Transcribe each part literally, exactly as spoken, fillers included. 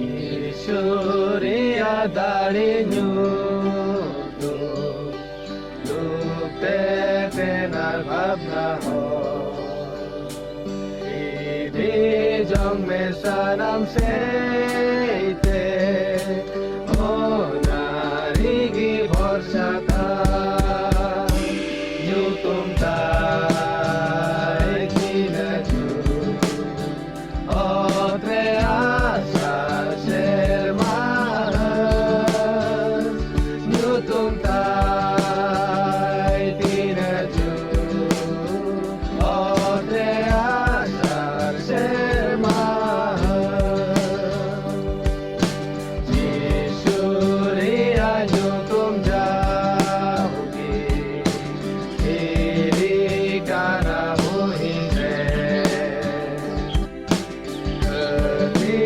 ᱤᱥᱩᱨᱤᱭᱟ ᱫᱟᱲᱮ ᱧᱩᱛᱩᱢ ᱞᱩᱯᱛᱮ ᱛᱮᱱᱟᱨ ᱵᱷᱟᱵᱽᱱᱟ ᱦᱚᱸ ᱤᱫᱤ ᱡᱚᱝ ᱢᱮ ᱥᱟᱱᱟᱢ ᱥᱮᱫ ᱛᱮ, ᱚᱱᱟ ᱨᱮᱜᱮ ᱵᱷᱚᱨᱥᱟ ᱛᱟᱭ᱾ ᱧᱩᱛᱩᱢ ᱛᱟᱭ ᱛᱤᱱᱟᱹᱜ ᱡᱩᱛ, ᱚᱛ ᱨᱮ ᱟᱥᱟᱲ ᱥᱮᱨᱢᱟ ᱦᱟᱹᱥ᱾ ᱧᱩᱛᱩᱢ ᱛᱟᱭ ᱛᱤᱱᱟᱹᱜ ᱡᱩᱛ, ᱚᱛ ᱨᱮ ᱟᱥᱟᱲ ᱥᱮᱨᱢᱟ ᱦᱟᱹᱥ᱾ ᱡᱤᱥᱩ ᱨᱮᱭᱟᱜ ᱧᱩᱛᱩᱢ ᱡᱟᱣᱜᱮ ᱫᱷᱤᱨᱤ ᱠᱟᱱᱟ ᱵᱩᱦᱤᱱ ᱨᱮ᱾ ᱦᱟᱹᱛᱤ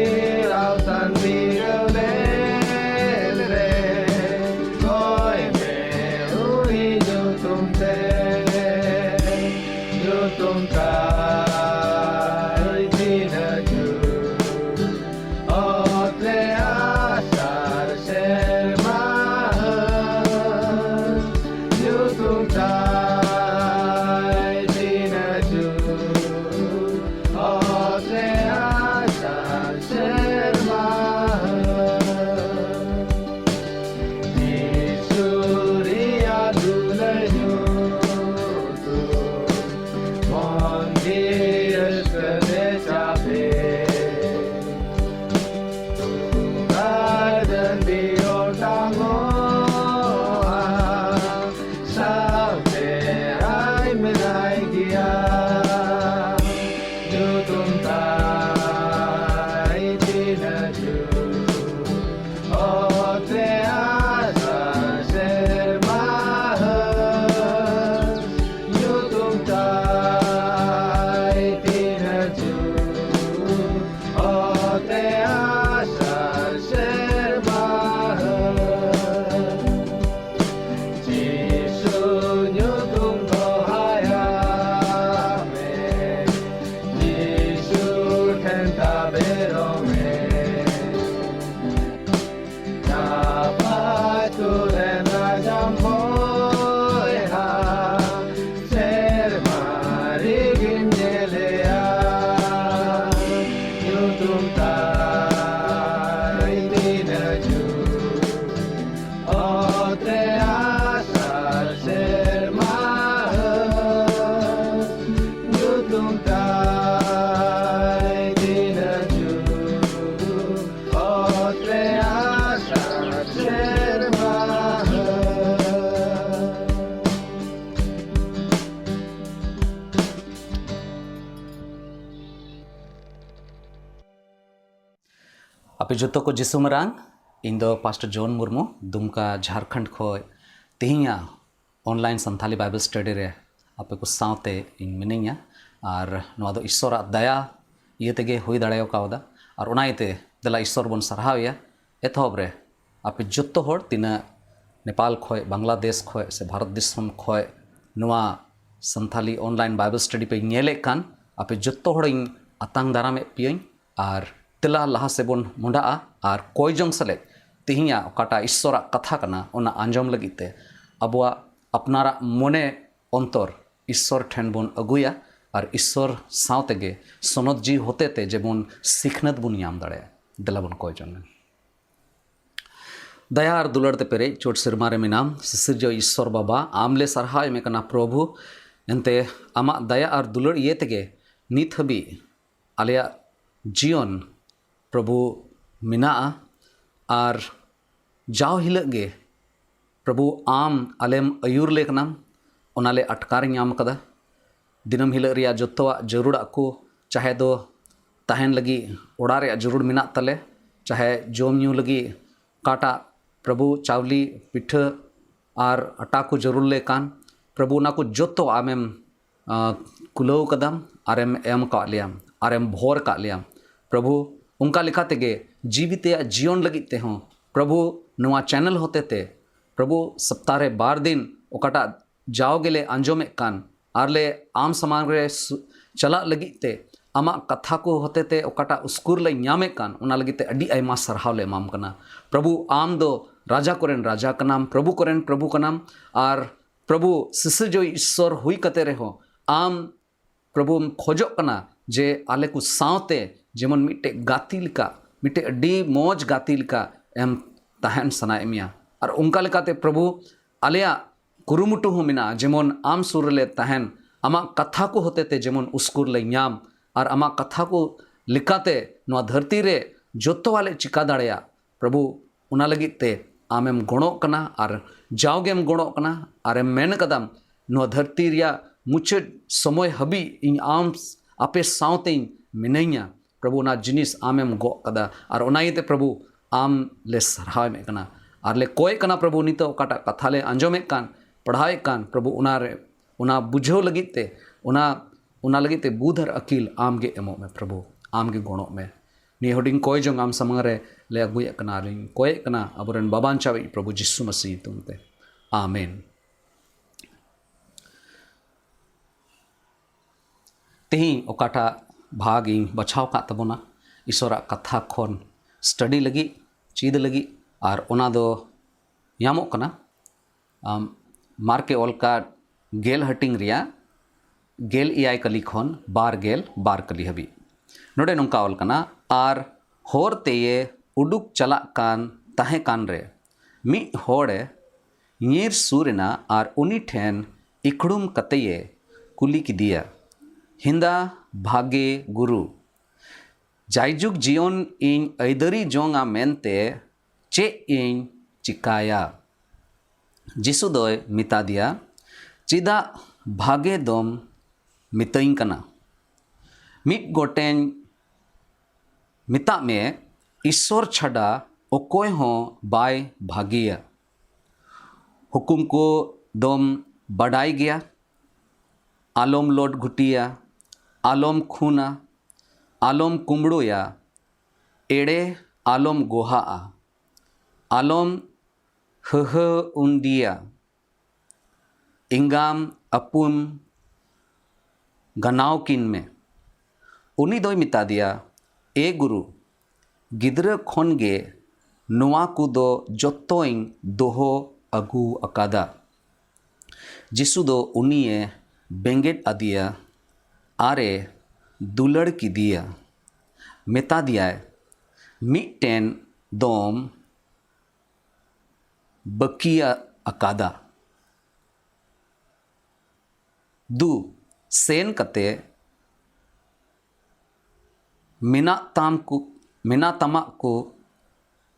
ᱟᱣᱛᱟᱱ ᱵᱤᱨᱟᱹᱣ ᱞᱮᱱ ᱨᱮ, ᱠᱚᱭ ᱢᱮ ᱩᱱᱤ ᱧᱩᱛᱩᱢ ᱛᱮ᱾ ᱧᱩᱛᱩᱢ ᱛᱟᱭ ᱛᱤᱱᱟᱹᱜ ᱡᱩᱛ, ᱚᱛ ᱨᱮ ᱟᱥᱟᱲ ᱥᱮᱨᱢᱟ ᱦᱟᱹᱥ᱾ ᱧᱩᱛᱩᱢ ᱛᱟᱭ ᱛᱤᱱᱟᱹᱜ ᱡᱩᱛ, ᱚᱛ ᱨᱮ ᱟᱥᱟᱲ ᱥᱮᱨᱢᱟ ᱦᱟᱹᱥ᱾ ᱡᱤᱥᱩ ᱨᱮᱭᱟᱜ ᱫᱩᱞᱟᱹᱲ ᱧᱩᱛᱩᱢ, ᱢᱚᱱ ᱡᱤᱣᱤ ᱨᱟᱹᱥᱠᱟᱹ ᱛᱮ ᱪᱟᱯᱮ᱾ ᱛᱩᱢᱫᱟᱜ ᱰᱟᱹᱰᱤ ᱚᱴᱟᱝᱚᱜᱼᱟ, ᱥᱟᱶᱛᱮ ᱟᱭ ᱢᱮᱱᱟᱭ ᱜᱮᱭᱟ᱾ ᱧᱩᱛᱩᱢ ᱛᱟᱭ ᱛᱤᱱᱟᱹᱜ ᱡᱩᱛ, ᱚᱛ ᱨᱮ ᱟᱥᱟᱲ ᱥᱮᱨᱢᱟ ᱦᱟᱹᱥ᱾ ᱧᱩᱛᱩᱢ ᱛᱟᱭ ᱛᱤᱱᱟᱹᱜ ᱡᱩᱛ, ᱚᱛ ᱨᱮ ᱟᱥᱟᱲ ᱥᱮᱨᱢᱟ ᱦᱟᱹᱥ᱾ ᱡᱤᱥᱩ ᱧᱩᱛᱩᱢ ᱫᱚᱦᱟᱭᱟ ᱢᱮ, ᱡᱤᱥᱩ ᱴᱷᱮᱱ ᱛᱟᱵᱮᱨᱚᱜ ᱢᱮ᱾ ᱫᱟᱭ ᱫᱤᱱ ᱟᱹᱪᱩᱨ ᱚᱛ ᱨᱮ ᱟᱥᱟᱲ ᱥᱮᱨᱢᱟ ᱦᱟᱹ᱾ ᱟᱯᱮ ᱡᱚᱛᱚ ᱠᱚ ᱡᱤᱥᱩ ᱢᱟᱨᱟᱝ᱾ ᱤᱧ ᱫᱚ ᱯᱟᱥᱴᱚᱨ ᱡᱚᱱ ᱢᱩᱨᱢᱩ, ᱫᱩᱢᱠᱟ, ᱡᱷᱟᱨᱠᱷᱚᱸᱰ ᱠᱷᱚᱱ ᱛᱮᱦᱮᱧᱟᱜ online ᱥᱟᱱᱛᱷᱟᱞᱤ Bible study ᱨᱮ ᱟᱯᱮ ᱠᱚ ᱥᱟᱶᱛᱮ ᱤᱧ ᱢᱤᱱᱟᱹᱧᱟ᱾ ᱟᱨ ᱱᱚᱣᱟ ᱫᱚ ᱤᱥᱥᱚᱨᱟᱜ ᱫᱟᱭᱟ ᱤᱭᱟᱹ ᱛᱮᱜᱮ ᱦᱩᱭ ᱫᱟᱲᱮ ᱠᱟᱣᱫᱟ᱾ ᱟᱨ ᱚᱱᱟ ᱤᱭᱟᱹᱛᱮ ᱫᱮᱞᱟ ᱤᱥᱥᱚᱨ ᱵᱚᱱ ᱥᱟᱨᱦᱟᱣᱮᱭᱟ᱾ ᱮᱛᱚᱦᱚᱵ ᱨᱮ ᱟᱯᱮ ᱡᱚᱛᱚ ᱦᱚᱲ ᱛᱤᱱᱟᱹᱜ ᱱᱮᱯᱟᱞ ᱠᱷᱚᱱ, ᱵᱟᱝᱞᱟᱫᱮᱥ ᱠᱷᱚᱱ ᱥᱮ ᱵᱷᱟᱨᱚᱛ ᱫᱤᱥᱚᱢ ᱠᱷᱚᱱ ᱱᱚᱣᱟ ᱥᱟᱱᱛᱷᱟᱞᱤ online Bible study ᱯᱮ ᱧᱮᱞᱮᱫ ᱠᱟᱱ, ᱟᱯᱮ ᱡᱚᱛᱚ ᱦᱚᱲᱤᱧ ᱟᱛᱟᱝ ᱫᱟᱨᱟᱢᱮᱫ ᱯᱮᱭᱟᱹᱧ᱾ ᱟᱨ ᱫᱮᱞᱟ ᱞᱟᱦᱟ ᱥᱮᱫ ᱵᱚᱱ ᱢᱚᱸᱰᱟᱜᱼᱟ ᱟᱨ ᱠᱚᱭ ᱡᱚᱝ ᱥᱮᱞᱮᱫ ᱛᱮᱦᱮᱧᱟᱜ ᱚᱠᱟᱴᱟᱜ ᱤᱥᱥᱚᱨᱟᱜ ᱠᱟᱛᱷᱟ ᱠᱟᱱᱟ, ᱚᱱᱟ ᱟᱸᱡᱚᱢ ᱞᱟᱹᱜᱤᱫ ᱛᱮ ᱟᱵᱚᱣᱟᱜ ᱟᱯᱱᱟᱨᱟᱜ ᱢᱚᱱᱮ ᱚᱱᱛᱚᱨ ᱤᱥᱥᱚᱨ ᱴᱷᱮᱱ ᱵᱚᱱ ᱟᱹᱜᱩᱭᱟ ᱟᱨ ᱤᱥᱥᱚᱨ ᱥᱟᱶ ᱛᱮᱜᱮ ᱥᱚᱱᱚᱛ ᱡᱤᱣᱤ ᱦᱚᱛᱮ ᱛᱮ ᱡᱮᱢᱚᱱ ᱥᱤᱠᱷᱱᱟᱹᱛ ᱵᱚᱱ ᱧᱟᱢ ᱫᱟᱲᱮᱭᱟᱜ᱾ ᱫᱮᱞᱟ ᱵᱚᱱ ᱠᱚᱭ ᱡᱚᱝ ᱞᱮᱱ᱾ ᱫᱟᱭᱟ ᱟᱨ ᱫᱩᱞᱟᱹᱲ ᱛᱮ ᱯᱮᱨᱮᱡ ᱪᱚᱴ ᱥᱮᱨᱢᱟ ᱨᱮ ᱢᱮᱱᱟᱢ, ᱥᱤᱥᱤᱨᱡᱟᱹᱣ ᱤᱥᱥᱚᱨ ᱵᱟᱵᱟ, ᱟᱢ ᱞᱮ ᱥᱟᱨᱦᱟᱣ ᱮᱢᱮ ᱠᱟᱱᱟ ᱯᱨᱚᱵᱷᱩ᱾ ᱮᱱᱛᱮ ᱟᱢᱟᱜ ᱫᱟᱭᱟ ᱟᱨ ᱫᱩᱞᱟᱹᱲ ᱤᱭᱟᱹ ᱛᱮᱜᱮ ᱱᱤᱛ ᱦᱟᱹᱵᱤᱡ ᱟᱞᱮᱭᱟᱜ ᱡᱤᱭᱚᱱ ᱯᱨᱚᱵᱷᱩ ᱢᱮᱱᱟᱜᱼᱟ᱾ ᱟᱨ ᱡᱟᱣ ᱦᱤᱞᱳᱜ ᱜᱮ ᱯᱨᱚᱵᱷᱩ ᱟᱢ ᱟᱞᱮᱢ ᱟᱹᱭᱩᱨ ᱞᱮ ᱠᱟᱱᱟᱢ, ᱚᱱᱟ ᱞᱮ ᱟᱴᱠᱟᱨ ᱧᱟᱢ ᱠᱟᱫᱟ᱾ ᱫᱤᱱᱟᱹᱢ ᱦᱤᱞᱳᱜ ᱨᱮᱭᱟᱜ ᱡᱚᱛᱚᱣᱟᱜ ᱡᱟᱹᱨᱩᱲᱟᱜ ᱠᱚ, ᱪᱟᱦᱮ ᱫᱚ ᱛᱟᱦᱮᱱ ᱞᱟᱹᱜᱤᱫ ᱚᱲᱟᱜ ᱨᱮᱭᱟᱜ ᱡᱟᱹᱨᱩᱲ ᱢᱮᱱᱟᱜ ᱛᱟᱞᱮ, ᱪᱟᱦᱮ ᱡᱚᱢ ᱧᱩ ᱞᱟᱹᱜᱤᱫ ᱚᱠᱟᱴᱟᱜ ᱯᱨᱚᱵᱷᱩ ᱪᱟᱣᱞᱤ, ᱯᱤᱴᱷᱟᱹ ᱟᱨ ᱟᱴᱟ ᱠᱚ ᱡᱟᱹᱨᱩᱲ ᱞᱮ ᱠᱟᱱ, ᱯᱨᱚᱵᱷᱩ ᱚᱱᱟ ᱠᱚ ᱡᱚᱛᱚ ᱟᱢᱮᱢ ᱟᱸ, ᱠᱩᱞᱟᱹᱣ ᱠᱟᱫᱟᱢ, ᱟᱨᱮᱢ ᱮᱢ ᱠᱟᱜ ᱞᱮᱭᱟ, ᱟᱨᱮᱢ ᱵᱷᱚᱨ ᱠᱟᱜ ᱞᱮᱭᱟ᱾ ᱯᱨᱚᱵᱷᱩ, ᱚᱱᱠᱟ ᱞᱮᱠᱟ ᱛᱮᱜᱮ ᱡᱤᱣᱤ ᱛᱮᱭᱟᱜ ᱡᱤᱭᱚᱱ ᱞᱟᱹᱜᱤᱫ ᱛᱮᱦᱚᱸ, ᱯᱨᱚᱵᱷᱩ, ᱱᱚᱣᱟ channel ᱦᱚᱛᱮ ᱛᱮ, ᱯᱨᱚᱵᱷᱩ, ᱥᱚᱯᱛᱟ ᱨᱮ ᱵᱟᱨ ᱫᱤᱱ ᱚᱠᱟᱴᱟᱜ ᱡᱟᱣ ᱜᱮᱞᱮ ᱟᱸᱡᱚᱢᱮᱫ ᱠᱟᱱ, ᱟᱨ ᱞᱮ ᱟᱢ ᱥᱟᱢᱟᱝ ᱨᱮ ᱥᱩ-, ᱪᱟᱞᱟᱜ ᱞᱟᱹᱜᱤᱫ ᱛᱮ, ᱟᱢᱟᱜ ᱠᱟᱛᱷᱟ ᱠᱚ ᱦᱚᱛᱮ ᱛᱮ ᱚᱠᱟᱴᱟᱜ ᱩᱥᱠᱩᱨ ᱞᱮ ᱧᱟᱢᱮᱫ ᱠᱟᱱ, ᱚᱱᱟ ᱞᱟᱹᱜᱤᱫ ᱛᱮ ᱟᱹᱰᱤ ᱟᱭᱢᱟ ᱥᱟᱨᱦᱟᱣ ᱞᱮ ᱮᱢᱟᱢ ᱠᱟᱱᱟ᱾ ᱯᱨᱚᱵᱷᱩ, ᱟᱢ ᱫᱚ ᱨᱟᱡᱟ ᱠᱚᱨᱮᱱ ᱨᱟᱡᱟ ᱠᱟᱱᱟᱢ, ᱯᱨᱚᱵᱷᱩ ᱠᱚᱨᱮᱱ ᱯᱨᱚᱵᱷᱩ ᱠᱟᱱᱟᱢ᱾ ᱟᱨ ᱯᱨᱚᱵᱷᱩ, ᱥᱤᱥᱤᱨᱡᱟᱹᱣᱤᱡ ᱤᱥᱥᱚᱨ ᱦᱩᱭ ᱠᱟᱛᱮ ᱨᱮᱦᱚᱸ ᱟᱢ, ᱯᱨᱚᱵᱷᱩᱢ ᱠᱷᱚᱡᱚᱜ ᱠᱟᱱᱟ ᱡᱮ ᱟᱞᱮ ᱠᱚ ᱥᱟᱶᱛᱮ ᱡᱮᱢᱚᱱ ᱢᱤᱫᱴᱮᱡ ᱜᱟᱛᱮ ᱞᱮᱠᱟ, ᱢᱤᱫᱴᱮᱡ ᱟᱹᱰᱤ ᱢᱚᱡᱽ ᱜᱟᱛᱮ ᱞᱮᱠᱟ ᱮᱢ ᱛᱟᱦᱮᱱ ᱥᱟᱱᱟᱭᱮᱫ ᱢᱮᱭᱟ᱾ ᱟᱨ ᱚᱱᱠᱟ ᱞᱮᱠᱟᱛᱮ ᱯᱨᱚᱵᱷᱩ, ᱟᱞᱮᱭᱟᱜ ᱠᱩᱨᱩᱢᱩᱴᱩ ᱦᱚᱸ ᱢᱮᱱᱟᱜᱼᱟ ᱡᱮᱢᱚᱱ ᱟᱢ ᱥᱩᱨ ᱨᱮᱞᱮ ᱛᱟᱦᱮᱱ, ᱟᱢᱟᱜ ᱠᱟᱛᱷᱟ ᱠᱚ ᱦᱚᱛᱮᱛᱮ ᱡᱮᱢᱚᱱ ᱩᱥᱠᱩᱨ ᱞᱮ ᱧᱟᱢ ᱟᱨ ᱟᱢᱟᱜ ᱠᱟᱛᱷᱟ ᱠᱚ ᱞᱮᱠᱟᱛᱮ ᱱᱚᱣᱟ ᱫᱷᱟᱹᱨᱛᱤ ᱨᱮ ᱡᱚᱛᱚᱣᱟᱜ ᱞᱮ ᱪᱤᱠᱟ ᱫᱟᱲᱮᱭᱟᱜ᱾ ᱯᱨᱚᱵᱷᱩ, ᱚᱱᱟ ᱞᱟᱹᱜᱤᱫ ᱛᱮ ᱟᱢᱮᱢ ᱜᱚᱲᱚᱜ ᱠᱟᱱᱟ ᱟᱨ ᱡᱟᱣᱜᱮᱢ ᱜᱚᱲᱚᱜ ᱠᱟᱱᱟ ᱟᱨᱮᱢ ᱢᱮᱱ ᱠᱟᱫᱟᱢ, ᱱᱚᱣᱟ ᱫᱷᱟᱹᱨᱛᱤ ᱨᱮᱭᱟᱜ ᱢᱩᱪᱟᱹᱫ ᱥᱚᱢᱚᱭ ᱦᱟᱹᱵᱤᱡ ᱤᱧ ᱟᱢ, ᱟᱯᱮ ᱥᱟᱶᱛᱮᱧ ᱢᱤᱱᱟᱹᱧᱟ᱾ ᱯᱨᱚᱵᱷᱩ, ᱚᱱᱟ ᱡᱤᱱᱤᱥ ᱟᱢᱮᱢ ᱜᱚᱜ ᱠᱟᱫᱟ ᱟᱨ ᱚᱱᱟ ᱤᱭᱟᱹᱛᱮ ᱯᱨᱚᱵᱷᱩ ᱟᱢ ᱞᱮ ᱥᱟᱨᱦᱟᱣ ᱮᱢᱮᱫ ᱠᱟᱱᱟ ᱟᱨ ᱞᱮ ᱠᱚᱭᱮᱫ ᱠᱟᱱᱟ ᱯᱨᱚᱵᱷᱩ, ᱱᱤᱛᱚᱜ ᱚᱠᱟᱴᱟᱜ ᱠᱟᱛᱷᱟ ᱞᱮ ᱟᱸᱡᱚᱢᱮᱫ ᱠᱟᱱ, ᱯᱟᱲᱦᱟᱣᱮᱫ ᱠᱟᱱ, ᱯᱨᱚᱵᱷᱩ ᱚᱱᱟᱨᱮ, ᱚᱱᱟ ᱵᱩᱡᱷᱟᱹᱣ ᱞᱟᱹᱜᱤᱫ ᱛᱮ, ᱚᱱᱟ, ᱚᱱᱟ ᱞᱟᱹᱜᱤᱫ ᱛᱮ ᱵᱩᱫᱷ ᱟᱨ ᱟᱹᱠᱤᱞ ᱟᱢ ᱜᱮ ᱮᱢᱚᱜ ᱢᱮ ᱯᱨᱚᱵᱷᱩ, ᱟᱢ ᱜᱮ ᱜᱚᱲᱚᱜ ᱢᱮ᱾ ᱱᱤᱭᱟᱹ ᱦᱩᱰᱤᱧ ᱠᱚᱭ ᱡᱚᱝ ᱟᱢ ᱥᱟᱢᱟᱝ ᱨᱮ ᱞᱮ ᱟᱹᱜᱩᱭᱮᱫ ᱠᱟᱱᱟ ᱟᱨᱤᱧ ᱠᱚᱭᱮᱫ ᱠᱟᱱᱟ ᱟᱵᱚᱨᱮᱱ ᱵᱟᱵᱟᱧᱪᱟᱣᱤᱡ ᱯᱨᱚᱵᱷᱩ ᱡᱤᱥᱩ ᱢᱟᱹᱥᱤ ᱧᱩᱛᱩᱢ ᱛᱮ, ᱟᱢᱮᱱ᱾ ᱛᱮᱦᱮᱧ ᱚᱠᱟᱴᱟᱜ ᱵᱷᱟᱜᱽ ᱤᱧ ᱵᱟᱪᱷᱟᱣ ᱟᱠᱟᱫ ᱛᱟᱵᱚᱱᱟ, ᱤᱥᱚᱨᱟᱜ ᱠᱟᱛᱷᱟ ᱠᱷᱚᱱ ᱥᱴᱟᱰᱤ ᱞᱟᱹᱜᱤᱫ, ᱪᱮᱫ ᱞᱟᱹᱜᱤᱫ, ᱟᱨ ᱚᱱᱟ ᱫᱚ ᱧᱟᱢᱚᱜ ᱠᱟᱱᱟ ᱟᱢ, ᱢᱟᱨᱠᱮ ᱚᱞ ᱠᱟᱫ ᱜᱮᱞ ᱦᱟᱹᱴᱤᱧ ᱨᱮᱭᱟᱜ ᱜᱮᱞ ᱮᱭᱟᱭ ᱠᱟᱹᱞᱤ ᱠᱷᱚᱱ ᱵᱟᱨ ᱜᱮᱞ ᱵᱟᱨ ᱠᱟᱹᱞᱤ ᱦᱟᱹᱵᱤᱡ᱾ ᱱᱚᱰᱮ ᱱᱚᱝᱠᱟ ᱚᱞ ᱠᱟᱱᱟ, ᱟᱨ ᱦᱚᱨ ᱛᱮᱭᱮ ᱩᱰᱩᱠ ᱪᱟᱞᱟᱜ ᱠᱟᱱ ᱛᱟᱦᱮᱸ ᱠᱟᱱ ᱨᱮ ᱢᱤᱫ ᱦᱚᱲᱮ ᱧᱤᱨ ᱥᱩᱨ ᱮᱱᱟ ᱟᱨ ᱩᱱᱤ ᱴᱷᱮᱱ ᱤᱠᱷᱲᱩᱢ ᱠᱟᱛᱮᱭᱮ ᱠᱩᱞᱤ ᱠᱮᱫᱮᱭᱟ, ᱦᱮᱸᱫᱟ ᱵᱷᱟᱜᱮ ᱜᱩᱨᱩ, ᱡᱟᱭᱡᱩᱜᱽ ᱡᱤᱭᱚᱱ ᱤᱧ ᱟᱹᱭᱫᱟᱹᱨᱤ ᱡᱚᱝᱟ ᱢᱮᱱᱛᱮ ᱪᱮᱫ ᱤᱧ ᱪᱤᱠᱟᱭᱟ? ᱡᱤᱥᱩ ᱫᱚᱭ ᱢᱮᱛᱟ ᱫᱮᱭᱟ, ᱪᱮᱫᱟᱜ ᱵᱷᱟᱜᱮ ᱫᱚᱢ ᱢᱤᱛᱟᱹᱧ ᱠᱟᱱᱟ? ᱢᱤᱫ ᱜᱚᱴᱮᱧ ᱢᱮᱛᱟᱜ ᱢᱮ, ᱤᱥᱥᱚᱨ ᱪᱷᱟᱰᱟ ᱚᱠᱚᱭ ᱦᱚᱸ ᱵᱟᱭ ᱵᱷᱟᱜᱮᱭᱟ᱾ ᱦᱩᱠᱩᱢ ᱠᱚ ᱫᱚᱢ ᱵᱟᱰᱟᱭ ᱜᱮᱭᱟ, ᱟᱞᱚᱢ ᱞᱚᱴ ᱜᱷᱩᱴᱤᱭᱟ, ᱟᱞᱚᱢ ᱠᱷᱩᱱᱟ, ᱟᱞᱚᱢ ᱠᱩᱢᱵᱽᱲᱩᱭᱟ, ᱮᱲᱮ ᱟᱞᱚᱢ ᱜᱚᱦᱟᱜᱼᱟ, ᱟᱞᱚᱢ ᱦᱟᱹᱦᱟᱹ ᱩᱱᱰᱤᱭᱟ, ᱮᱸᱜᱟᱢ ᱟᱹᱯᱩᱢ ᱜᱟᱱᱟᱣ ᱠᱤᱱ ᱢᱮ᱾ ᱩᱱᱤ ᱫᱚᱭ ᱢᱮᱛᱟ ᱫᱮᱭᱟ, ᱮ ᱜᱩᱨᱩ, ᱜᱤᱫᱽᱨᱟᱹ ᱠᱷᱚᱱ ᱜᱮ ᱱᱚᱣᱟ ᱠᱚᱫᱚ ᱡᱚᱛᱚᱧ ᱫᱚᱦᱚ ᱟᱹᱜᱩ ᱟᱠᱟᱫᱟ᱾ ᱡᱤᱥᱩ ᱫᱚ ᱩᱱᱤᱭᱮ ᱵᱮᱸᱜᱮᱫ ᱟᱫᱮᱭᱟ ᱟᱨᱮ ᱫᱩᱞᱟᱹᱲ ᱠᱮᱫᱮᱭᱟ᱾ ᱢᱮᱛᱟ ᱫᱮᱭᱟᱭ, ᱢᱤᱫᱴᱮᱱ ᱫᱚᱢ ᱵᱟᱹᱠᱤᱭᱟ ᱟᱠᱟᱫᱟ᱾ ᱫᱩ, ᱥᱮᱱ ᱠᱟᱛᱮ ᱢᱮᱱᱟᱜ ᱛᱟᱢ ᱠᱚ ᱢᱮᱱᱟᱜ ᱛᱟᱢᱟᱜ ᱠᱚ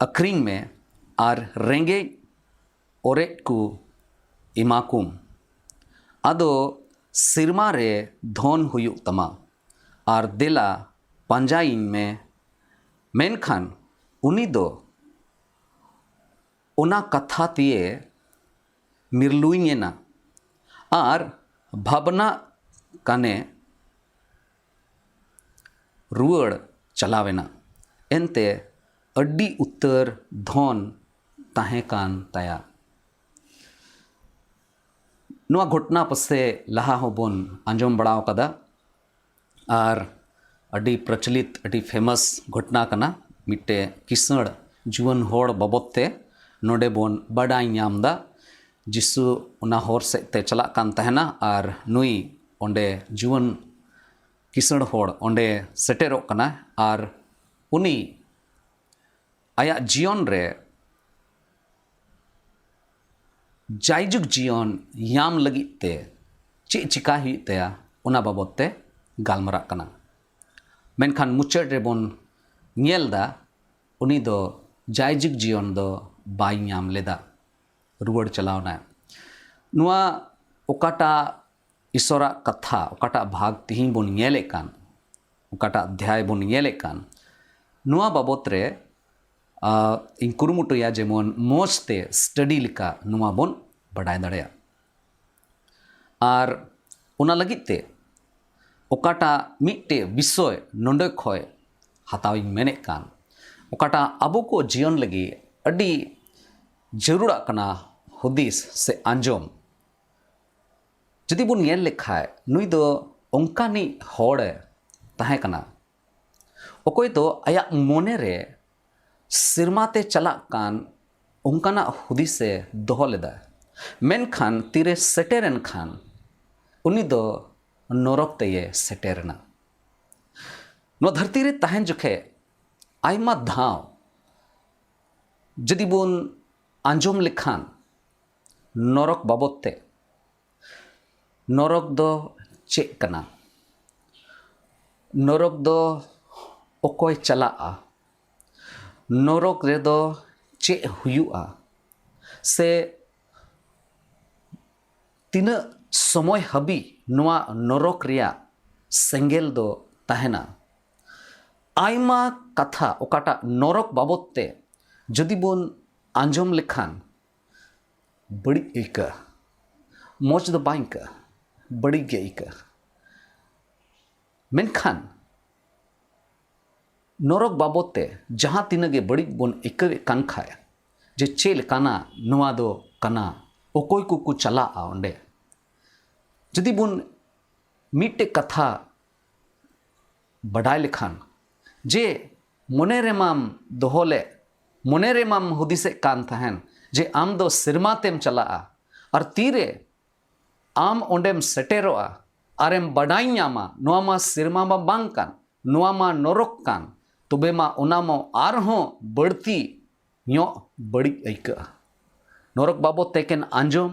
ᱟᱹᱠᱷᱨᱤᱧ ᱢᱮ ᱟᱨ ᱨᱮᱸᱜᱮᱡ ᱚᱨᱮᱡ ᱠᱚ ᱮᱢᱟ ᱠᱚᱢ᱾ ᱟᱫᱚ ᱥᱮᱨᱢᱟ ᱨᱮ ᱫᱷᱚᱱ ᱦᱩᱭᱩᱜ ᱛᱟᱢᱟ᱾ ᱟᱨ ᱫᱮᱞᱟ ᱯᱟᱸᱡᱟᱭᱤᱧ ᱢᱮ᱾ ᱢᱮᱱᱠᱷᱟᱱ ᱩᱱᱤ ᱫᱚ ᱚᱱᱟ ᱠᱟᱛᱷᱟ ᱛᱮᱭᱮ ᱢᱤᱨᱞᱩᱭᱧ ᱮᱱᱟ ᱟᱨ ᱵᱷᱟᱵᱽᱱᱟᱜ ᱠᱟᱱᱮ ᱨᱩᱣᱟᱹᱲ ᱪᱟᱞᱟᱣᱮᱱᱟ᱾ ᱮᱱᱛᱮ ᱟᱹᱰᱤ ᱩᱛᱟᱹᱨ ᱫᱷᱚᱱ ᱛᱟᱦᱮᱸ ᱠᱟᱱ ᱛᱟᱭᱟ᱾ ᱱᱚᱣᱟ ᱜᱷᱚᱴᱱᱟ ᱯᱟᱥᱮ ᱞᱟᱦᱟ ᱦᱚᱸᱵᱚᱱ ᱟᱸᱡᱚᱢ ᱵᱟᱲᱟ ᱟᱠᱟᱫᱟ᱾ ᱟᱨ ᱟᱹᱰᱤ ᱯᱨᱚᱪᱚᱞᱤᱛ, ᱟᱹᱰᱤ ᱯᱷᱮᱢᱟᱥ ᱜᱷᱚᱴᱱᱟ ᱠᱟᱱᱟ᱾ ᱢᱤᱫᱴᱮᱡ ᱠᱤᱥᱟᱹᱬ ᱡᱩᱣᱟᱹᱱ ᱦᱚᱲ ᱵᱟᱵᱚᱫ ᱛᱮ ᱱᱚᱰᱮ ᱵᱚᱱ ᱵᱟᱰᱟᱭ ᱧᱟᱢ ᱮᱫᱟ᱾ ᱡᱤᱥᱩ ᱚᱱᱟ ᱦᱚᱨ ᱥᱮᱫ ᱛᱮ ᱪᱟᱞᱟᱜ ᱠᱟᱱ ᱛᱟᱦᱮᱱᱟ ᱟᱨ ᱱᱩᱭ ᱚᱸᱰᱮ ᱡᱩᱣᱟᱹᱱ ᱠᱤᱥᱟᱹᱬ ᱦᱚᱲ ᱚᱸᱰᱮ ᱥᱮᱴᱮᱨᱚᱜ ᱠᱟᱱᱟ᱾ ᱟᱨ ᱩᱱᱤ ᱟᱭᱟᱜ ᱡᱤᱭᱚᱱ ᱨᱮ ᱡᱟᱭᱡᱩᱜᱽ ᱡᱤᱭᱚᱱ ᱧᱟᱢ ᱞᱟᱹᱜᱤᱫ ᱛᱮ ᱪᱮᱫ ᱪᱤᱠᱟᱭ ᱦᱩᱭᱩᱜ ᱛᱟᱭᱟ, ᱚᱱᱟ ᱵᱟᱵᱚᱫ ᱛᱮ ᱜᱟᱞᱢᱟᱨᱟᱜ ᱠᱟᱱᱟ᱾ ᱢᱮᱱᱠᱷᱟᱱ ᱢᱩᱪᱟᱹᱫ ᱨᱮᱵᱚᱱ ᱧᱮᱞ ᱮᱫᱟ, ᱩᱱᱤ ᱫᱚ ᱡᱟᱭᱡᱩᱜᱽ ᱡᱤᱭᱚᱱ ᱫᱚ ᱵᱟᱭ ᱧᱟᱢ ᱞᱮᱫᱟ, ᱨᱩᱣᱟᱹᱲ ᱪᱟᱞᱟᱣ ᱮᱱᱟᱭ᱾ ᱱᱚᱣᱟ ᱚᱠᱟᱴᱟᱜ ᱤᱥᱚᱨᱟᱜ ᱠᱟᱛᱷᱟ, ᱚᱠᱟᱴᱟᱜ ᱵᱷᱟᱜᱽ ᱛᱤᱦᱤᱧ ᱵᱚᱱ ᱧᱮᱞᱮᱫ ᱠᱟᱱ, ᱚᱠᱟᱴᱟᱜ ᱚᱫᱷᱭᱟᱭ ᱵᱚᱱ ᱧᱮᱞᱮᱫ ᱠᱟᱱ, ᱱᱚᱣᱟ ᱵᱟᱵᱚᱛ ᱨᱮ, ᱟ, ᱤᱧ ᱠᱩᱨᱩᱢᱩᱴᱩᱭᱟ ᱡᱮᱢᱚᱱ ᱢᱚᱡᱽ ᱛᱮ ᱥᱴᱟᱰᱤ ᱞᱮᱠᱟ ᱱᱚᱣᱟ ᱵᱚᱱ ᱵᱟᱰᱟᱭ ᱫᱟᱲᱮᱭᱟᱜ᱾ ᱟᱨ ᱚᱱᱟ ᱞᱟᱹᱜᱤᱫ ᱛᱮ ᱚᱠᱟᱴᱟᱜ ᱢᱤᱫᱴᱮᱡ ᱵᱤᱥᱚᱭ ᱱᱚᱰᱮ ᱠᱷᱚᱡ ᱦᱟᱛᱟᱣᱤᱧ ᱢᱮᱱᱮᱫ ᱠᱟᱱ, ᱚᱠᱟᱴᱟᱜ ᱟᱵᱚ ᱠᱚ ᱡᱤᱭᱚᱱ ᱞᱟᱹᱜᱤᱫ ᱟᱹᱰᱤ ᱡᱟᱹᱨᱩᱲᱟᱜ ᱠᱟᱱᱟ ᱦᱩᱫᱤᱥ ᱥᱮ ᱟᱸᱡᱚᱢ᱾ ᱡᱩᱫᱤ ᱵᱚᱱ ᱧᱮᱞ ᱞᱮᱠᱷᱟᱡ, ᱱᱩᱭ ᱫᱚ ᱚᱱᱠᱟᱱᱤᱡ ᱦᱚᱲᱮ ᱛᱟᱦᱮᱸ ᱠᱟᱱᱟ, ᱚᱠᱚᱭ ᱫᱚ ᱟᱭᱟᱜ ᱢᱚᱱᱮ ᱨᱮ ᱥᱮᱨᱢᱟ ᱛᱮ ᱪᱟᱞᱟᱜ ᱠᱟᱱ ᱚᱱᱠᱟᱱᱟᱜ ᱦᱩᱫᱤᱥᱮ ᱫᱚᱦᱚ ᱞᱮᱫᱟ᱾ ᱢᱮᱱᱠᱷᱟᱱ ᱛᱤᱨᱮ ᱥᱮᱴᱮᱨᱮᱱ ᱠᱷᱟᱱ, ᱩᱱᱤ ᱫᱚ ᱱᱚᱨᱚᱠ ᱛᱮᱭᱮ ᱥᱮᱴᱮᱨᱮᱱᱟ᱾ ᱱᱚᱣᱟ ᱫᱷᱟᱹᱨᱛᱤ ᱨᱮ ᱛᱟᱦᱮᱱ ᱡᱚᱠᱷᱮᱡ ᱟᱭᱢᱟ ᱫᱷᱟᱣ ᱡᱩᱫᱤ ᱵᱚᱱ ᱟᱸᱡᱚᱢ ᱞᱮᱠᱷᱟᱱ ᱱᱚᱨᱚᱠ ᱵᱟᱵᱚᱫ ᱛᱮ, ᱱᱚᱨᱚᱠ ᱫᱚ ᱪᱮᱫ ᱠᱟᱱᱟ? ᱱᱚᱨᱚᱠ ᱫᱚ ᱚᱠᱚᱭ ᱪᱟᱞᱟᱜᱼᱟ? ᱱᱚᱨᱚᱠ ᱨᱮᱫᱚ ᱪᱮᱫ ᱦᱩᱭᱩᱜᱼᱟ? ᱥᱮ ᱛᱤᱱᱟᱹᱜ ᱥᱚᱢᱚᱭ ᱦᱟᱹᱵᱤᱡ ᱱᱚᱣᱟ ᱱᱚᱨᱚᱠ ᱨᱮᱭᱟᱜ ᱥᱮᱸᱜᱮᱞ ᱫᱚ ᱛᱟᱦᱮᱱᱟ? ᱟᱭᱢᱟ ᱠᱟᱛᱷᱟ ᱚᱠᱟᱴᱟᱜ ᱱᱚᱨᱚᱠ ᱵᱟᱵᱚᱫ ᱛᱮ ᱡᱩᱫᱤ ᱵᱚᱱ ᱟᱸᱡᱚᱢ ᱞᱮᱠᱷᱟᱱ ᱵᱟᱹᱲᱤᱡ ᱟᱹᱭᱠᱟᱹᱜᱼᱟ, ᱢᱚᱡᱽ ᱫᱚ ᱵᱟᱝ ᱟᱹᱭᱠᱟᱹᱜᱼᱟ, ᱵᱟᱹᱲᱤᱡ ᱜᱮ ᱟᱹᱭᱠᱟᱹᱜᱼᱟ᱾ ᱢᱮᱱᱠᱷᱟᱱ ᱱᱚᱨᱚᱠ ᱵᱟᱵᱚᱫ ᱛᱮ ᱡᱟᱦᱟᱸ ᱛᱤᱱᱟᱹᱜ ᱜᱮ ᱵᱟᱹᱲᱤᱡ ᱵᱚᱱ ᱟᱹᱭᱠᱟᱹᱣᱮᱫ ᱠᱟᱱ ᱠᱷᱟᱡ, ᱡᱮ ᱪᱮᱫ ᱞᱮᱠᱟᱱᱟ ᱱᱚᱣᱟ ᱫᱚ ᱠᱟᱱᱟ, ᱚᱠᱚᱭ ᱠᱚᱠᱚ ᱪᱟᱞᱟᱜᱼᱟ ᱚᱸᱰᱮ, ᱡᱩᱫᱤ ᱵᱚᱱ ᱢᱤᱫᱴᱮᱡ ᱠᱟᱛᱷᱟ ᱵᱟᱰᱟᱭ ᱞᱮᱠᱷᱟᱱ, ᱡᱮ ᱢᱚᱱᱮ ᱨᱮᱢᱟᱢ ᱫᱚᱦᱚ ᱞᱮᱫ, ᱢᱚᱱᱮ ᱨᱮᱢᱟᱢ ᱦᱩᱫᱤᱥᱮᱫ ᱠᱟᱱ ᱛᱟᱦᱮᱱ ᱡᱮ ᱟᱢ ᱫᱚ ᱥᱮᱨᱢᱟ ᱛᱮᱢ ᱪᱟᱞᱟᱜᱼᱟ, ᱟᱨ ᱛᱤᱨᱮ ᱟᱢ ᱚᱸᱰᱮᱢ ᱥᱮᱴᱮᱨᱚᱜᱼᱟ ᱟᱨᱮᱢ ᱵᱟᱰᱟᱭ ᱧᱟᱢᱟ ᱱᱚᱣᱟ ᱢᱟ ᱥᱮᱨᱢᱟ ᱢᱟ ᱵᱟᱝ ᱠᱟᱱ, ᱱᱚᱣᱟ ᱢᱟ ᱱᱚᱨᱚᱠ ᱠᱟᱱ, ᱛᱚᱵᱮ ᱢᱟ ᱚᱱᱟ ᱢᱟ ᱟᱨᱦᱚᱸ ᱵᱟᱹᱲᱛᱤ ᱧᱚᱜ ᱵᱟᱹᱲᱤᱡ ᱟᱹᱭᱠᱟᱹᱜᱼᱟ᱾ ᱱᱚᱨᱚᱠ ᱵᱟᱵᱚᱫ ᱛᱮ ᱮᱠᱮᱱ ᱟᱸᱡᱚᱢ,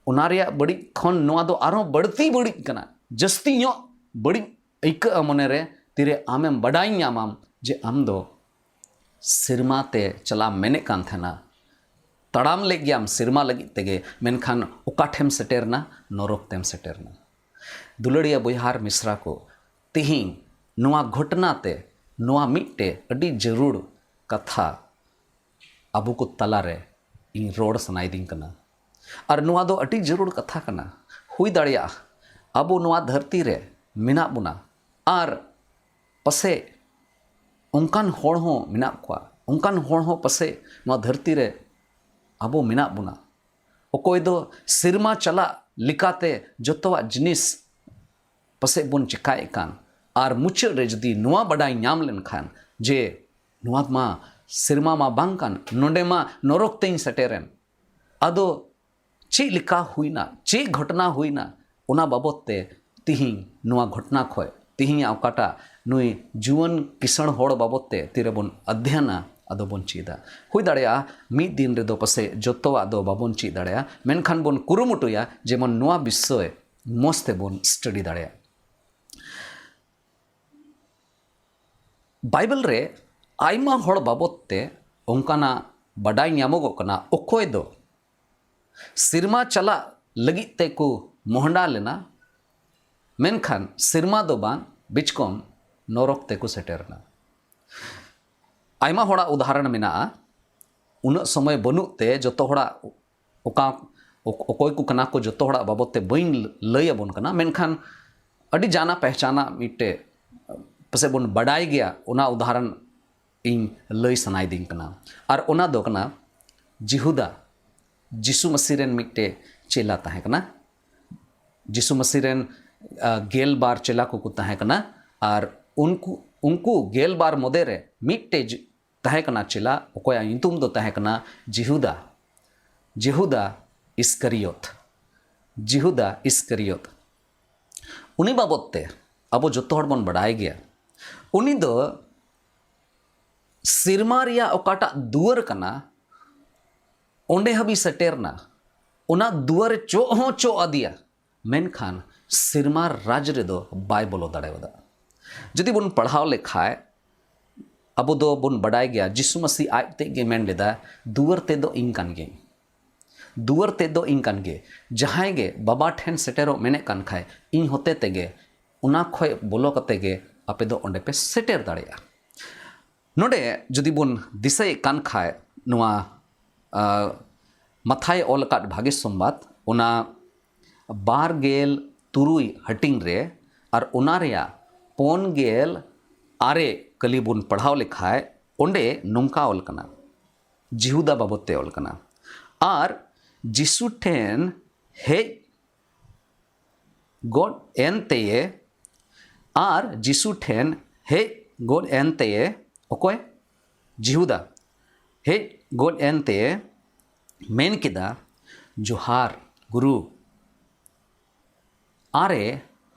ᱚᱱᱟ ᱨᱮᱭᱟᱜ ᱵᱟᱹᱲᱤᱡ ᱠᱷᱚᱱ ᱱᱚᱣᱟ ᱫᱚ ᱟᱨᱦᱚᱸ ᱵᱟᱹᱲᱛᱤ ᱵᱟᱹᱲᱤᱡ ᱠᱟᱱᱟ, ᱡᱟᱹᱥᱛᱤ ᱧᱚᱜ ᱵᱟᱹᱲᱤᱡ ᱟᱹᱭᱠᱟᱹᱜᱼᱟ ᱢᱚᱱᱮᱨᱮ, ᱛᱤᱨᱮ ᱟᱢᱮᱢ ᱵᱟᱰᱟᱭ ᱧᱟᱢᱟᱢ ᱡᱮ ᱟᱢ ᱫᱚ ᱥᱮᱨᱢᱟ ᱛᱮ ᱪᱟᱞᱟᱜ ᱮᱢ ᱢᱮᱱᱮᱫ ᱠᱟᱱ ᱛᱟᱦᱮᱱᱟ, ᱛᱟᱲᱟᱢ ᱞᱮᱫ ᱜᱮᱭᱟᱢ ᱥᱮᱨᱢᱟ ᱞᱟᱹᱜᱤᱫ ᱛᱮᱜᱮ, ᱢᱮᱱᱠᱷᱟᱱ ᱚᱠᱟ ᱴᱷᱮᱢ ᱥᱮᱴᱮᱨᱱᱟ? ᱱᱚᱨᱚᱠ ᱛᱮᱢ ᱥᱮᱴᱮᱨᱱᱟ᱾ ᱫᱩᱞᱟᱹᱲᱤᱭᱟᱹ ᱵᱚᱭᱦᱟ ᱟᱨ ᱢᱤᱥᱨᱟ ᱠᱚ, ᱛᱤᱦᱤᱧ ᱱᱚᱣᱟ ᱜᱷᱚᱴᱱᱟ ᱛᱮ ᱱᱚᱣᱟ ᱢᱤᱫᱴᱮᱡ ᱟᱹᱰᱤ ᱡᱟᱹᱨᱩᱲ ᱠᱟᱛᱷᱟ ᱟᱵᱚ ᱠᱚ ᱛᱟᱞᱟᱨᱮ ᱤᱧ ᱨᱚᱲ ᱥᱟᱱᱟᱭᱮᱫᱤᱧ ᱠᱟᱱᱟ᱾ ᱟᱨ ᱱᱚᱣᱟ ᱫᱚ ᱟᱹᱰᱤ ᱡᱟᱹᱨᱩᱲ ᱠᱟᱛᱷᱟ ᱠᱟᱱᱟ᱾ ᱦᱩᱭ ᱫᱟᱲᱮᱭᱟᱜᱼᱟ ᱟᱵᱚ ᱱᱚᱣᱟ ᱫᱷᱟᱹᱨᱛᱤ ᱨᱮ ᱢᱮᱱᱟᱜ ᱵᱚᱱᱟ ᱟᱨ ᱯᱟᱥᱮᱡ ᱚᱱᱠᱟᱱ ᱦᱚᱲ ᱦᱚᱸ ᱢᱮᱱᱟᱜ ᱠᱚᱣᱟ, ᱚᱱᱠᱟᱱ ᱦᱚᱲ ᱦᱚᱸ ᱯᱟᱥᱮᱡ ᱱᱚᱣᱟ ᱫᱷᱟᱹᱨᱛᱤ ᱨᱮ ᱟᱵᱚ ᱢᱮᱱᱟᱜ ᱵᱚᱱᱟ᱾ ᱚᱠᱚᱭ ᱫᱚ ᱥᱮᱨᱢᱟ ᱪᱟᱞᱟᱜ ᱞᱮᱠᱟᱛᱮ ᱡᱚᱛᱚᱣᱟᱜ ᱡᱤᱱᱤᱥ ᱯᱟᱥᱮᱡ ᱵᱚᱱ ᱪᱮᱠᱟᱭᱮᱫ ᱠᱟᱱ, ᱟᱨ ᱢᱩᱪᱟᱹᱫ ᱨᱮ ᱡᱩᱫᱤ ᱱᱚᱣᱟ ᱵᱟᱰᱟᱭ ᱧᱟᱢ ᱞᱮᱱᱠᱷᱟᱱ ᱡᱮ ᱱᱚᱣᱟ ᱢᱟ ᱥᱮᱨᱢᱟ ᱢᱟ ᱵᱟᱝ ᱠᱟᱱ, ᱱᱚᱰᱮ ᱢᱟ ᱱᱚᱨᱚᱠ ᱛᱮᱧ ᱥᱮᱴᱮᱨᱮᱱ, ᱟᱫᱚ ᱪᱮᱫ ᱞᱮᱠᱟ ᱦᱩᱭᱱᱟ, ᱪᱮᱫ ᱜᱷᱚᱴᱱᱟ ᱦᱩᱭᱱᱟ, ᱚᱱᱟ ᱵᱟᱵᱚᱫ ᱛᱮ ᱛᱤᱦᱤᱧ ᱱᱚᱣᱟ ᱜᱷᱚᱴᱱᱟ ᱠᱷᱚᱡ ᱛᱤᱦᱤᱧᱟᱜ ᱚᱠᱟᱴᱟᱜ ᱱᱩᱭ ᱡᱩᱣᱟᱹᱱ ᱠᱤᱥᱟᱹᱬ ᱦᱚᱲ ᱵᱟᱵᱚᱫ ᱛᱮ ᱛᱤᱨᱮᱵᱚᱱ ᱚᱫᱷᱭᱟᱱᱟ, ᱟᱫᱚ ᱵᱚᱱ ᱪᱮᱫᱟ᱾ ᱦᱩᱭ ᱫᱟᱲᱮᱭᱟᱜᱼᱟ ᱢᱤᱫ ᱫᱤᱱ ᱨᱮᱫᱚ ᱯᱟᱥᱮᱡ ᱡᱚᱛᱚᱣᱟᱜ ᱫᱚ ᱵᱟᱵᱚᱱ ᱪᱮᱫ ᱫᱟᱲᱮᱭᱟᱜᱼᱟ, ᱢᱮᱱᱠᱷᱟᱱ ᱵᱚᱱ ᱠᱩᱨᱩᱢᱩᱴᱩᱭᱟ ᱡᱮᱢᱚᱱ ᱱᱚᱣᱟ ᱵᱤᱥᱚᱭ ᱢᱚᱡᱽ ᱛᱮᱵᱚᱱ ᱥᱴᱟᱰᱤ ᱫᱟᱲᱮᱭᱟᱜᱼᱟ᱾ ᱵᱟᱭᱵᱮᱞ ᱨᱮ ᱟᱭᱢᱟ ᱦᱚᱲ ᱵᱟᱵᱚᱫ ᱛᱮ ᱚᱱᱠᱟᱱᱟᱜ ᱵᱟᱰᱟᱭ ᱧᱟᱢᱚᱜᱚᱜ ᱠᱟᱱᱟ, ᱚᱠᱚᱭ ᱫᱚ ᱥᱮᱨᱢᱟ ᱪᱟᱞᱟᱜ ᱞᱟᱹᱜᱤᱫ ᱛᱮᱠᱚ ᱢᱚᱦᱰᱟ ᱞᱮᱱᱟ, ᱢᱮᱱᱠᱷᱟᱱ ᱥᱮᱨᱢᱟ ᱫᱚ ᱵᱟᱝ, ᱵᱤᱪᱠᱚᱢ ᱱᱚᱨᱚᱠ ᱛᱮᱠᱚ ᱥᱮᱴᱮᱨ ᱮᱱᱟ᱾ ᱟᱭᱢᱟ ᱦᱚᱲᱟᱜ ᱩᱫᱟᱦᱚᱨᱚᱱ ᱢᱮᱱᱟᱜᱼᱟ᱾ ᱩᱱᱟᱹᱜ ᱥᱚᱢᱚᱭ ᱵᱟᱹᱱᱩᱜ ᱛᱮ ᱡᱚᱛᱚ ᱦᱚᱲᱟᱜ ᱚᱠᱟ, ᱚᱠ-, ᱚᱠᱚᱭ ᱠᱚ ᱠᱟᱱᱟ ᱠᱚ, ᱡᱚᱛᱚ ᱦᱚᱲᱟᱜ ᱵᱟᱵᱚᱫ ᱛᱮ ᱵᱟᱹᱧ ᱞᱟᱹᱭ ᱟᱵᱚᱱ ᱠᱟᱱᱟ, ᱢᱮᱱᱠᱷᱟᱱ ᱟᱹᱰᱤ ᱡᱟᱱᱟ ᱯᱮᱦᱪᱟᱱᱟ ᱢᱤᱫᱴᱮᱡ ᱯᱟᱥᱮᱡ ᱵᱚᱱ ᱵᱟᱰᱟᱭ ᱜᱮᱭᱟ, ᱚᱱᱟ ᱩᱫᱟᱦᱚᱨᱚᱱ ᱤᱧ ᱞᱟᱹᱭ ᱥᱟᱱᱟᱭᱮᱫᱤᱧ ᱠᱟᱱᱟ᱾ ᱟᱨ ᱚᱱᱟ ᱫᱚ ᱠᱟᱱᱟ ᱡᱤᱦᱩᱫᱟ, ᱡᱤᱥᱩ ᱢᱟᱹᱥᱤ ᱨᱮᱱ ᱢᱤᱫᱴᱮᱡ ᱪᱮᱞᱟ ᱛᱟᱦᱮᱸ ᱠᱟᱱᱟ᱾ ᱡᱤᱥᱩ ᱢᱟᱹᱥᱤ ᱨᱮᱱ, ᱟ, ᱜᱮᱞ ᱵᱟᱨ ᱪᱮᱞᱟ ᱠᱚᱠᱚ ᱛᱟᱦᱮᱸ ᱠᱟᱱᱟ᱾ ᱟᱨ ᱩᱱᱠᱩ, ᱩᱱᱠᱩ ᱜᱮᱞ ᱵᱟᱨ ᱢᱚᱫᱽᱫᱷᱮ ᱨᱮ ᱢᱤᱫᱴᱮᱡ ᱛᱟᱦᱮᱸ ᱠᱟᱱᱟ ᱪᱮᱞᱟ, ᱚᱠᱚᱭᱟᱜ ᱧᱩᱛᱩᱢ ᱫᱚ ᱛᱟᱦᱮᱸ ᱠᱟᱱᱟ ᱡᱤᱦᱩᱫᱟ, ᱡᱤᱦᱩᱫᱟ ᱤᱥᱠᱟᱨᱤᱭᱚᱛ, ᱡᱤᱦᱩᱫᱟ ᱤᱥᱠᱟᱨᱤᱭᱚᱛ᱾ ᱩᱱᱤ ᱵᱟᱵᱚᱫ ᱛᱮ ᱟᱵᱚ ᱡᱚᱛᱚ ᱦᱚᱲ ᱵᱚᱱ ᱵᱟᱰᱟᱭ ᱜᱮᱭᱟ᱾ ᱩᱱᱤ ᱫᱚ ᱥᱮᱨᱢᱟ ᱨᱮᱭᱟᱜ ᱚᱠᱟᱴᱟᱜ ᱫᱩᱣᱟᱹᱨ ᱠᱟᱱᱟ, ᱚᱸᱰᱮ ᱦᱟᱹᱵᱤᱡ ᱥᱮᱴᱮᱨ ᱮᱱᱟ᱾ ᱚᱱᱟ ᱫᱩᱣᱟᱹᱨ ᱪᱚᱜ ᱦᱚᱸ ᱪᱚᱜ ᱟᱫᱮᱭᱟ, ᱢᱮᱱᱠᱷᱟᱱ ᱥᱮᱨᱢᱟ ᱨᱟᱡᱽ ᱨᱮᱫᱚ ᱵᱟᱭ ᱵᱚᱞᱚ ᱫᱟᱲᱮᱭᱟᱫᱟ᱾ ᱡᱩᱫᱤ ᱵᱚᱱ ᱯᱟᱲᱦᱟᱣ ᱞᱮᱠᱷᱟᱡ, ᱟᱵᱚ ᱫᱚ ᱵᱚᱱ ᱵᱟᱰᱟᱭ ᱜᱮᱭᱟ, ᱡᱤᱥᱩ ᱢᱟᱹᱥᱤ ᱟᱡ ᱛᱮᱫ ᱜᱮ ᱢᱮᱱ ᱞᱮᱫᱟ, "ᱫᱩᱣᱟᱹᱨ ᱛᱮᱫ ᱫᱚ ᱤᱧ ᱠᱟᱱ ᱜᱤᱭᱟᱹᱧ, ᱫᱩᱣᱟᱹᱨ ᱛᱮᱫ ᱫᱚ ᱤᱧ ᱠᱟᱱ ᱜᱮ, ᱡᱟᱦᱟᱸᱭ ᱜᱮ ᱵᱟᱵᱟ ᱴᱷᱮᱱ ᱥᱮᱴᱮᱨᱚᱜ ᱢᱮᱱᱮᱫ ᱠᱟᱱ ᱠᱷᱟᱡ, ᱤᱧ ᱦᱚᱛᱮ ᱛᱮᱜᱮ, ᱚᱱᱟ ᱠᱷᱚᱡ ᱵᱚᱞᱚ ᱠᱟᱛᱮ ᱜᱮ ᱟᱯᱮ ᱫᱚ ᱚᱸᱰᱮ ᱯᱮ ᱥᱮᱴᱮᱨ ᱫᱟᱲᱮᱭᱟᱜᱼᱟ᱾" ᱱᱚᱰᱮ ᱡᱩᱫᱤ ᱵᱚᱱ ᱫᱤᱥᱟᱹᱭᱮᱫ ᱠᱟᱱ ᱠᱷᱟᱡ, ᱱᱚᱣᱟ, ᱟ, ᱢᱟᱛᱷᱟᱭ ᱚᱞ ᱟᱠᱟᱫ ᱵᱷᱟᱜᱮ ᱥᱚᱢᱵᱟᱫ, ᱚᱱᱟ ᱵᱟᱨ ᱜᱮᱞ ᱛᱩᱨᱩᱭ ᱦᱟᱹᱴᱤᱧ ᱨᱮ ᱟᱨ ᱚᱱᱟ ᱨᱮᱭᱟᱜ ᱯᱩᱱ ᱜᱮᱞ ᱟᱨᱮ ᱠᱟᱹᱞᱤ ᱵᱚᱱ ᱯᱟᱲᱦᱟᱣ ᱞᱮᱠᱷᱟᱡ, ᱚᱸᱰᱮ ᱱᱚᱝᱠᱟ ᱚᱞ ᱠᱟᱱᱟ, ᱡᱤᱦᱩᱫᱟ ᱵᱟᱵᱚᱫ ᱛᱮ ᱚᱞ ᱠᱟᱱᱟ, "ᱟᱨ ᱡᱤᱥᱩ ᱴᱷᱮᱱ ᱦᱮᱡ ᱜᱚᱫ ᱮᱱ ᱛᱮᱭᱮ, ᱟᱨ ᱡᱤᱥᱩ ᱴᱷᱮᱱ ᱦᱮᱡ ᱜᱚᱫ ᱮᱱ ᱛᱮᱭᱮ", ᱚᱠᱚᱭ? ᱡᱤᱦᱩᱫᱟ᱾ ᱦᱮᱡ ᱜᱚᱫ ᱮᱱ ᱛᱮᱭᱮ ᱢᱮᱱ ᱠᱮᱫᱟ, "ᱡᱚᱦᱟᱨ, ᱜᱩᱨᱩ", ᱟᱨᱮ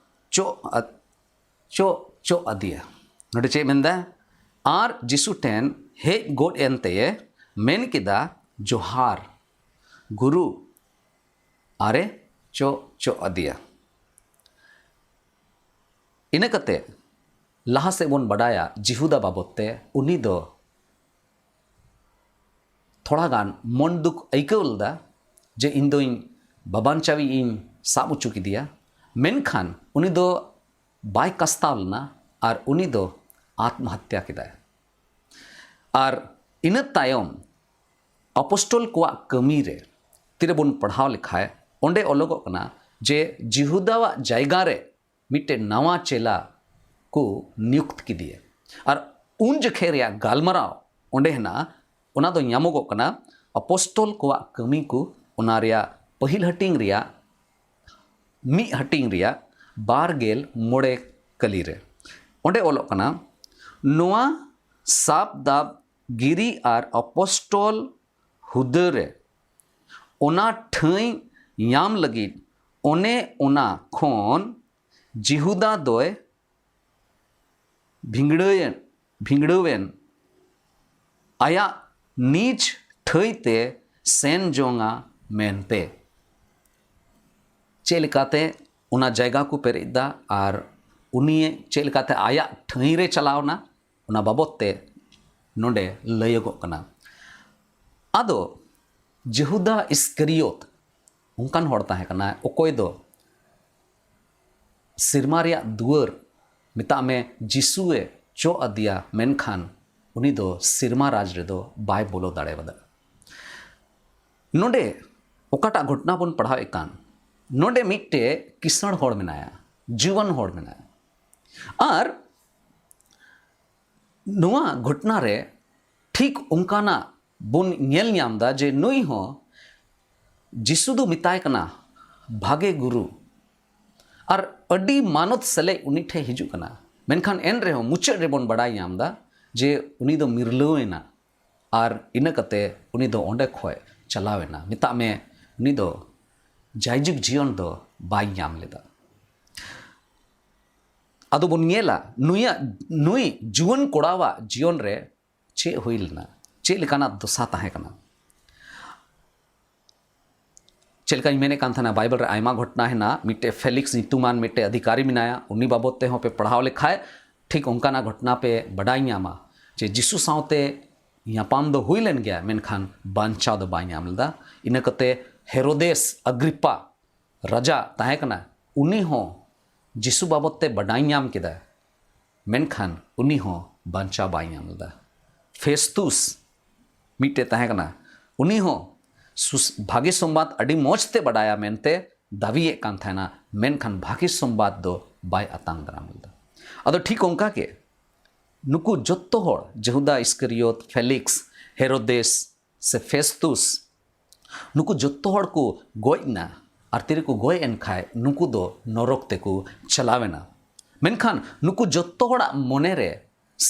ᱪᱚᱜ ᱟ-, ᱪᱚᱜ, ᱪᱚᱜ ᱟᱫᱮᱭᱟ᱾ ᱱᱚᱰᱮ ᱪᱮᱫ ᱢᱮᱱᱫᱟ? ᱟᱨ ᱡᱤᱥᱩ ᱴᱷᱮᱱ ᱦᱮᱡ ᱜᱚᱫ ᱮᱱ ᱛᱮᱭᱮ ᱢᱮᱱ ᱠᱮᱫᱟ, "ᱡᱚᱦᱟᱨ, ᱜᱩᱨᱩ", ᱟᱨᱮ ᱪᱚᱜ, ᱪᱚᱜ ᱟᱫᱮᱭᱟ᱾ ᱤᱱᱟᱹ ᱠᱟᱛᱮ ᱞᱟᱦᱟ ᱥᱮᱫ ᱵᱚᱱ ᱵᱟᱰᱟᱭᱟ ᱡᱤᱦᱩᱫᱟ ᱵᱟᱵᱚᱫ ᱛᱮ, ᱩᱱᱤ ᱫᱚ ᱛᱷᱚᱲᱟ ᱜᱟᱱ ᱢᱚᱱ ᱫᱩᱠ ᱟᱹᱭᱠᱟᱹᱣ ᱞᱮᱫᱟ ᱡᱮ ᱤᱧ ᱫᱚᱧ ᱵᱟᱵᱟᱱᱪᱟᱣᱤᱡ ᱤᱧ ᱥᱟᱵ ᱦᱚᱪᱚ ᱠᱮᱫᱮᱭᱟ, ᱢᱮᱱᱠᱷᱟᱱ ᱩᱱᱤ ᱫᱚ ᱵᱟᱭ ᱠᱟᱥᱛᱟᱣ ᱞᱮᱱᱟ ᱟᱨ ᱩᱱᱤ ᱫᱚ ᱟᱛᱢᱦᱟᱛᱭᱟ ᱠᱮᱫᱟᱭ᱾ ᱟᱨ ᱤᱱᱟᱹ ᱛᱟᱭᱚᱢ ᱟᱯᱚᱥᱴᱚᱞ ᱠᱚᱣᱟᱜ ᱠᱟᱹᱢᱤ ᱨᱮ ᱛᱤᱨᱮᱵᱚᱱ ᱯᱟᱲᱦᱟᱣ ᱞᱮᱠᱷᱟᱡ, ᱚᱸᱰᱮ ᱚᱞᱚᱜᱚᱜ ᱠᱟᱱᱟ ᱡᱮ ᱡᱤᱦᱩᱫᱟᱣᱟᱜ ᱡᱟᱭᱜᱟ ᱨᱮ ᱢᱤᱫᱴᱮᱱ ᱱᱟᱣᱟ ᱪᱮᱞᱟ ᱠᱚ ᱱᱤᱭᱩᱠᱛ ᱠᱮᱫᱮᱭᱟ᱾ ᱟᱨ ᱩᱱ ᱡᱚᱠᱷᱮᱡ ᱨᱮᱭᱟᱜ ᱜᱟᱞᱢᱟᱨᱟᱣ ᱚᱸᱰᱮ ᱦᱮᱱᱟᱜᱼᱟ, ᱚᱱᱟ ᱫᱚ ᱧᱟᱢᱚᱜᱚᱜ ᱠᱟᱱᱟ ᱟᱯᱚᱥᱴᱚᱞ ᱠᱚᱣᱟᱜ ᱠᱟᱹᱢᱤ ᱠᱚ, ᱚᱱᱟ ᱨᱮᱭᱟᱜ ᱯᱟᱹᱦᱤᱞ ᱦᱟᱹᱴᱤᱧ ᱨᱮᱭᱟᱜ ᱢᱤᱫ ᱦᱟᱹᱴᱤᱧ ᱨᱮᱭᱟᱜ ᱵᱟᱨ ᱜᱮᱞ ᱢᱚᱬᱮ ᱠᱟᱹᱞᱤ ᱨᱮ᱾ ᱚᱸᱰᱮ ᱚᱞᱚᱜ ᱠᱟᱱᱟ, ᱱᱚᱣᱟ ᱥᱟᱵ ᱫᱟᱵ ᱜᱤᱨᱤ ᱟᱨ ᱟᱯᱚᱥᱴᱚᱞ ᱦᱩᱫᱟᱹ ᱨᱮ ᱚᱱᱟ ᱴᱷᱟᱹᱭ ᱧᱟᱢ ᱞᱟᱹᱜᱤᱫ ᱚᱱᱮ ᱚᱱᱟ ᱠᱷᱚᱱ ᱡᱤᱦᱩᱫᱟ ᱫᱚᱭ ᱵᱷᱤᱸᱜᱲᱟᱹᱭᱮᱱ, ᱵᱷᱤᱸᱜᱲᱟᱹᱣᱮᱱ ᱟᱭᱟᱜ ᱱᱤᱡ ᱴᱷᱟᱹᱭ ᱛᱮ ᱥᱮᱱ ᱡᱚᱝᱟ ᱢᱮᱱᱛᱮ᱾ ᱪᱮᱫ ᱞᱮᱠᱟᱛᱮ ᱚᱱᱟ ᱡᱟᱭᱜᱟ ᱠᱚ ᱯᱮᱨᱮᱡ ᱮᱫᱟ ᱟᱨ ᱩᱱᱤ ᱪᱮᱫ ᱞᱮᱠᱟᱛᱮ ᱟᱭᱟᱜ ᱴᱷᱟᱹᱭ ᱨᱮ ᱪᱟᱞᱟᱣ ᱮᱱᱟ, ᱚᱱᱟ ᱵᱟᱵᱚᱫ ᱛᱮ ᱱᱚᱰᱮ ᱞᱟᱹᱭᱚᱜᱚᱜ ᱠᱟᱱᱟ᱾ ᱟᱫᱚ ᱡᱮᱦᱩᱫᱟ ᱤᱥᱠᱟᱨᱤᱭᱚᱛ ᱚᱱᱠᱟᱱ ᱦᱚᱲ ᱛᱟᱦᱮᱸ ᱠᱟᱱᱟᱭ, ᱚᱠᱚᱭ ᱫᱚ ᱥᱮᱨᱢᱟ ᱨᱮᱭᱟᱜ ᱫᱩᱣᱟᱹᱨ, ᱢᱮᱛᱟᱜ ᱢᱮ, ᱡᱤᱥᱩᱭᱮ ᱪᱚᱜ ᱟᱫᱮᱭᱟ, ᱢᱮᱱᱠᱷᱟᱱ ᱩᱱᱤ ᱫᱚ ᱥᱮᱨᱢᱟ ᱨᱟᱡᱽ ᱨᱮᱫᱚ ᱵᱟᱭ ᱵᱚᱞᱚ ᱫᱟᱲᱮᱭᱟᱫᱟ᱾ ᱱᱚᱰᱮ ᱚᱠᱟᱴᱟᱜ ᱜᱷᱚᱴᱚᱱᱟ ᱵᱚᱱ ᱯᱟᱲᱦᱟᱣᱮᱫ ᱠᱟᱱ, ᱱᱚᱰᱮ ᱢᱤᱫᱴᱮᱡ ᱠᱤᱥᱟᱹᱬ ᱦᱚᱲ ᱢᱮᱱᱟᱭᱟ, ᱡᱩᱣᱟᱹᱱ ᱦᱚᱲ ᱢᱮᱱᱟᱭᱟ᱾ ᱟᱨ ᱱᱚᱣᱟ ᱜᱷᱚᱴᱚᱱᱟ ᱨᱮ ᱴᱷᱤᱠ ᱚᱱᱠᱟᱱᱟᱜ ᱵᱚᱱ ᱧᱮᱞ ᱧᱟᱢ ᱮᱫᱟ ᱡᱮ ᱱᱩᱭ ᱦᱚᱸ ᱡᱤᱥᱩ ᱫᱚ ᱢᱮᱛᱟᱭ ᱠᱟᱱᱟ, "ᱵᱷᱟᱜᱮ ᱜᱩᱨᱩ", ᱟᱨ ᱟᱹᱰᱤ ᱢᱟᱱᱚᱛ ᱥᱮᱞᱮᱫ ᱩᱱᱤ ᱴᱷᱮᱱ ᱦᱤᱡᱩᱜ ᱠᱟᱱᱟ᱾ ᱢᱮᱱᱠᱷᱟᱱ ᱮᱱ ᱨᱮᱦᱚᱸ ᱢᱩᱪᱟᱹᱫ ᱨᱮᱵᱚᱱ ᱵᱟᱰᱟᱭ ᱧᱟᱢ ᱮᱫᱟ ᱡᱮ ᱩᱱᱤ ᱫᱚ ᱢᱤᱨᱞᱟᱹᱣ ᱮᱱᱟ ᱟᱨ ᱤᱱᱟᱹ ᱠᱟᱛᱮ ᱩᱱᱤ ᱫᱚ ᱚᱸᱰᱮ ᱠᱷᱚᱡ ᱪᱟᱞᱟᱣ ᱮᱱᱟ᱾ ᱢᱮᱛᱟᱜ ᱢᱮ, ᱩᱱᱤ ᱫᱚ ᱡᱟᱭᱡᱩᱜᱽ ᱡᱤᱭᱚᱱ ᱫᱚ ᱵᱟᱭ ᱧᱟᱢ ᱞᱮᱫᱟ᱾ ᱟᱫᱚ ᱵᱚᱱ ᱧᱮᱞᱟ ᱱᱩᱭᱟᱜ, ᱱᱩᱭ ᱡᱩᱣᱟᱹᱱ ᱠᱚᱲᱟᱣᱟᱜ ᱡᱤᱭᱚᱱ ᱨᱮ ᱪᱮᱫ ᱦᱩᱭ ᱞᱮᱱᱟ, ᱪᱮᱫ ᱞᱮᱠᱟᱱᱟᱜ ᱫᱚᱥᱟ ᱛᱟᱦᱮᱸ ᱠᱟᱱᱟ᱾ ᱪᱮᱫ ᱞᱮᱠᱟᱧ ᱢᱮᱱᱮᱫ ᱠᱟᱱ ᱛᱟᱦᱮᱱᱟ, ᱵᱟᱭᱵᱮᱞ ᱨᱮ ᱟᱭᱢᱟ ᱜᱷᱚᱴᱚᱱᱟ ᱦᱮᱱᱟᱜᱼᱟ᱾ ᱢᱤᱫᱴᱮᱡ ᱯᱷᱮᱞᱤᱠᱥ ᱧᱩᱛᱩᱢᱟᱱ ᱢᱤᱫᱴᱮᱡ ᱚᱫᱷᱤᱠᱟᱨᱤ ᱢᱮᱱᱟᱭᱟ, ᱩᱱᱤ ᱵᱟᱵᱚᱫ ᱛᱮᱦᱚᱸ ᱯᱮ ᱯᱟᱲᱦᱟᱣ ᱞᱮᱠᱷᱟᱡ ᱴᱷᱤᱠ ᱚᱱᱠᱟᱱᱟᱜ ᱜᱷᱚᱴᱚᱱᱟ ᱯᱮ ᱵᱟᱰᱟᱭ ᱧᱟᱢᱟ ᱡᱮ ᱡᱤᱥᱩ ᱥᱟᱶᱛᱮ ᱧᱟᱯᱟᱢ ᱫᱚ ᱦᱩᱭ ᱞᱮᱱ ᱜᱮᱭᱟ, ᱢᱮᱱᱠᱷᱟᱱ ᱵᱟᱧᱪᱟᱣ ᱫᱚ ᱵᱟᱭ ᱧᱟᱢ ᱞᱮᱫᱟ᱾ ᱤᱱᱟᱹ ᱠᱟᱛᱮ ᱦᱮᱨᱳᱫᱮᱥ ᱟᱜᱨᱤᱯᱟ ᱨᱟᱡᱟ ᱛᱟᱦᱮᱸ ᱠᱟᱱᱟ, ᱩᱱᱤ ᱦᱚᱸ ᱡᱤᱥᱩ ᱵᱟᱵᱚᱫ ᱛᱮ ᱵᱟᱰᱟᱭ ᱧᱟᱢ ᱠᱮᱫᱟ, ᱢᱮᱱᱠᱷᱟᱱ ᱩᱱᱤ ᱦᱚᱸ ᱵᱟᱧᱪᱟᱣ ᱵᱟᱭ ᱧᱟᱢ ᱞᱮᱫᱟ᱾ ᱯᱷᱮᱥᱛᱩᱥ ᱢᱤᱫᱴᱮᱡ ᱛᱟᱦᱮᱸ ᱠᱟᱱᱟ, ᱩᱱᱤ ᱦᱚᱸ ᱥᱩᱥ-, ᱵᱷᱟᱜᱮ ᱥᱚᱢᱵᱟᱫ ᱟᱹᱰᱤ ᱢᱚᱡᱽ ᱛᱮ ᱵᱟᱰᱟᱭᱟ ᱢᱮᱱᱛᱮ ᱫᱟᱹᱵᱤᱭᱮᱫ ᱠᱟᱱ ᱛᱟᱦᱮᱱᱟ, ᱢᱮᱱᱠᱷᱟᱱ ᱵᱷᱟᱜᱮ ᱥᱚᱢᱵᱟᱫ ᱫᱚ ᱵᱟᱭ ᱟᱛᱟᱝ ᱫᱟᱨᱟᱢ ᱞᱮᱫᱟ᱾ ᱟᱫᱚ ᱴᱷᱤᱠ ᱚᱱᱠᱟ ᱜᱮ ᱱᱩᱠᱩ ᱡᱚᱛᱚ ᱦᱚᱲ, ᱡᱮᱦᱩᱫᱟ ᱤᱥᱠᱟᱨᱤᱭᱚᱛ, ᱯᱷᱮᱞᱤᱠᱥ, ᱦᱮᱨᱳᱫᱮᱥ ᱥᱮ ᱯᱷᱮᱥᱛᱩᱥ, ᱱᱩᱠᱩ ᱡᱚᱛᱚ ᱦᱚᱲ ᱠᱚ ᱜᱚᱡ ᱮᱱᱟ᱾ ᱟᱨ ᱛᱤᱨᱮᱠᱚ ᱜᱚᱡ ᱮᱱ ᱠᱷᱟᱡ ᱱᱩᱠᱩ ᱫᱚ ᱱᱚᱨᱚᱠ ᱛᱮᱠᱚ ᱪᱟᱞᱟᱣ ᱮᱱᱟ᱾ ᱢᱮᱱᱠᱷᱟᱱ ᱱᱩᱠᱩ ᱡᱚᱛᱚ ᱦᱚᱲᱟᱜ ᱢᱚᱱᱮ ᱨᱮ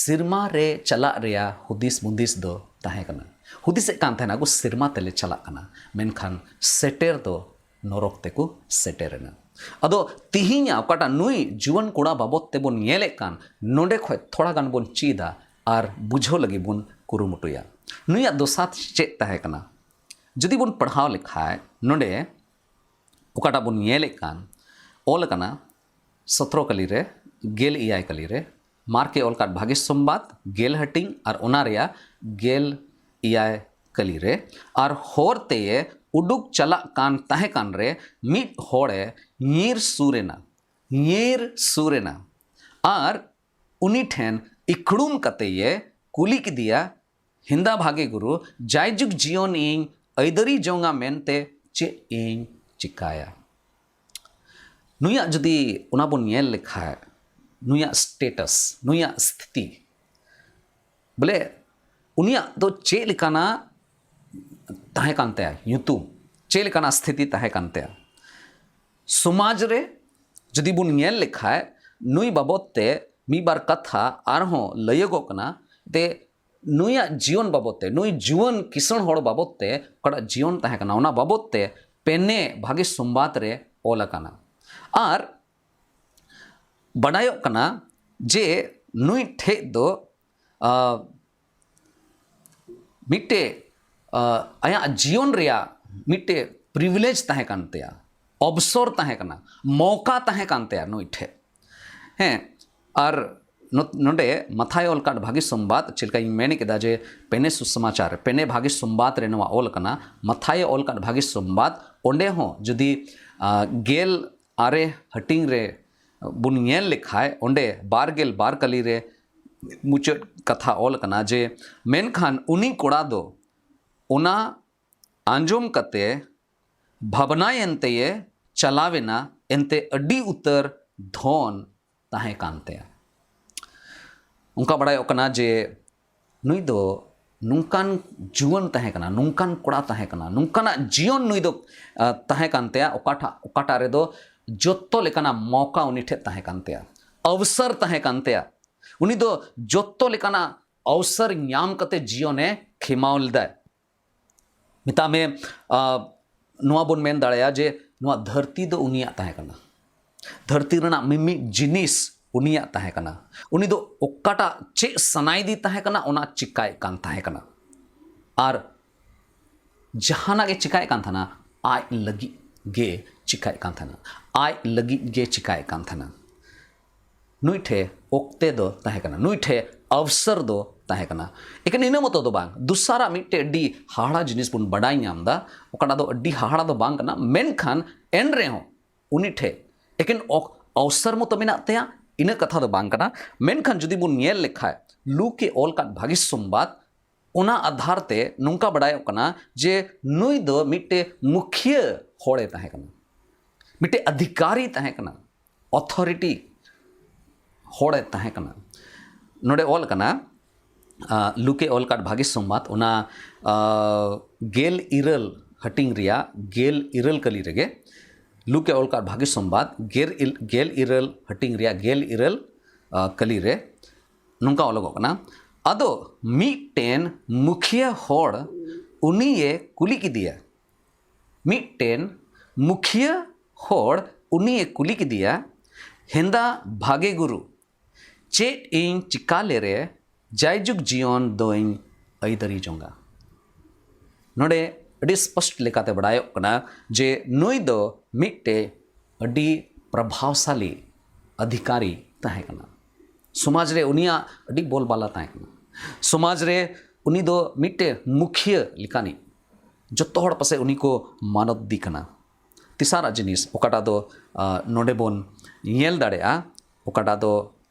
ᱥᱮᱨᱢᱟ ᱨᱮ ᱪᱟᱞᱟᱜ ᱨᱮᱭᱟᱜ ᱦᱩᱫᱤᱥ ᱢᱩᱫᱤᱥ ᱫᱚ ᱛᱟᱦᱮᱸ ᱠᱟᱱᱟ᱾ ᱦᱩᱫᱤᱥᱮᱫ ᱠᱟᱱ ᱛᱟᱦᱮᱱᱟ ᱠᱚ ᱥᱮᱨᱢᱟ ᱛᱮᱞᱮ ᱪᱟᱞᱟᱜ ᱠᱟᱱᱟ, ᱢᱮᱱᱠᱷᱟᱱ ᱥᱮᱴᱮᱨ ᱫᱚ ᱱᱚᱨᱚᱠ ᱛᱮᱠᱚ ᱥᱮᱴᱮᱨ ᱮᱱᱟ᱾ ᱟᱫᱚ ᱛᱤᱦᱤᱧᱟᱜ ᱚᱠᱟᱴᱟᱜ ᱱᱩᱭ ᱡᱩᱣᱟᱹᱱ ᱠᱚᱲᱟ ᱵᱟᱵᱚᱫ ᱛᱮᱵᱚᱱ ᱧᱮᱞᱮᱫ ᱠᱟᱱ, ᱱᱚᱰᱮ ᱠᱷᱚᱡ ᱛᱷᱚᱲᱟ ᱜᱟᱱ ᱵᱚᱱ ᱪᱮᱫᱟ ᱟᱨ ᱵᱩᱡᱷᱟᱹᱣ ᱞᱟᱹᱜᱤᱫ ᱵᱚᱱ ᱠᱩᱨᱩᱢᱩᱴᱩᱭᱟ᱾ ᱱᱩᱭᱟᱜ ᱫᱚᱥᱟ ᱪᱮᱫ ᱛᱟᱦᱮᱸ ᱠᱟᱱᱟ? ᱡᱩᱫᱤ ᱵᱚᱱ ᱯᱟᱲᱦᱟᱣ ᱞᱮᱠᱷᱟᱡ, ᱱᱚᱰᱮ ᱚᱠᱟᱴᱟᱜ ᱵᱚᱱ ᱧᱮᱞᱮᱫ ᱠᱟᱱ, ᱚᱞ ᱟᱠᱟᱱᱟ ᱥᱚᱛᱨᱚ ᱠᱟᱹᱞᱤ ᱨᱮ, ᱜᱮᱞ ᱮᱭᱟᱭ ᱠᱟᱹᱞᱤ ᱨᱮ, ᱢᱟᱨᱠᱮ ᱚᱞ ᱠᱟᱫ ᱵᱷᱟᱜᱮ ᱥᱚᱢᱵᱟᱫ ᱜᱮᱞ ᱦᱟᱹᱴᱤᱧ ᱟᱨ ᱚᱱᱟ ᱨᱮᱭᱟᱜ ᱜᱮᱞ ᱮᱭᱟᱭ ᱠᱟᱹᱞᱤ ᱨᱮ, ᱟᱨ ᱦᱚᱨ ᱛᱮᱭᱮ ᱩᱰᱩᱠ ᱪᱟᱞᱟᱜ ᱠᱟᱱ ᱛᱟᱦᱮᱸ ᱠᱟᱱ ᱨᱮ ᱢᱤᱫ ᱦᱚᱲᱮ ᱧᱤᱨ ᱥᱩᱨ ᱮᱱᱟ, ᱧᱤᱨ ᱥᱩᱨ ᱮᱱᱟ, ᱟᱨ ᱩᱱᱤ ᱴᱷᱮᱱ ᱤᱠᱷᱲᱩᱢ ᱠᱟᱛᱮᱭᱮ ᱠᱩᱞᱤ ᱠᱮᱫᱮᱭᱟ, ᱦᱮᱸᱫᱟ ᱵᱷᱟᱜᱮ ᱜᱩᱨᱩ, ᱡᱟᱭᱡᱩᱜᱽ ᱡᱤᱭᱚᱱ ᱤᱧ ᱟᱹᱭᱫᱟᱹᱨᱤ ᱡᱚᱝᱟ ᱢᱮᱱᱛᱮ ᱪᱮᱫ ᱤᱧ ᱪᱤᱠᱟᱭᱟ? ᱱᱩᱭᱟᱜ ᱡᱩᱫᱤ ᱚᱱᱟ ᱵᱚᱱ ᱧᱮᱞ ᱞᱮᱠᱷᱟᱡ, ᱱᱩᱭᱟᱜ ᱥᱴᱮᱴᱟᱥ, ᱱᱩᱭᱟᱜ ᱥᱛᱷᱤᱛᱤ, ᱵᱚᱞᱮ ᱩᱱᱤᱭᱟᱜ ᱫᱚ ᱪᱮᱫ ᱞᱮᱠᱟᱱᱟᱜ ᱛᱟᱦᱮᱸ ᱠᱟᱱ ᱛᱟᱭᱟ ᱧᱩᱛᱩᱢ, ᱪᱮᱫ ᱞᱮᱠᱟᱱᱟᱜ ᱥᱛᱷᱤᱛᱤ ᱛᱟᱦᱮᱸ ᱠᱟᱱ ᱛᱟᱭᱟ᱾ ᱥᱚᱢᱟᱡᱽ ᱨᱮ ᱡᱩᱫᱤ ᱵᱚᱱ ᱧᱮᱞ ᱞᱮᱠᱷᱟᱡ, ᱱᱩᱭ ᱵᱟᱵᱚᱫ ᱛᱮ ᱢᱤᱫ ᱵᱟᱨ ᱠᱟᱛᱷᱟ ᱟᱨᱦᱚᱸ ᱞᱟᱹᱭᱟᱹᱜᱚᱜ ᱠᱟᱱᱟ᱾ ᱛᱮ ᱱᱩᱭᱟᱜ ᱡᱤᱭᱚᱱ ᱵᱟᱵᱚᱫ ᱛᱮ, ᱱᱩᱭ ᱡᱩᱣᱟᱹᱱ ᱠᱤᱥᱟᱹᱬ ᱦᱚᱲ ᱵᱟᱵᱚᱫ ᱛᱮ ᱚᱠᱟᱴᱟᱜ ᱡᱤᱭᱚᱱ ᱛᱟᱦᱮᱸ ᱠᱟᱱᱟ, ᱚᱱᱟ ᱵᱟᱵᱚᱫ ᱛᱮ ᱯᱮᱱᱮ ᱵᱷᱟᱜᱮ ᱥᱚᱢᱵᱟᱫ ᱨᱮ ᱚᱞ ᱟᱠᱟᱱᱟ᱾ ᱟᱨ ᱵᱟᱰᱟᱭᱚᱜ ᱠᱟᱱᱟ ᱡᱮ ᱱᱩᱭ ᱴᱷᱮᱡ ᱫᱚ, ᱟ, ᱢᱤᱫᱴᱮᱡ, ᱟ, ᱟᱭᱟᱜ ᱡᱤᱭᱚᱱ ᱨᱮᱭᱟᱜ ᱢᱤᱫᱴᱮᱡ ᱯᱨᱤᱵᱷᱤᱞᱮᱡᱽ ᱛᱟᱦᱮᱸ ᱠᱟᱱ ᱛᱟᱭᱟ, ᱚᱵᱥᱚᱨ ᱛᱟᱦᱮᱸ ᱠᱟᱱᱟ, ᱢᱚᱣᱠᱟ ᱛᱟᱦᱮᱸ ᱠᱟᱱ ᱛᱟᱭᱟ ᱱᱩᱭ ᱴᱷᱮᱱ᱾ ᱦᱮᱸ, ᱟᱨ ᱱᱚ-, ᱱᱚᱰᱮ ᱢᱟᱛᱷᱟᱭ ᱚᱞ ᱠᱟᱫ ᱵᱷᱟᱹᱜᱤ ᱥᱚᱢᱵᱟᱫ, ᱪᱮᱫ ᱞᱮᱠᱟᱧ ᱢᱮᱱ ᱠᱮᱫᱟ ᱡᱮ ᱯᱮᱱᱮ ᱥᱩᱥᱚᱢᱟᱪᱟᱨ, ᱯᱮᱱᱮ ᱵᱷᱟᱹᱜᱤ ᱥᱚᱢᱵᱟᱫ ᱨᱮ ᱱᱚᱣᱟ ᱚᱞ ᱠᱟᱱᱟ, ᱢᱟᱛᱷᱟᱭ ᱚᱞ ᱠᱟᱫ ᱵᱷᱟᱹᱜᱤ ᱥᱚᱢᱵᱟᱫ, ᱚᱸᱰᱮ ᱦᱚᱸ ᱡᱩᱫᱤ, ᱟ, ᱜᱮᱞ ᱟᱨᱮ ᱦᱟᱹᱴᱤᱧ ᱨᱮ ᱵᱚᱱ ᱧᱮᱞ ᱞᱮᱠᱷᱟᱡ, ᱚᱸᱰᱮ ᱵᱟᱨ ᱜᱮᱞ ᱵᱟᱨ ᱠᱟᱹᱞᱤ ᱨᱮ ᱢᱩᱪᱟᱹᱫ ᱠᱟᱛᱷᱟ ᱚᱞ ᱠᱟᱱᱟ ᱡᱮ, ᱢᱮᱱᱠᱷᱟᱱ ᱩᱱᱤ ᱠᱚᱲᱟ ᱫᱚ ᱚᱱᱟ ᱟᱸᱡᱚᱢ ᱠᱟᱛᱮ ᱵᱷᱟᱵᱽᱱᱟᱭᱮᱱ ᱛᱮᱭᱮ ᱪᱟᱞᱟᱣᱮᱱᱟ, ᱮᱱᱛᱮ ᱟᱹᱰᱤ ᱩᱛᱟᱹᱨ ᱫᱷᱚᱱ ᱛᱟᱦᱮᱸ ᱠᱟᱱ ᱛᱟᱭᱟ᱾ ᱚᱱᱠᱟ ᱵᱟᱲᱟᱭᱚᱜ ᱠᱟᱱᱟ ᱡᱮ ᱱᱩᱭ ᱫᱚ ᱱᱚᱝᱠᱟᱱ ᱡᱩᱣᱟᱹᱱ ᱛᱟᱦᱮᱸ ᱠᱟᱱᱟ, ᱱᱚᱝᱠᱟᱱ ᱠᱚᱲᱟ ᱛᱟᱦᱮᱸ ᱠᱟᱱᱟ, ᱱᱚᱝᱠᱟᱱᱟᱜ ᱡᱤᱭᱚᱱ ᱱᱩᱭ ᱫᱚ, ᱟ, ᱛᱟᱦᱮᱸ ᱠᱟᱱ ᱛᱟᱭᱟ, ᱚᱠᱟᱴᱟᱜ, ᱚᱠᱟᱴᱟᱜ ᱨᱮᱫᱚ ᱡᱚᱛᱚ ᱞᱮᱠᱟᱱᱟᱜ ᱢᱚᱣᱠᱟ ᱩᱱᱤ ᱴᱷᱮᱱ ᱛᱟᱦᱮᱸ ᱠᱟᱱ ᱛᱟᱭᱟ, ᱚᱵᱥᱚᱨ ᱛᱟᱦᱮᱸ ᱠᱟᱱ ᱛᱟᱭᱟ᱾ ᱩᱱᱤ ᱫᱚ ᱡᱚᱛᱚ ᱞᱮᱠᱟᱱᱟᱜ ᱚᱵᱥᱚᱨ ᱧᱟᱢ ᱠᱟᱛᱮ ᱡᱤᱭᱚᱱᱮ ᱠᱷᱮᱢᱟᱣ ᱞᱮᱫᱟᱭ᱾ ᱢᱮᱛᱟᱜ ᱢᱮ, ᱟ, ᱱᱚᱣᱟ ᱵᱚᱱ ᱢᱮᱱ ᱫᱟᱲᱮᱭᱟᱜᱼᱟ ᱡᱮ ᱱᱚᱣᱟ ᱫᱷᱟᱹᱨᱛᱤ ᱫᱚ ᱩᱱᱤᱭᱟᱜ ᱛᱟᱦᱮᱸ ᱠᱟᱱᱟ᱾ ᱫᱷᱟᱹᱨᱛᱤ ᱨᱮᱱᱟᱜ ᱢᱤᱢᱤᱫ ᱡᱤᱱᱤᱥ ᱩᱱᱤᱭᱟᱜ ᱛᱟᱦᱮᱸ ᱠᱟᱱᱟ᱾ ᱩᱱᱤ ᱫᱚ ᱚᱠᱟᱴᱟᱜ ᱪᱮᱫ ᱥᱟᱱᱟᱭᱮᱫᱮ ᱛᱟᱦᱮᱸ ᱠᱟᱱᱟ, ᱚᱱᱟ ᱪᱤᱠᱟᱭᱮᱫ ᱠᱟᱱ ᱛᱟᱦᱮᱸ ᱠᱟᱱᱟ᱾ ᱟᱨ ᱡᱟᱦᱟᱱᱟᱜ ᱜᱮ ᱪᱤᱠᱟᱭᱮᱫ ᱠᱟᱱ ᱛᱟᱦᱮᱱᱟ, ᱟᱡ ᱞᱟᱹᱜᱤᱫ ᱜᱮ ᱪᱤᱠᱟᱭᱮᱫ ᱠᱟᱱ ᱛᱟᱦᱮᱱᱟ, ᱟᱡ ᱞᱟᱹᱜᱤᱫ ᱜᱮ ᱪᱤᱠᱟᱭᱮᱫ ᱠᱟᱱ ᱛᱟᱦᱮᱱᱟ᱾ ᱱᱩᱭ ᱴᱷᱮ ᱚᱠᱛᱮ ᱫᱚ ᱛᱟᱦᱮᱸ ᱠᱟᱱᱟ, ᱱᱩᱭ ᱴᱷᱮ ᱚᱵᱥᱚᱨ ᱫᱚ ᱛᱟᱦᱮᱸ ᱠᱟᱱᱟ᱾ ᱮᱠᱮᱱ ᱤᱱᱟᱹ ᱢᱚᱛᱚ ᱫᱚ ᱵᱟᱝ, ᱫᱚᱥᱟᱨᱟᱜ ᱢᱤᱫᱴᱮᱡ ᱟᱹᱰᱤ ᱦᱟᱦᱟᱲᱟ ᱡᱤᱱᱤᱥ ᱵᱚᱱ ᱵᱟᱰᱟᱭ ᱧᱟᱢ ᱮᱫᱟ, ᱚᱠᱟᱴᱟᱜ ᱫᱚ ᱟᱹᱰᱤ ᱦᱟᱦᱟᱲᱟ ᱫᱚ ᱵᱟᱝ ᱠᱟᱱᱟ, ᱢᱮᱱᱠᱷᱟᱱ ᱮᱱ ᱨᱮᱦᱚᱸ ᱩᱱᱤ ᱴᱷᱮ ᱮᱠᱮᱱ ᱚᱠ-, ᱚᱵᱥᱚᱨ ᱢᱚᱛᱚ ᱢᱮᱱᱟᱜ ᱛᱟᱭᱟ, ᱤᱱᱟᱹ ᱠᱟᱛᱷᱟ ᱫᱚ ᱵᱟᱝ ᱠᱟᱱᱟ᱾ ᱢᱮᱱᱠᱷᱟᱱ ᱡᱩᱫᱤ ᱵᱚᱱ ᱧᱮᱞ ᱞᱮᱠᱷᱟᱡ, ᱞᱩᱠᱮ ᱚᱞ ᱠᱟᱫ ᱵᱷᱟᱹᱜᱤ ᱥᱚᱢᱵᱟᱫ, ᱚᱱᱟ ᱟᱫᱷᱟᱨ ᱛᱮ ᱱᱚᱝᱠᱟ ᱵᱟᱰᱟᱭᱚᱜ ᱠᱟᱱᱟ ᱡᱮ ᱱᱩᱭ ᱫᱚ ᱢᱤᱫᱴᱮᱡ ᱢᱩᱠᱷᱤᱭᱟᱹ ᱦᱚᱲᱮ ᱛᱟᱦᱮᱸ ᱠᱟᱱᱟ, ᱢᱤᱫᱴᱮᱡ ᱚᱫᱷᱤᱠᱟᱨᱤ ᱛᱟᱦᱮᱸ ᱠᱟᱱᱟ, ᱚᱛᱷᱚᱨᱤᱴᱤ ᱦᱚᱲᱮ ᱛᱟᱦᱮᱸ ᱠᱟᱱᱟ᱾ ᱱᱚᱰᱮ ᱚᱞ ᱠᱟᱱᱟ, ᱟ, ᱞᱩᱠᱮ ᱚᱞ ᱠᱟᱫ ᱵᱷᱟᱹᱜᱤ ᱥᱚᱢᱵᱟᱫ, ᱚᱱᱟ, ᱟ, ᱜᱮᱞ ᱤᱨᱟᱹᱞ ᱦᱟᱹᱴᱤᱧ ᱨᱮᱭᱟᱜ ᱜᱮᱞ ᱤᱨᱟᱹᱞ ᱠᱟᱹᱞᱤ ᱨᱮᱜᱮ, ᱞᱩᱠᱮ ᱚᱞ ᱠᱟᱫ ᱵᱷᱟᱹᱜᱤ ᱥᱚᱢᱵᱟᱫ ᱜᱮᱞ ᱤᱞ-, ᱜᱮᱞ ᱤᱨᱟᱹᱞ ᱦᱟᱹᱴᱤᱧ ᱨᱮᱭᱟᱜ ᱜᱮᱞ ᱤᱨᱟᱹᱞ, ᱟ, ᱠᱟᱹᱞᱤ ᱨᱮ ᱱᱚᱝᱠᱟ ᱚᱞᱚᱜᱚᱜ ᱠᱟᱱᱟ, ᱟᱫᱚ ᱢᱤᱫᱴᱮᱱ ᱢᱩᱠᱷᱤᱭᱟᱹ ᱦᱚᱲ ᱩᱱᱤᱭᱮ ᱠᱩᱞᱤ ᱠᱮᱫᱮᱭᱟ, ᱢᱤᱫᱴᱮᱱ ᱢᱩᱠᱷᱤᱭᱟᱹ ᱦᱚᱲ ᱩᱱᱤᱭᱮ ᱠᱩᱞᱤ ᱠᱮᱫᱮᱭᱟ, "ᱦᱮᱸᱫᱟ ᱵᱷᱟᱜᱮ ᱜᱩᱨᱩ, ᱪᱮᱫ ᱤᱧ ᱪᱤᱠᱟ ᱞᱮᱨᱮ ᱡᱟᱭᱡᱩᱜᱽ ᱡᱤᱭᱚᱱ ᱫᱚᱧ ᱟᱹᱭᱫᱟᱹᱨᱤ ᱡᱚᱝᱟ?" ᱱᱚᱰᱮ ᱟᱹᱰᱤ ᱥᱯᱚᱥᱴ ᱞᱮᱠᱟᱛᱮ ᱵᱟᱲᱟᱭᱚᱜ ᱠᱟᱱᱟ ᱡᱮ ᱱᱩᱭ ᱫᱚ ᱢᱤᱫᱴᱮᱡ ᱟᱹᱰᱤ ᱯᱨᱚᱵᱷᱟᱵᱽᱥᱟᱞᱤ ᱚᱫᱷᱤᱠᱟᱨᱤ ᱛᱟᱦᱮᱸ ᱠᱟᱱᱟ᱾ ᱥᱚᱢᱟᱡᱽ ᱨᱮ ᱩᱱᱤᱭᱟᱜ ᱟᱹᱰᱤ ᱵᱚᱞᱵᱟᱞᱟ ᱛᱟᱦᱮᱸ ᱠᱟᱱᱟ᱾ ᱥᱚᱢᱟᱡᱽ ᱨᱮ ᱩᱱᱤ ᱫᱚ ᱢᱤᱫᱴᱮᱡ ᱢᱩᱠᱷᱤᱭᱟᱹ ᱞᱮᱠᱟᱱᱤᱡ, ᱡᱚᱛᱚ ᱦᱚᱲ ᱯᱟᱥᱮᱡ ᱩᱱᱤ ᱠᱚ ᱢᱟᱱᱚᱛ ᱫᱤ ᱠᱟᱱᱟ᱾ ᱛᱮᱥᱟᱨᱟᱜ ᱡᱤᱱᱤᱥ ᱚᱠᱟᱴᱟᱜ ᱫᱚ, ᱟ, ᱱᱚᱰᱮ ᱵᱚᱱ ᱧᱮᱞ ᱫᱟᱲᱮᱭᱟᱜᱼᱟ, ᱚᱠᱟᱴᱟᱜ ᱫᱚ,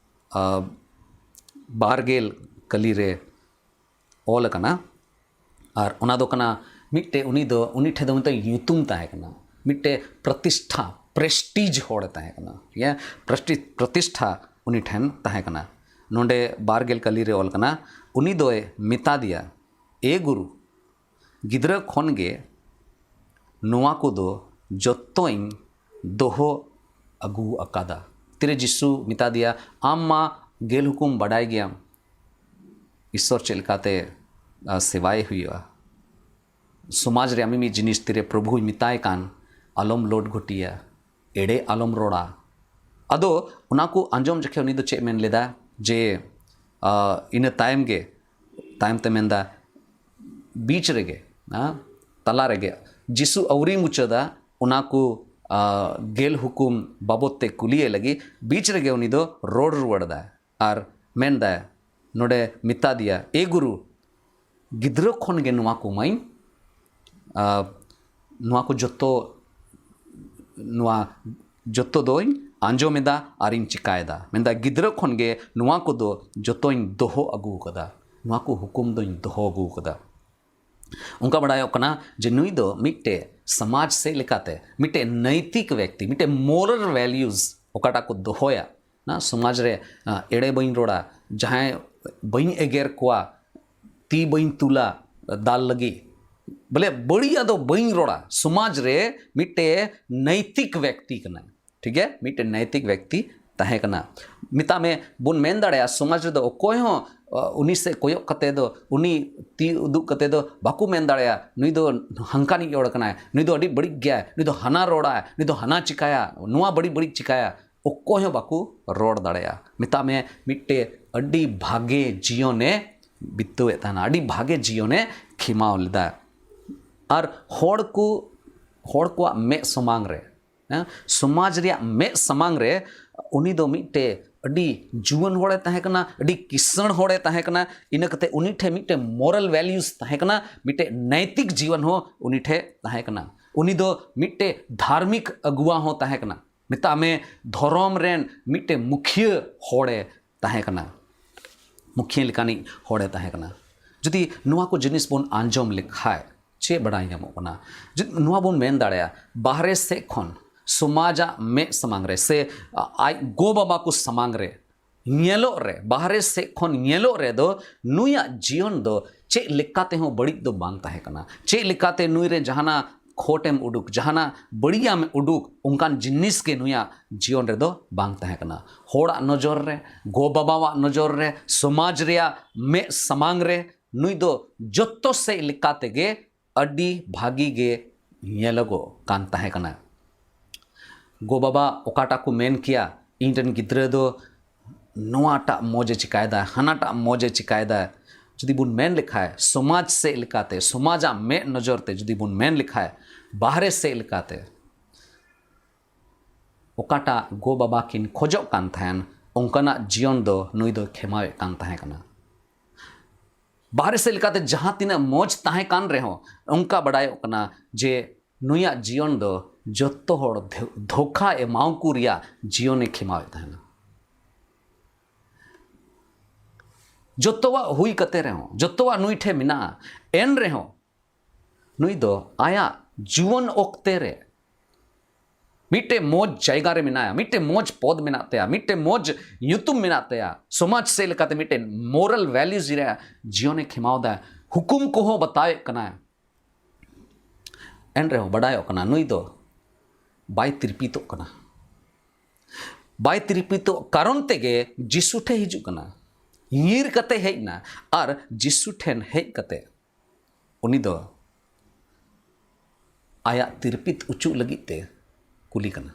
ᱟ, ᱵᱟᱨᱜᱮᱞ ᱠᱟᱹᱞᱤ ᱨᱮ ᱚᱞ ᱟᱠᱟᱱᱟ᱾ ᱟᱨ ᱚᱱᱟ ᱫᱚ ᱠᱟᱱᱟ ᱢᱤᱫᱴᱮᱡ, ᱩᱱᱤ ᱫᱚ, ᱩᱱᱤ ᱴᱷᱮᱱ ᱫᱚ ᱢᱤᱫᱴᱮᱡ ᱧᱩᱛᱩᱢ ᱛᱟᱦᱮᱸ ᱠᱟᱱᱟ, ᱢᱤᱫᱴᱮᱡ ᱯᱨᱚᱛᱤᱥᱴᱷᱟ, ᱯᱨᱮᱥᱴᱤᱡᱽ ᱦᱚᱲᱮ ᱛᱟᱦᱮᱸ ᱠᱟᱱᱟ᱾ ᱴᱷᱤᱠ ᱜᱮᱭᱟ? ᱯᱨᱮᱥᱴᱤ-, ᱯᱨᱚᱛᱤᱥᱴᱷᱟ ᱩᱱᱤ ᱴᱷᱮᱱ ᱛᱟᱦᱮᱸ ᱠᱟᱱᱟ᱾ ᱱᱚᱰᱮ ᱵᱟᱨᱜᱮᱞ ᱠᱟᱹᱞᱤ ᱨᱮ ᱚᱞ ᱠᱟᱱᱟ, ᱩᱱᱤ ᱫᱚᱭ ᱢᱮᱛᱟ ᱫᱮᱭᱟ, "ᱮ ᱜᱩᱨᱩ, ᱜᱤᱫᱽᱨᱟᱹ ᱠᱷᱚᱱ ᱜᱮ ᱱᱚᱣᱟ ᱠᱚᱫᱚ ᱡᱚᱛᱚᱧ ᱫᱚᱦᱚ ᱟᱹᱜᱩ ᱟᱠᱟᱫᱟ᱾" ᱛᱤᱨᱮ ᱡᱤᱥᱩ ᱢᱮᱛᱟ ᱫᱮᱭᱟ, "ᱟᱢ ᱢᱟ ᱜᱮᱞ ᱦᱩᱠᱩᱢ ᱵᱟᱰᱟᱭ ᱜᱮᱭᱟᱢ, ᱤᱥᱥᱚᱨ ᱪᱮᱫ ᱞᱮᱠᱟᱛᱮ, ᱟ, ᱥᱮᱵᱟᱭ ᱦᱩᱭᱩᱜᱼᱟ, ᱥᱚᱢᱟᱡᱽ ᱨᱮ ᱟᱢ ᱢᱤᱫ ᱡᱤᱱᱤᱥ ᱛᱤᱨᱮ ᱯᱨᱚᱵᱷᱩᱭ ᱢᱮᱛᱟᱭ ᱠᱟᱱ, ᱟᱞᱚᱢ ᱞᱳᱴ ᱜᱷᱚᱴᱤᱭᱟ, ᱮᱲᱮ ᱟᱞᱚᱢ ᱨᱚᱲᱟ᱾" ᱟᱫᱚ ᱚᱱᱟ ᱠᱚ ᱟᱸᱡᱚᱢ ᱡᱚᱠᱷᱮᱡ ᱩᱱᱤ ᱫᱚ ᱪᱮᱫ ᱢᱮᱱ ᱞᱮᱫᱟ ᱡᱮ, ᱟ, ᱤᱱᱟᱹ ᱛᱟᱭᱚᱢ ᱜᱮ, ᱛᱟᱭᱚᱢ ᱛᱮ ᱢᱮᱱᱫᱟ, ᱵᱤᱪ ᱨᱮᱜᱮ, ᱟ, ᱛᱟᱞᱟ ᱨᱮᱜᱮ, ᱡᱤᱥᱩ ᱟᱹᱣᱨᱤ ᱢᱩᱪᱟᱹᱫᱟ, ᱚᱱᱟ ᱠᱚ, ᱟ, ᱜᱮᱞ ᱦᱩᱠᱩᱢ ᱵᱟᱵᱚᱫ ᱛᱮ ᱠᱩᱞᱤᱭᱮ ᱞᱟᱹᱜᱤᱫ ᱵᱤᱪ ᱨᱮᱜᱮ ᱩᱱᱤ ᱫᱚ ᱨᱚᱲ ᱨᱩᱣᱟᱹᱲ ᱫᱟᱭ ᱟᱨ ᱢᱮᱱᱫᱟᱭ, ᱱᱚᱰᱮ ᱢᱮᱛᱟ ᱫᱮᱭᱟ, "ᱮ ᱜᱩᱨᱩ, ᱜᱤᱫᱽᱨᱟᱹ ᱠᱷᱚᱱ ᱜᱮ ᱱᱚᱣᱟ ᱠᱚ ᱢᱟᱧ, ᱟ, ᱱᱚᱣᱟ ᱠᱚ ᱡᱚᱛᱚ, ᱱᱚᱣᱟ ᱡᱚᱛᱚ ᱫᱚᱧ ᱟᱸᱡᱚᱢ ᱮᱫᱟ ᱟᱨᱤᱧ ᱪᱤᱠᱟᱭᱮᱫᱟ᱾" ᱢᱮᱱᱫᱟ, "ᱜᱤᱫᱽᱨᱟᱹ ᱠᱷᱚᱱ ᱜᱮ ᱱᱚᱣᱟ ᱠᱚᱫᱚ ᱡᱚᱛᱚᱧ ᱫᱚᱦᱚ ᱟᱹᱜᱩ ᱟᱠᱟᱫᱟ, ᱱᱚᱣᱟ ᱠᱚ ᱦᱩᱠᱩᱢ ᱫᱚᱧ ᱫᱚᱦᱚ ᱟᱹᱜᱩ ᱟᱠᱟᱫᱟ᱾" ᱚᱱᱠᱟ ᱵᱟᱲᱟᱭᱚᱜ ᱠᱟᱱᱟ ᱡᱮ ᱱᱩᱭ ᱫᱚ ᱢᱤᱫᱴᱮᱡ ᱥᱚᱢᱟᱡᱽ ᱥᱮᱫ ᱞᱮᱠᱟᱛᱮ ᱢᱤᱫᱴᱮᱡ ᱱᱚᱭᱛᱤᱠ ᱵᱮᱠᱛᱤ, ᱢᱤᱫᱴᱮᱡ moral values ᱚᱠᱟᱴᱟᱜ ᱠᱚ ᱫᱚᱦᱚᱭᱟ, ᱱᱟ ᱥᱚᱢᱟᱡᱽ ᱨᱮ, ᱟ, ᱮᱲᱮ ᱵᱟᱹᱧ ᱨᱚᱲᱟ, ᱡᱟᱦᱟᱸᱭ ᱵᱟᱹᱧ ᱮᱜᱮᱨ ᱠᱚᱣᱟ, ᱛᱤ ᱵᱟᱹᱧ ᱛᱩᱞᱟ ᱫᱟᱞ ᱞᱟᱹᱜᱤᱫ, ᱵᱚᱞᱮ ᱵᱟᱹᱲᱤᱡᱟᱜ ᱫᱚ ᱵᱟᱹᱧ ᱨᱚᱲᱟ᱾ ᱥᱚᱢᱟᱡᱽ ᱨᱮ ᱢᱤᱫᱴᱮᱡ ᱱᱚᱭᱛᱤᱠ ᱵᱮᱠᱛᱤ ᱠᱟᱱᱟᱭ, ᱴᱷᱤᱠ ᱜᱮᱭᱟ, ᱢᱤᱫᱴᱮᱡ ᱱᱚᱭᱛᱤᱠ ᱵᱮᱠᱛᱤ ᱛᱟᱦᱮᱸ ᱠᱟᱱᱟ᱾ ᱢᱮᱛᱟᱜ ᱢᱮ, ᱵᱚᱱ ᱢᱮᱱ ᱫᱟᱲᱮᱭᱟᱜᱼᱟ, ᱥᱚᱢᱟᱡᱽ ᱨᱮᱫᱚ ᱚᱠᱚᱭ ᱦᱚᱸ, ᱟ, ᱩᱱᱤ ᱥᱮᱫ ᱠᱚᱭᱚᱜ ᱠᱟᱛᱮ ᱫᱚ, ᱩᱱᱤ ᱛᱤ ᱩᱫᱩᱜ ᱠᱟᱛᱮ ᱫᱚ ᱵᱟᱠᱚ ᱢᱮᱱ ᱫᱟᱲᱮᱭᱟᱜᱼᱟ, "ᱱᱩᱭ ᱫᱚ ᱦᱟᱱᱠᱟᱱᱤᱡ ᱦᱚᱲ ᱠᱟᱱᱟᱭ, ᱱᱩᱭ ᱫᱚ ᱟᱹᱰᱤ ᱵᱟᱹᱲᱤᱡ ᱜᱮᱭᱟᱭ, ᱱᱩᱭ ᱫᱚ ᱦᱟᱱᱟ ᱨᱚᱲᱟᱭ, ᱱᱩᱭ ᱫᱚ ᱦᱟᱱᱟ ᱪᱤᱠᱟᱭᱟ, ᱱᱚᱣᱟ ᱵᱟᱹᱲᱤᱡ ᱵᱟᱹᱲᱤᱡ ᱪᱤᱠᱟᱭᱟ", ᱚᱠᱚᱭ ᱦᱚᱸ ᱵᱟᱠᱚ ᱨᱚᱲ ᱫᱟᱲᱮᱭᱟᱜᱼᱟ᱾ ᱢᱮᱛᱟᱜ ᱢᱮ, ᱢᱤᱫᱴᱮᱡ ᱟᱹᱰᱤ ᱵᱷᱟᱜᱮ ᱡᱤᱭᱚᱱᱮ ᱵᱤᱛᱟᱹᱣᱮᱫ ᱛᱟᱦᱮᱱᱟ, ᱟᱹᱰᱤ ᱵᱷᱟᱜᱮ ᱡᱤᱭᱚᱱᱮ ᱠᱷᱮᱢᱟᱣ ᱞᱮᱫᱟ᱾ ᱟᱨ ᱦᱚᱲ ᱠᱚ, ᱦᱚᱲ ᱠᱚᱣᱟᱜ ᱢᱮᱫ ᱥᱟᱢᱟᱝ ᱨᱮ, ᱦᱮᱸ, ᱥᱚᱢᱟᱡᱽ ᱨᱮᱭᱟᱜ ᱢᱮᱫ ᱥᱟᱢᱟᱝ ᱨᱮ ᱩᱱᱤ ᱫᱚ ᱢᱤᱫᱴᱮᱡ ᱟᱹᱰᱤ ᱡᱩᱣᱟᱹᱱ ᱦᱚᱲᱮ ᱛᱟᱦᱮᱸ ᱠᱟᱱᱟ, ᱟᱹᱰᱤ ᱠᱤᱥᱟᱹᱬ ᱦᱚᱲᱮ ᱛᱟᱦᱮᱸ ᱠᱟᱱᱟ᱾ ᱤᱱᱟᱹ ᱠᱟᱛᱮ ᱩᱱᱤ ᱴᱷᱮᱱ ᱢᱤᱫᱴᱮᱡ moral values ᱛᱟᱦᱮᱸ ᱠᱟᱱᱟ, ᱢᱤᱫᱴᱮᱡ ᱱᱟᱭᱛᱤᱠ ᱡᱤᱭᱚᱱ ᱦᱚᱸ ᱩᱱᱤ ᱴᱷᱮᱱ ᱛᱟᱦᱮᱸ ᱠᱟᱱᱟ᱾ ᱩᱱᱤ ᱫᱚ ᱢᱤᱫᱴᱮᱡ ᱫᱷᱟᱨᱢᱤᱠ ᱟᱹᱜᱩᱣᱟ ᱦᱚᱸ ᱛᱟᱦᱮᱸ ᱠᱟᱱᱟ᱾ ᱢᱮᱛᱟᱜ ᱢᱮ, ᱫᱷᱚᱨᱚᱢ ᱨᱮᱱ ᱢᱤᱫᱴᱮᱡ ᱢᱩᱠᱷᱤᱭᱟᱹ ᱦᱚᱲᱮ ᱛᱟᱦᱮᱸ ᱠᱟᱱᱟ, ᱢᱩᱠᱷᱤᱭᱟᱹ ᱞᱮᱠᱟᱱᱤᱡ ᱦᱚᱲᱮ ᱛᱟᱦᱮᱸ ᱠᱟᱱᱟ᱾ ᱡᱩᱫᱤ ᱱᱚᱣᱟ ᱠᱚ ᱡᱤᱱᱤᱥ ᱵᱚᱱ ᱟᱸᱡᱚᱢ ᱞᱮᱠᱷᱟᱡ, ᱪᱮᱫ ᱵᱟᱰᱟᱭ ᱧᱟᱢᱚᱜ ᱠᱟᱱᱟ? ᱡᱩᱫᱤ ᱱᱚᱣᱟ ᱵᱚᱱ ᱢᱮᱱ ᱫᱟᱲᱮᱭᱟᱜᱼᱟ, ᱵᱟᱦᱨᱮ ᱥᱮᱫ ᱠᱷᱚᱱ ᱥᱚᱢᱟᱡᱟᱜ ᱢᱮᱫ ᱥᱟᱢᱟᱝ ᱨᱮ ᱥᱮ ᱟᱡ ᱜᱚ ᱵᱟᱵᱟ ᱠᱚ ᱥᱟᱢᱟᱝ ᱨᱮ ᱧᱮᱞᱚᱜ ᱨᱮ, ᱵᱟᱦᱨᱮ ᱥᱮᱫ ᱠᱷᱚᱱ ᱧᱮᱞᱚᱜ ᱨᱮᱫᱚ ᱱᱩᱭᱟᱜ ᱡᱤᱭᱚᱱ ᱫᱚ ᱪᱮᱫ ᱞᱮᱠᱟ ᱛᱮᱦᱚᱸ ᱵᱟᱹᱲᱤᱡ ᱫᱚ ᱵᱟᱝ ᱛᱟᱦᱮᱸ ᱠᱟᱱᱟ᱾ ᱪᱮᱫ ᱞᱮᱠᱟᱛᱮ ᱱᱩᱭ ᱨᱮ ᱡᱟᱦᱟᱱᱟᱜ ᱠᱷᱳᱴ ᱮᱢ ᱩᱰᱩᱠ, ᱡᱟᱦᱟᱱᱟᱜ ᱵᱟᱹᱲᱤᱡᱟᱜ ᱮᱢ ᱩᱰᱩᱠ, ᱚᱱᱠᱟᱱ ᱡᱤᱱᱤᱥ ᱜᱮ ᱱᱩᱭᱟᱜ ᱡᱤᱭᱚᱱ ᱨᱮᱫᱚ ᱵᱟᱝ ᱛᱟᱦᱮᱸ ᱠᱟᱱᱟ᱾ ᱦᱚᱲᱟᱜ ᱱᱚᱡᱚᱨ ᱨᱮ, ᱜᱚ ᱵᱟᱵᱟᱣᱟᱜ ᱱᱚᱡᱚᱨ ᱨᱮ, ᱥᱚᱢᱟᱡᱽ ᱨᱮᱭᱟᱜ ᱢᱮᱫ ᱥᱟᱢᱟᱝ ᱨᱮ ᱱᱩᱭ ᱫᱚ ᱡᱚᱛᱚ ᱥᱮᱫ ᱞᱮᱠᱟ ᱛᱮᱜᱮ ᱟᱹᱰᱤ ᱵᱷᱟᱹᱜᱤ ᱜᱮ ᱧᱮᱞᱚᱜᱚᱜ ᱠᱟᱱ ᱛᱟᱦᱮᱸ ᱠᱟᱱᱟ᱾ ᱜᱚ ᱵᱟᱵᱟ ᱚᱠᱟᱴᱟᱜ ᱠᱚ ᱢᱮᱱ ᱠᱮᱭᱟ, "ᱤᱧ ᱨᱮᱱ ᱜᱤᱫᱽᱨᱟᱹ ᱫᱚ ᱱᱚᱣᱟᱴᱟᱜ ᱢᱚᱡᱽ ᱮ ᱪᱤᱠᱟᱭᱮᱫᱟ, ᱦᱟᱱᱟᱴᱟᱜ ᱢᱚᱡᱽ ᱮ ᱪᱤᱠᱟᱭᱮᱫᱟ", ᱡᱩᱫᱤ ᱵᱚᱱ ᱢᱮᱱ ᱞᱮᱠᱷᱟᱡ, ᱥᱚᱢᱟᱡᱽ ᱥᱮᱫ ᱞᱮᱠᱟᱛᱮ, ᱥᱚᱢᱟᱡᱟᱜ ᱢᱮᱫ ᱱᱚᱡᱚᱨ ᱛᱮ ᱡᱩᱫᱤ ᱵᱚᱱ ᱢᱮᱱ ᱞᱮᱠᱷᱟᱡ, ᱵᱟᱦᱨᱮ ᱥᱮᱫ ᱞᱮᱠᱟᱛᱮ ᱚᱠᱟᱴᱟᱜ ᱜᱚ ᱵᱟᱵᱟ ᱠᱤᱱ ᱠᱷᱚᱡᱚᱜ ᱠᱟᱱ ᱛᱟᱦᱮᱱ, ᱚᱱᱠᱟᱱᱟᱜ ᱡᱤᱭᱚᱱ ᱫᱚ ᱱᱩᱭ ᱫᱚ ᱠᱷᱮᱢᱟᱣᱮᱫ ᱠᱟᱱ ᱛᱟᱦᱮᱸ ᱠᱟᱱᱟ᱾ ᱵᱟᱦᱨᱮ ᱥᱮᱫ ᱞᱮᱠᱟᱛᱮ ᱡᱟᱦᱟᱸ ᱛᱤᱱᱟᱹᱜ ᱢᱚᱡᱽ ᱛᱟᱦᱮᱸ ᱠᱟᱱ ᱨᱮᱦᱚᱸ, ᱚᱱᱠᱟ ᱵᱟᱰᱟᱭᱚᱜ ᱠᱟᱱᱟ ᱡᱮ ᱱᱩᱭᱟᱜ ᱡᱤᱭᱚᱱ ᱫᱚ ᱡᱚᱛᱚ ᱦᱚᱲ ᱫᱷᱳ-, ᱫᱷᱳᱠᱟ ᱮᱢᱟᱣᱠᱚ ᱨᱮᱭᱟᱜ ᱡᱤᱭᱚᱱᱮ ᱠᱷᱮᱢᱟᱣᱮᱫ ᱛᱟᱦᱮᱱᱟ᱾ ᱡᱚᱛᱚᱣᱟᱜ ᱦᱩᱭ ᱠᱟᱛᱮ ᱨᱮᱦᱚᱸ, ᱡᱚᱛᱚᱣᱟᱜ ᱱᱩᱭ ᱴᱷᱮᱱ ᱢᱮᱱᱟᱜᱼᱟ, ᱮᱱ ᱨᱮᱦᱚᱸ ᱱᱩᱭ ᱫᱚ ᱟᱭᱟᱜ ᱡᱩᱣᱟᱹᱱ ᱚᱠᱛᱮ ᱨᱮ ᱢᱤᱫᱴᱮᱡ ᱢᱚᱡᱽ ᱡᱟᱭᱜᱟ ᱨᱮ ᱢᱮᱱᱟᱭᱟ, ᱢᱤᱫᱴᱮᱡ ᱢᱚᱡᱽ ᱯᱚᱫᱽ ᱢᱮᱱᱟᱜ ᱛᱟᱭᱟ, ᱢᱤᱫᱴᱮᱡ ᱢᱚᱡᱽ ᱧᱩᱛᱩᱢ ᱢᱮᱱᱟᱜ ᱛᱟᱭᱟ, ᱥᱚᱢᱟᱡᱽ ᱥᱮᱫ ᱞᱮᱠᱟᱛᱮ ᱢᱤᱫᱴᱮᱡ moral values ᱨᱮᱭᱟᱜ ᱡᱤᱭᱚᱱᱮ ᱠᱷᱮᱢᱟᱣ ᱫᱟ, ᱦᱩᱠᱩᱢ ᱠᱚᱦᱚᱸ ᱵᱟᱛᱟᱣᱮᱫ ᱠᱟᱱᱟᱭ᱾ ᱮᱱ ᱨᱮᱦᱚᱸ ᱵᱟᱰᱟᱭᱚᱜ ᱠᱟᱱᱟ ᱱᱩᱭ ᱫᱚ ᱵᱟᱭ ᱛᱤᱨᱯᱤᱛᱚᱜ ᱠᱟᱱᱟ᱾ ᱵᱟᱭ ᱛᱤᱨᱯᱤᱛᱚᱜ ᱠᱟᱨᱚᱱ ᱛᱮᱜᱮ ᱡᱤᱥᱩ ᱴᱷᱮᱱ ᱦᱤᱡᱩᱜ ᱠᱟᱱᱟ᱾ ᱧᱤᱨ ᱠᱟᱛᱮ ᱦᱮᱡ ᱮᱱᱟ ᱟᱨ ᱡᱤᱥᱩ ᱴᱷᱮᱱ ᱦᱮᱡ ᱠᱟᱛᱮ ᱩᱱᱤ ᱫᱚ ᱟᱭᱟᱜ ᱛᱤᱨᱯᱤᱛ ᱚᱪᱚᱜ ᱞᱟᱹᱜᱤᱫ ᱛᱮ ᱠᱩᱞᱤ ᱠᱟᱱᱟ᱾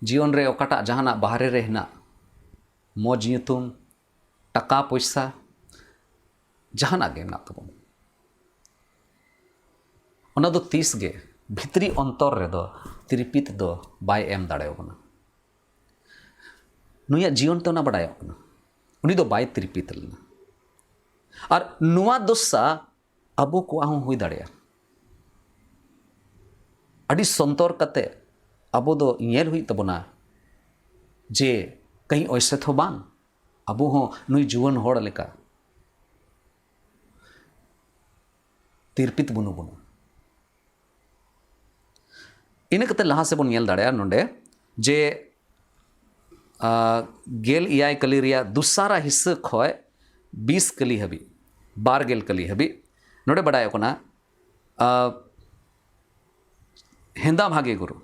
ᱡᱤᱭᱚᱱ ᱨᱮ ᱚᱠᱟᱴᱟᱜ ᱡᱟᱦᱟᱱᱟᱜ ᱵᱟᱦᱨᱮ ᱨᱮ ᱦᱮᱱᱟᱜ, ᱢᱚᱡᱽ ᱧᱩᱛᱩᱢ, ᱴᱟᱠᱟ ᱯᱚᱭᱥᱟ, ᱡᱟᱦᱟᱱᱟᱜ ᱜᱮ ᱢᱮᱱᱟᱜ ᱛᱟᱵᱚᱱ, ᱚᱱᱟ ᱫᱚ ᱛᱤᱥ ᱜᱮ ᱵᱷᱤᱛᱨᱤ ᱚᱱᱛᱚᱨ ᱨᱮᱫᱚ ᱛᱤᱨᱯᱤᱛ ᱫᱚ ᱵᱟᱭ ᱮᱢ ᱫᱟᱲᱮᱭᱟᱵᱚᱱᱟ᱾ ᱱᱩᱭᱟᱜ ᱡᱤᱭᱚᱱ ᱛᱮ ᱚᱱᱟ ᱵᱟᱰᱟᱭᱚᱜ ᱠᱟᱱᱟ, ᱩᱱᱤ ᱫᱚ ᱵᱟᱭ ᱛᱤᱨᱯᱤᱛ ᱞᱮᱱᱟ᱾ ᱟᱨ ᱱᱚᱣᱟ ᱫᱚᱥᱟ ᱟᱵᱚ ᱠᱚᱣᱟᱜ ᱦᱚᱸ ᱦᱩᱭ ᱫᱟᱲᱮᱭᱟᱜᱼᱟ᱾ ᱟᱹᱰᱤ ᱥᱚᱱᱛᱚᱨ ᱠᱟᱛᱮ ᱟᱵᱚ ᱫᱚ ᱧᱮᱞ ᱦᱩᱭᱩᱜ ᱛᱟᱵᱚᱱᱟ ᱡᱮ ᱠᱟᱹᱦᱤ ᱚᱭᱥᱮ ᱛᱷᱚ ᱵᱟᱝ, ᱟᱵᱚ ᱦᱚᱸ ᱱᱩᱭ ᱡᱩᱣᱟᱹᱱ ᱦᱚᱲ ᱞᱮᱠᱟ ᱛᱤᱨᱯᱤᱛ ᱵᱟᱹᱱᱩᱜ ᱵᱚᱱᱟ᱾ ᱤᱱᱟᱹ ᱠᱟᱛᱮ ᱞᱟᱦᱟ ᱥᱮᱫ ᱵᱚᱱ ᱧᱮᱞ ᱫᱟᱲᱮᱭᱟᱜᱼᱟ ᱱᱚᱰᱮ ᱡᱮ, ᱟᱸ, ᱜᱮᱞ ᱮᱭᱟᱭ ᱠᱟᱹᱞᱤ ᱨᱮᱭᱟᱜ ᱫᱚᱥᱟᱨᱟ ᱦᱤᱥᱥᱟᱹ ᱠᱷᱚᱱ ᱵᱤᱥ ᱠᱟᱹᱞᱤ ᱦᱟᱹᱵᱤᱡ, ᱵᱟᱨ ᱜᱮᱞ ᱠᱟᱹᱞᱤ ᱦᱟᱹᱵᱤᱡ, ᱱᱚᱰᱮ ᱵᱟᱰᱟᱭᱚᱜ ᱠᱟᱱᱟ, ᱟᱸ, ᱦᱮᱸᱫᱟ ᱵᱷᱟᱜᱮ ᱜᱩᱨᱩ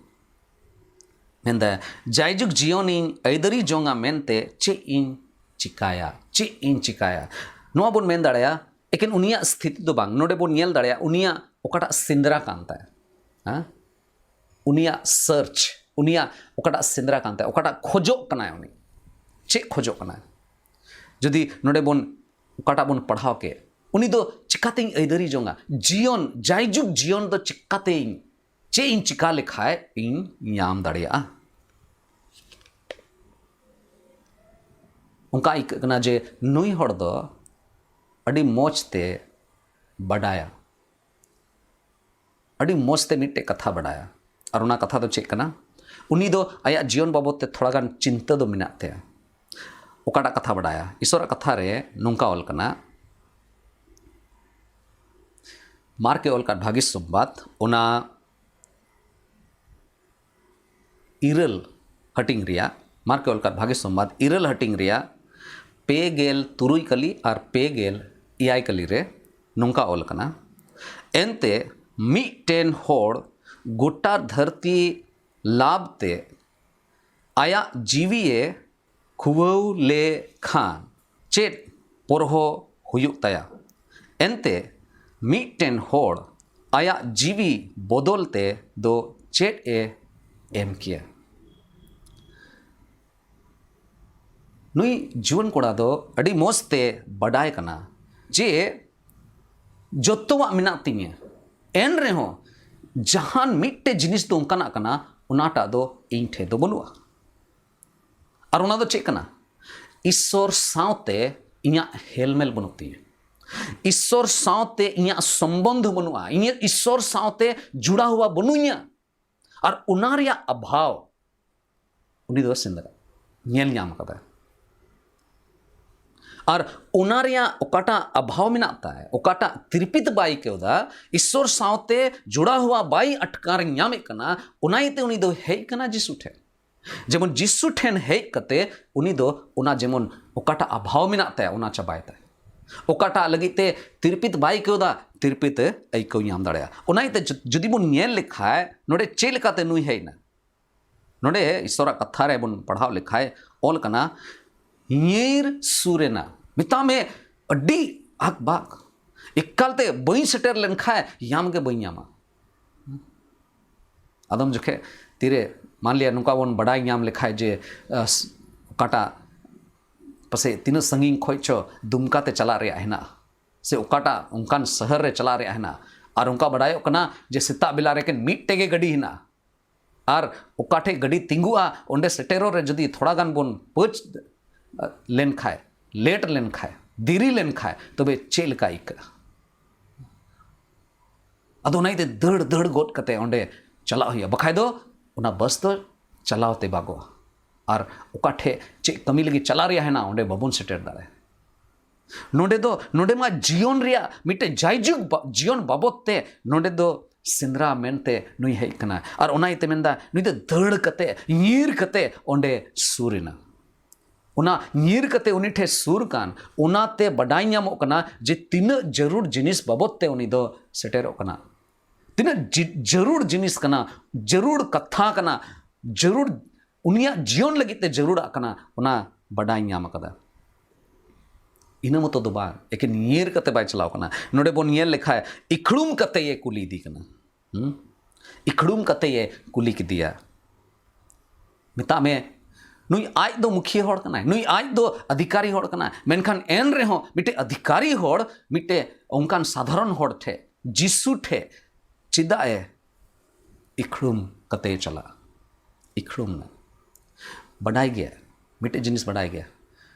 ᱢᱮᱱᱫᱟᱭ, ᱡᱟᱭᱡᱩᱜᱽ ᱡᱤᱭᱚᱱᱤᱧ ᱟᱹᱭᱫᱟᱹᱨᱤ ᱡᱚᱝᱟ ᱢᱮᱱᱛᱮ ᱪᱮᱫ ᱤᱧ ᱪᱤᱠᱟᱭᱟ, ᱪᱮᱫ ᱤᱧ ᱪᱤᱠᱟᱭᱟ? ᱱᱚᱣᱟ ᱵᱚᱱ ᱢᱮᱱ ᱫᱟᱲᱮᱭᱟᱜᱼᱟ, ᱮᱠᱮᱱ ᱩᱱᱤᱭᱟᱜ ᱥᱛᱷᱤᱛᱤ ᱫᱚ ᱵᱟᱝ, ᱱᱚᱰᱮ ᱵᱚᱱ ᱧᱮᱞ ᱫᱟᱲᱮᱭᱟᱜᱼᱟ ᱩᱱᱤᱭᱟᱜ ᱚᱠᱟᱴᱟᱜ ᱥᱮᱸᱫᱽᱨᱟ ᱠᱟᱱ ᱛᱟᱭᱟ, ᱦᱮᱸ? ᱩᱱᱤᱭᱟᱜ ᱥᱟᱨᱪ, ᱩᱱᱤᱭᱟᱜ ᱚᱠᱟᱴᱟᱜ ᱥᱮᱸᱫᱽᱨᱟ ᱠᱟᱱ ᱛᱟᱭᱟ, ᱚᱠᱟᱴᱟᱜ ᱠᱷᱚᱡᱚᱜ ᱠᱟᱱᱟᱭ ᱩᱱᱤ, ᱪᱮᱫ ᱠᱷᱚᱡᱚᱜ ᱠᱟᱱᱟᱭ? ᱡᱩᱫᱤ ᱱᱚᱰᱮ ᱵᱚᱱ, ᱚᱠᱟᱴᱟᱜ ᱵᱚᱱ ᱯᱟᱲᱦᱟᱣ ᱠᱮᱫ, ᱩᱱᱤ ᱫᱚ ᱪᱤᱠᱟᱛᱤᱧ ᱟᱹᱭᱫᱟᱹᱨᱤ ᱡᱚᱝᱟ? ᱡᱤᱭᱚᱱ, ᱡᱟᱭᱡᱩᱜᱽ ᱡᱤᱭᱚᱱ ᱫᱚ ᱪᱤᱠᱟᱛᱤᱧ, ᱪᱮᱫ ᱤᱧ ᱪᱤᱠᱟ ᱞᱮᱠᱷᱟᱡ ᱤᱧ ᱧᱟᱢ ᱫᱟᱲᱮᱭᱟᱜᱼᱟ? ᱚᱱᱠᱟ ᱟᱹᱭᱠᱟᱹᱜ ᱠᱟᱱᱟ ᱡᱮ ᱱᱩᱭ ᱦᱚᱲ ᱫᱚ ᱟᱹᱰᱤ ᱢᱚᱡᱽ ᱛᱮ ᱵᱟᱰᱟᱭᱟ, ᱟᱹᱰᱤ ᱢᱚᱡᱽ ᱛᱮ ᱢᱤᱫᱴᱮᱡ ᱠᱟᱛᱷᱟ ᱵᱟᱰᱟᱭᱟ᱾ ᱟᱨ ᱚᱱᱟ ᱠᱟᱛᱷᱟ ᱫᱚ ᱪᱮᱫ ᱠᱟᱱᱟ? ᱩᱱᱤ ᱫᱚ ᱟᱭᱟᱜ ᱡᱤᱭᱚᱱ ᱵᱟᱵᱚᱫ ᱛᱮ ᱛᱷᱚᱲᱟ ᱜᱟᱱ ᱪᱤᱱᱛᱟᱹ ᱫᱚ ᱢᱮᱱᱟᱜ ᱛᱟᱭᱟ᱾ ᱚᱠᱟᱴᱟᱜ ᱠᱟᱛᱷᱟ ᱵᱟᱰᱟᱭᱟ? ᱤᱥᱚᱨᱟᱜ ᱠᱟᱛᱷᱟ ᱨᱮ ᱱᱚᱝᱠᱟ ᱚᱞ ᱠᱟᱱᱟ, ᱢᱟᱨᱠᱮ ᱚᱞ ᱠᱟᱫ ᱵᱷᱟᱹᱜᱤ ᱥᱚᱢᱵᱟᱫ, ᱚᱱᱟ ᱤᱨᱟᱹᱞ ᱦᱟᱹᱴᱤᱧ ᱨᱮᱭᱟᱜ, ᱢᱟᱨᱠᱮ ᱚᱞ ᱠᱟᱫ ᱵᱷᱟᱹᱜᱤ ᱥᱚᱢᱵᱟᱫ ᱤᱨᱟᱹᱞ ᱦᱟᱹᱴᱤᱧ ᱨᱮᱭᱟᱜ ᱯᱮ ᱜᱮᱞ ᱛᱩᱨᱩᱭ ᱠᱟᱹᱞᱤ ᱟᱨ ᱯᱮ ᱜᱮᱞ ᱮᱭᱟᱭ ᱠᱟᱹᱞᱤ ᱨᱮ ᱱᱚᱝᱠᱟ ᱚᱞ ᱠᱟᱱᱟ, ᱮᱱᱛᱮ ᱢᱤᱫᱴᱮᱱ ᱦᱚᱲ ᱜᱚᱴᱟ ᱫᱷᱟᱹᱨᱛᱤ ᱞᱟᱵᱷ ᱛᱮ ᱟᱭᱟᱜ ᱡᱤᱣᱤᱭᱮ ᱠᱷᱩᱣᱟᱹᱣ ᱞᱮ ᱠᱷᱟᱱ ᱪᱮᱫ ᱯᱚᱨᱦᱚ ᱦᱩᱭᱩᱜ ᱛᱟᱭᱟ? ᱮᱱᱛᱮ ᱢᱤᱫᱴᱮᱱ ᱦᱚᱲ ᱟᱭᱟᱜ ᱡᱤᱣᱤ ᱵᱚᱫᱚᱞ ᱛᱮ ᱫᱚ ᱪᱮᱫ ᱮ ᱮᱢ ᱠᱮᱭᱟ? ᱱᱩᱭ ᱡᱩᱣᱟᱹᱱ ᱠᱚᱲᱟ ᱫᱚ ᱟᱹᱰᱤ ᱢᱚᱡᱽ ᱛᱮ ᱵᱟᱰᱟᱭ ᱠᱟᱱᱟ ᱡᱮ ᱡᱚᱛᱚᱣᱟᱜ ᱢᱮᱱᱟᱜ ᱛᱤᱧᱟᱹ, ᱮᱱ ᱨᱮᱦᱚᱸ ᱡᱟᱦᱟᱱ ᱢᱤᱫᱴᱮᱡ ᱡᱤᱱᱤᱥ ᱫᱚ ᱚᱱᱠᱟᱱᱟᱜ ᱠᱟᱱᱟ, ᱚᱱᱟᱴᱟᱜ ᱫᱚ ᱤᱧ ᱴᱷᱮᱱ ᱫᱚ ᱵᱟᱹᱱᱩᱜᱼᱟ᱾ ᱟᱨ ᱚᱱᱟ ᱫᱚ ᱪᱮᱫ ᱠᱟᱱᱟ? ᱤᱥᱥᱚᱨ ᱥᱟᱶᱛᱮ ᱤᱧᱟᱹᱜ ᱦᱮᱞᱢᱮᱞ ᱵᱟᱹᱱᱩᱜ ᱛᱤᱧᱟᱹ᱾ ᱤᱥᱥᱚᱨ ᱥᱟᱶᱛᱮ ᱤᱧᱟᱹᱜ ᱥᱚᱢᱵᱚᱱᱫᱷ ᱵᱟᱹᱱᱩᱜᱼᱟ, ᱤᱧᱟᱹᱜ ᱤᱥᱥᱚᱨ ᱥᱟᱶᱛᱮ ᱡᱩᱲᱟᱣ ᱦᱩᱣᱟ ᱵᱟᱹᱱᱩᱧᱟ᱾ ᱟᱨ ᱚᱱᱟ ᱨᱮᱭᱟᱜ ᱚᱵᱷᱟᱣ ᱩᱱᱤ ᱫᱚ ᱥᱮᱸᱫᱽᱨᱟ ᱧᱮᱞ ᱧᱟᱢ ᱟᱠᱟᱫᱟ᱾ ᱟᱨ ᱚᱱᱟ ᱨᱮᱭᱟᱜ ᱚᱠᱟᱴᱟᱜ ᱚᱵᱷᱟᱣ ᱢᱮᱱᱟᱜ ᱛᱟᱭ, ᱚᱠᱟᱴᱟᱜ ᱛᱤᱨᱯᱤᱛ ᱵᱟᱭ ᱟᱹᱭᱠᱟᱹᱣ ᱮᱫᱟ, ᱤᱥᱥᱚᱨ ᱥᱟᱶᱛᱮ ᱡᱚᱲᱟᱣ ᱦᱩᱣᱟ ᱵᱟᱭ ᱟᱴᱠᱟᱨ ᱧᱟᱢᱮᱫ ᱠᱟᱱᱟ, ᱚᱱᱟ ᱤᱭᱟᱹᱛᱮ ᱩᱱᱤ ᱫᱚ ᱦᱮᱡ ᱠᱟᱱᱟ ᱡᱤᱥᱩ ᱴᱷᱮᱱ᱾ ᱡᱮᱢᱚᱱ ᱡᱤᱥᱩ ᱴᱷᱮᱱ ᱦᱮᱡ ᱠᱟᱛᱮ ᱩᱱᱤ ᱫᱚ ᱚᱱᱟ, ᱡᱮᱢᱚᱱ ᱚᱠᱟᱴᱟᱜ ᱚᱵᱷᱟᱣ ᱢᱮᱱᱟᱜ ᱛᱟᱭᱟ, ᱚᱱᱟ ᱪᱟᱵᱟᱭ ᱛᱟᱭ᱾ ᱚᱠᱟᱴᱟᱜ ᱞᱟᱹᱜᱤᱫ ᱛᱮ ᱛᱤᱨᱯᱤᱛ ᱵᱟᱭ ᱟᱹᱭᱠᱟᱹᱣ ᱮᱫᱟ, ᱛᱤᱨᱯᱤᱛ ᱮ ᱟᱹᱭᱠᱟᱹᱣ ᱧᱟᱢ ᱫᱟᱲᱮᱭᱟᱜᱼᱟ᱾ ᱚᱱᱟ ᱤᱭᱟᱹᱛᱮ ᱡᱩ-, ᱡᱩᱫᱤ ᱵᱚᱱ ᱧᱮᱞ ᱞᱮᱠᱷᱟᱡ, ᱱᱚᱰᱮ ᱪᱮᱫ ᱞᱮᱠᱟᱛᱮ ᱱᱩᱭ ᱦᱮᱡ ᱮᱱᱟ? ᱱᱚᱰᱮ ᱤᱥᱥᱚᱨᱟᱜ ᱠᱟᱛᱷᱟ ᱨᱮ ᱵᱚᱱ ᱯᱟᱲᱦᱟᱣ ᱞᱮᱠᱷᱟᱡ ᱚᱞ ᱠᱟᱱᱟ, ᱧᱤᱨ ᱥᱩᱨ ᱮᱱᱟ᱾ ᱢᱮᱛᱟᱜ ᱢᱮ, ᱟᱹᱰᱤ ᱟᱠᱵᱟᱠ, ᱮᱠᱟᱞᱛᱮ ᱵᱟᱹᱧ ᱥᱮᱴᱮᱨ ᱞᱮᱱᱠᱷᱟᱡ ᱧᱟᱢ ᱜᱮ ᱵᱟᱹᱧ ᱧᱟᱢᱟ᱾ ᱟᱫᱚᱢ ᱡᱚᱠᱷᱮᱡ ᱛᱤᱨᱮ, ᱢᱟᱱᱞᱤᱭᱟ, ᱱᱚᱝᱠᱟ ᱵᱚᱱ ᱵᱟᱰᱟᱭ ᱧᱟᱢ ᱞᱮᱠᱷᱟᱡ ᱡᱮ, ᱟᱸ, ᱚᱠᱟᱴᱟᱜ ᱯᱟᱥᱮᱡ ᱛᱤᱱᱟᱹᱜ ᱥᱟᱺᱜᱤᱧ ᱠᱷᱚᱡ ᱪᱚ ᱫᱩᱢᱠᱟ ᱛᱮ ᱪᱟᱞᱟᱜ ᱨᱮᱭᱟᱜ ᱦᱮᱱᱟᱜᱼᱟ, ᱥᱮ ᱚᱠᱟᱴᱟᱜ ᱚᱱᱠᱟᱱ ᱥᱚᱦᱚᱨ ᱨᱮ ᱪᱟᱞᱟᱜ ᱨᱮᱭᱟᱜ ᱦᱮᱱᱟᱜᱼᱟ, ᱟᱨ ᱚᱱᱠᱟ ᱵᱟᱰᱟᱭᱚᱜ ᱠᱟᱱᱟ ᱡᱮ ᱥᱮᱛᱟᱜ ᱵᱮᱞᱟ ᱨᱮ ᱮᱠᱮᱱ ᱢᱤᱫᱴᱮᱡ ᱜᱮ ᱜᱟᱹᱰᱤ ᱦᱮᱱᱟᱜᱼᱟ, ᱟᱨ ᱚᱠᱟ ᱴᱷᱮᱡ ᱜᱟᱹᱰᱤ ᱛᱤᱸᱜᱩᱜᱼᱟ, ᱚᱸᱰᱮ ᱥᱮᱴᱮᱨᱚᱜ ᱨᱮ ᱡᱩᱫᱤ ᱛᱷᱚᱲᱟ ᱜᱟᱱ ᱵᱚᱱ ᱯᱟᱹᱪ ᱞᱮᱱᱠᱷᱟᱡ, ᱞᱮᱴ ᱞᱮᱱᱠᱷᱟᱡ, ᱫᱮᱨᱤ ᱞᱮᱱᱠᱷᱟᱡ, ᱛᱚᱵᱮ ᱪᱮᱫ ᱞᱮᱠᱟ ᱟᱹᱭᱠᱟᱹᱜᱼᱟ? ᱟᱫᱚ ᱚᱱᱟ ᱤᱭᱟᱹᱛᱮ ᱫᱟᱹᱲ ᱫᱟᱹᱲ ᱜᱚᱫ ᱠᱟᱛᱮ ᱚᱸᱰᱮ ᱪᱟᱞᱟᱜ ᱦᱩᱭᱩᱜᱼᱟ, ᱵᱟᱠᱷᱟᱡ ᱫᱚ ᱚᱱᱟ ᱵᱟᱥ ᱫᱚ ᱪᱟᱞᱟᱣ ᱛᱮ ᱵᱟᱜᱚᱜᱼᱟ᱾ ᱟᱨ ᱚᱠᱟ ᱴᱷᱮᱡ ᱪᱮᱫ ᱠᱟᱹᱢᱤ ᱞᱟᱹᱜᱤᱫ ᱪᱟᱞᱟᱜ ᱨᱮᱭᱟᱜ ᱦᱮᱱᱟᱜᱼᱟ, ᱚᱸᱰᱮ ᱵᱟᱵᱚᱱ ᱥᱮᱴᱮᱨ ᱫᱟᱲᱮᱭᱟᱜᱼᱟ᱾ ᱱᱚᱰᱮ ᱫᱚ, ᱱᱚᱰᱮ ᱢᱟ ᱡᱤᱭᱚᱱ ᱨᱮᱭᱟᱜ ᱢᱤᱫᱴᱮᱡ ᱡᱟᱭᱡᱩᱜᱽ ᱵᱟ-, ᱡᱤᱭᱚᱱ ᱵᱟᱵᱚᱫ ᱛᱮ ᱱᱚᱰᱮ ᱫᱚ ᱥᱮᱸᱫᱽᱨᱟ ᱢᱮᱱᱛᱮ ᱱᱩᱭ ᱦᱮᱡ ᱠᱟᱱᱟ᱾ ᱟᱨ ᱚᱱᱟ ᱤᱭᱟᱹᱛᱮ ᱢᱮᱱᱫᱟ, ᱱᱩᱭ ᱫᱚ ᱫᱟᱹᱲ ᱠᱟᱛᱮ, ᱧᱤᱨ ᱠᱟᱛᱮ ᱚᱸᱰᱮ ᱥᱩᱨ ᱮᱱᱟ᱾ ᱚᱱᱟ ᱧᱤᱨ ᱠᱟᱛᱮ ᱩᱱᱤ ᱴᱷᱮᱱ ᱥᱩᱨ ᱠᱟᱱ, ᱚᱱᱟᱛᱮ ᱵᱟᱰᱟᱭ ᱧᱟᱢᱚᱜ ᱠᱟᱱᱟ ᱡᱮ ᱛᱤᱱᱟᱹᱜ ᱡᱟᱹᱨᱩᱲ ᱡᱤᱱᱤᱥ ᱵᱟᱵᱚᱫ ᱛᱮ ᱩᱱᱤ ᱫᱚ ᱥᱮᱴᱮᱨᱚᱜ ᱠᱟᱱᱟ᱾ ᱛᱤᱱᱟᱹᱜ ᱡᱤ-, ᱡᱟᱹᱨᱩᱲ ᱡᱤᱱᱤᱥ ᱠᱟᱱᱟ, ᱡᱟᱹᱨᱩᱲ ᱠᱟᱛᱷᱟ ᱠᱟᱱᱟ, ᱡᱟᱹᱨᱩᱲ, ᱩᱱᱤᱭᱟᱜ ᱡᱤᱭᱚᱱ ᱞᱟᱹᱜᱤᱫ ᱛᱮ ᱡᱟᱹᱨᱩᱲᱟᱜ ᱠᱟᱱᱟ, ᱚᱱᱟ ᱵᱟᱰᱟᱭ ᱧᱟᱢ ᱟᱠᱟᱫᱟ᱾ ᱤᱱᱟᱹ ᱢᱚᱛᱚ ᱫᱚ ᱵᱟᱝ, ᱮᱠᱮᱱ ᱧᱤᱨ ᱠᱟᱛᱮ ᱵᱟᱭ ᱪᱟᱞᱟᱣ ᱠᱟᱱᱟ᱾ ᱱᱚᱰᱮ ᱵᱚᱱ ᱧᱮᱞ ᱞᱮᱠᱷᱟᱡ ᱤᱠᱷᱲᱩᱢ ᱠᱟᱛᱮ ᱮ ᱠᱩᱞᱤ ᱤᱫᱤ ᱠᱟᱱᱟ᱾ ᱦᱩᱸ? ᱤᱠᱷᱲᱩᱢ ᱠᱟᱛᱮ ᱮ ᱠᱩᱞᱤ ᱠᱮᱫᱮᱭᱟ᱾ ᱢᱮᱛᱟᱜ ᱢᱮ, ᱱᱩᱭ ᱟᱡ ᱫᱚ ᱢᱩᱠᱷᱤᱭᱟᱹ ᱦᱚᱲ ᱠᱟᱱᱟᱭ, ᱱᱩᱭ ᱟᱡ ᱫᱚ ᱚᱫᱷᱤᱠᱟᱨᱤ ᱦᱚᱲ ᱠᱟᱱᱟᱭ, ᱢᱮᱱᱠᱷᱟᱱ ᱮᱱ ᱨᱮᱦᱚᱸ ᱢᱤᱫᱴᱮᱡ ᱚᱫᱷᱤᱠᱟᱨᱤ ᱦᱚᱲ ᱢᱤᱫᱴᱮᱡ ᱚᱱᱠᱟᱱ ᱥᱟᱫᱷᱟᱨᱚᱱ ᱦᱚᱲ ᱴᱷᱮᱡ, ᱡᱤᱥᱩ ᱴᱷᱮᱡ ᱪᱮᱫᱟᱜ ᱮ ᱤᱠᱷᱲᱩᱢ ᱠᱟᱛᱮ ᱮ ᱪᱟᱞᱟᱜᱼᱟ? ᱤᱠᱷᱲᱩᱢ ᱢᱮ᱾ ᱵᱟᱰᱟᱭ ᱜᱮᱭᱟ, ᱢᱤᱫᱴᱮᱡ ᱡᱤᱱᱤᱥ ᱵᱟᱰᱟᱭ ᱜᱮᱭᱟ,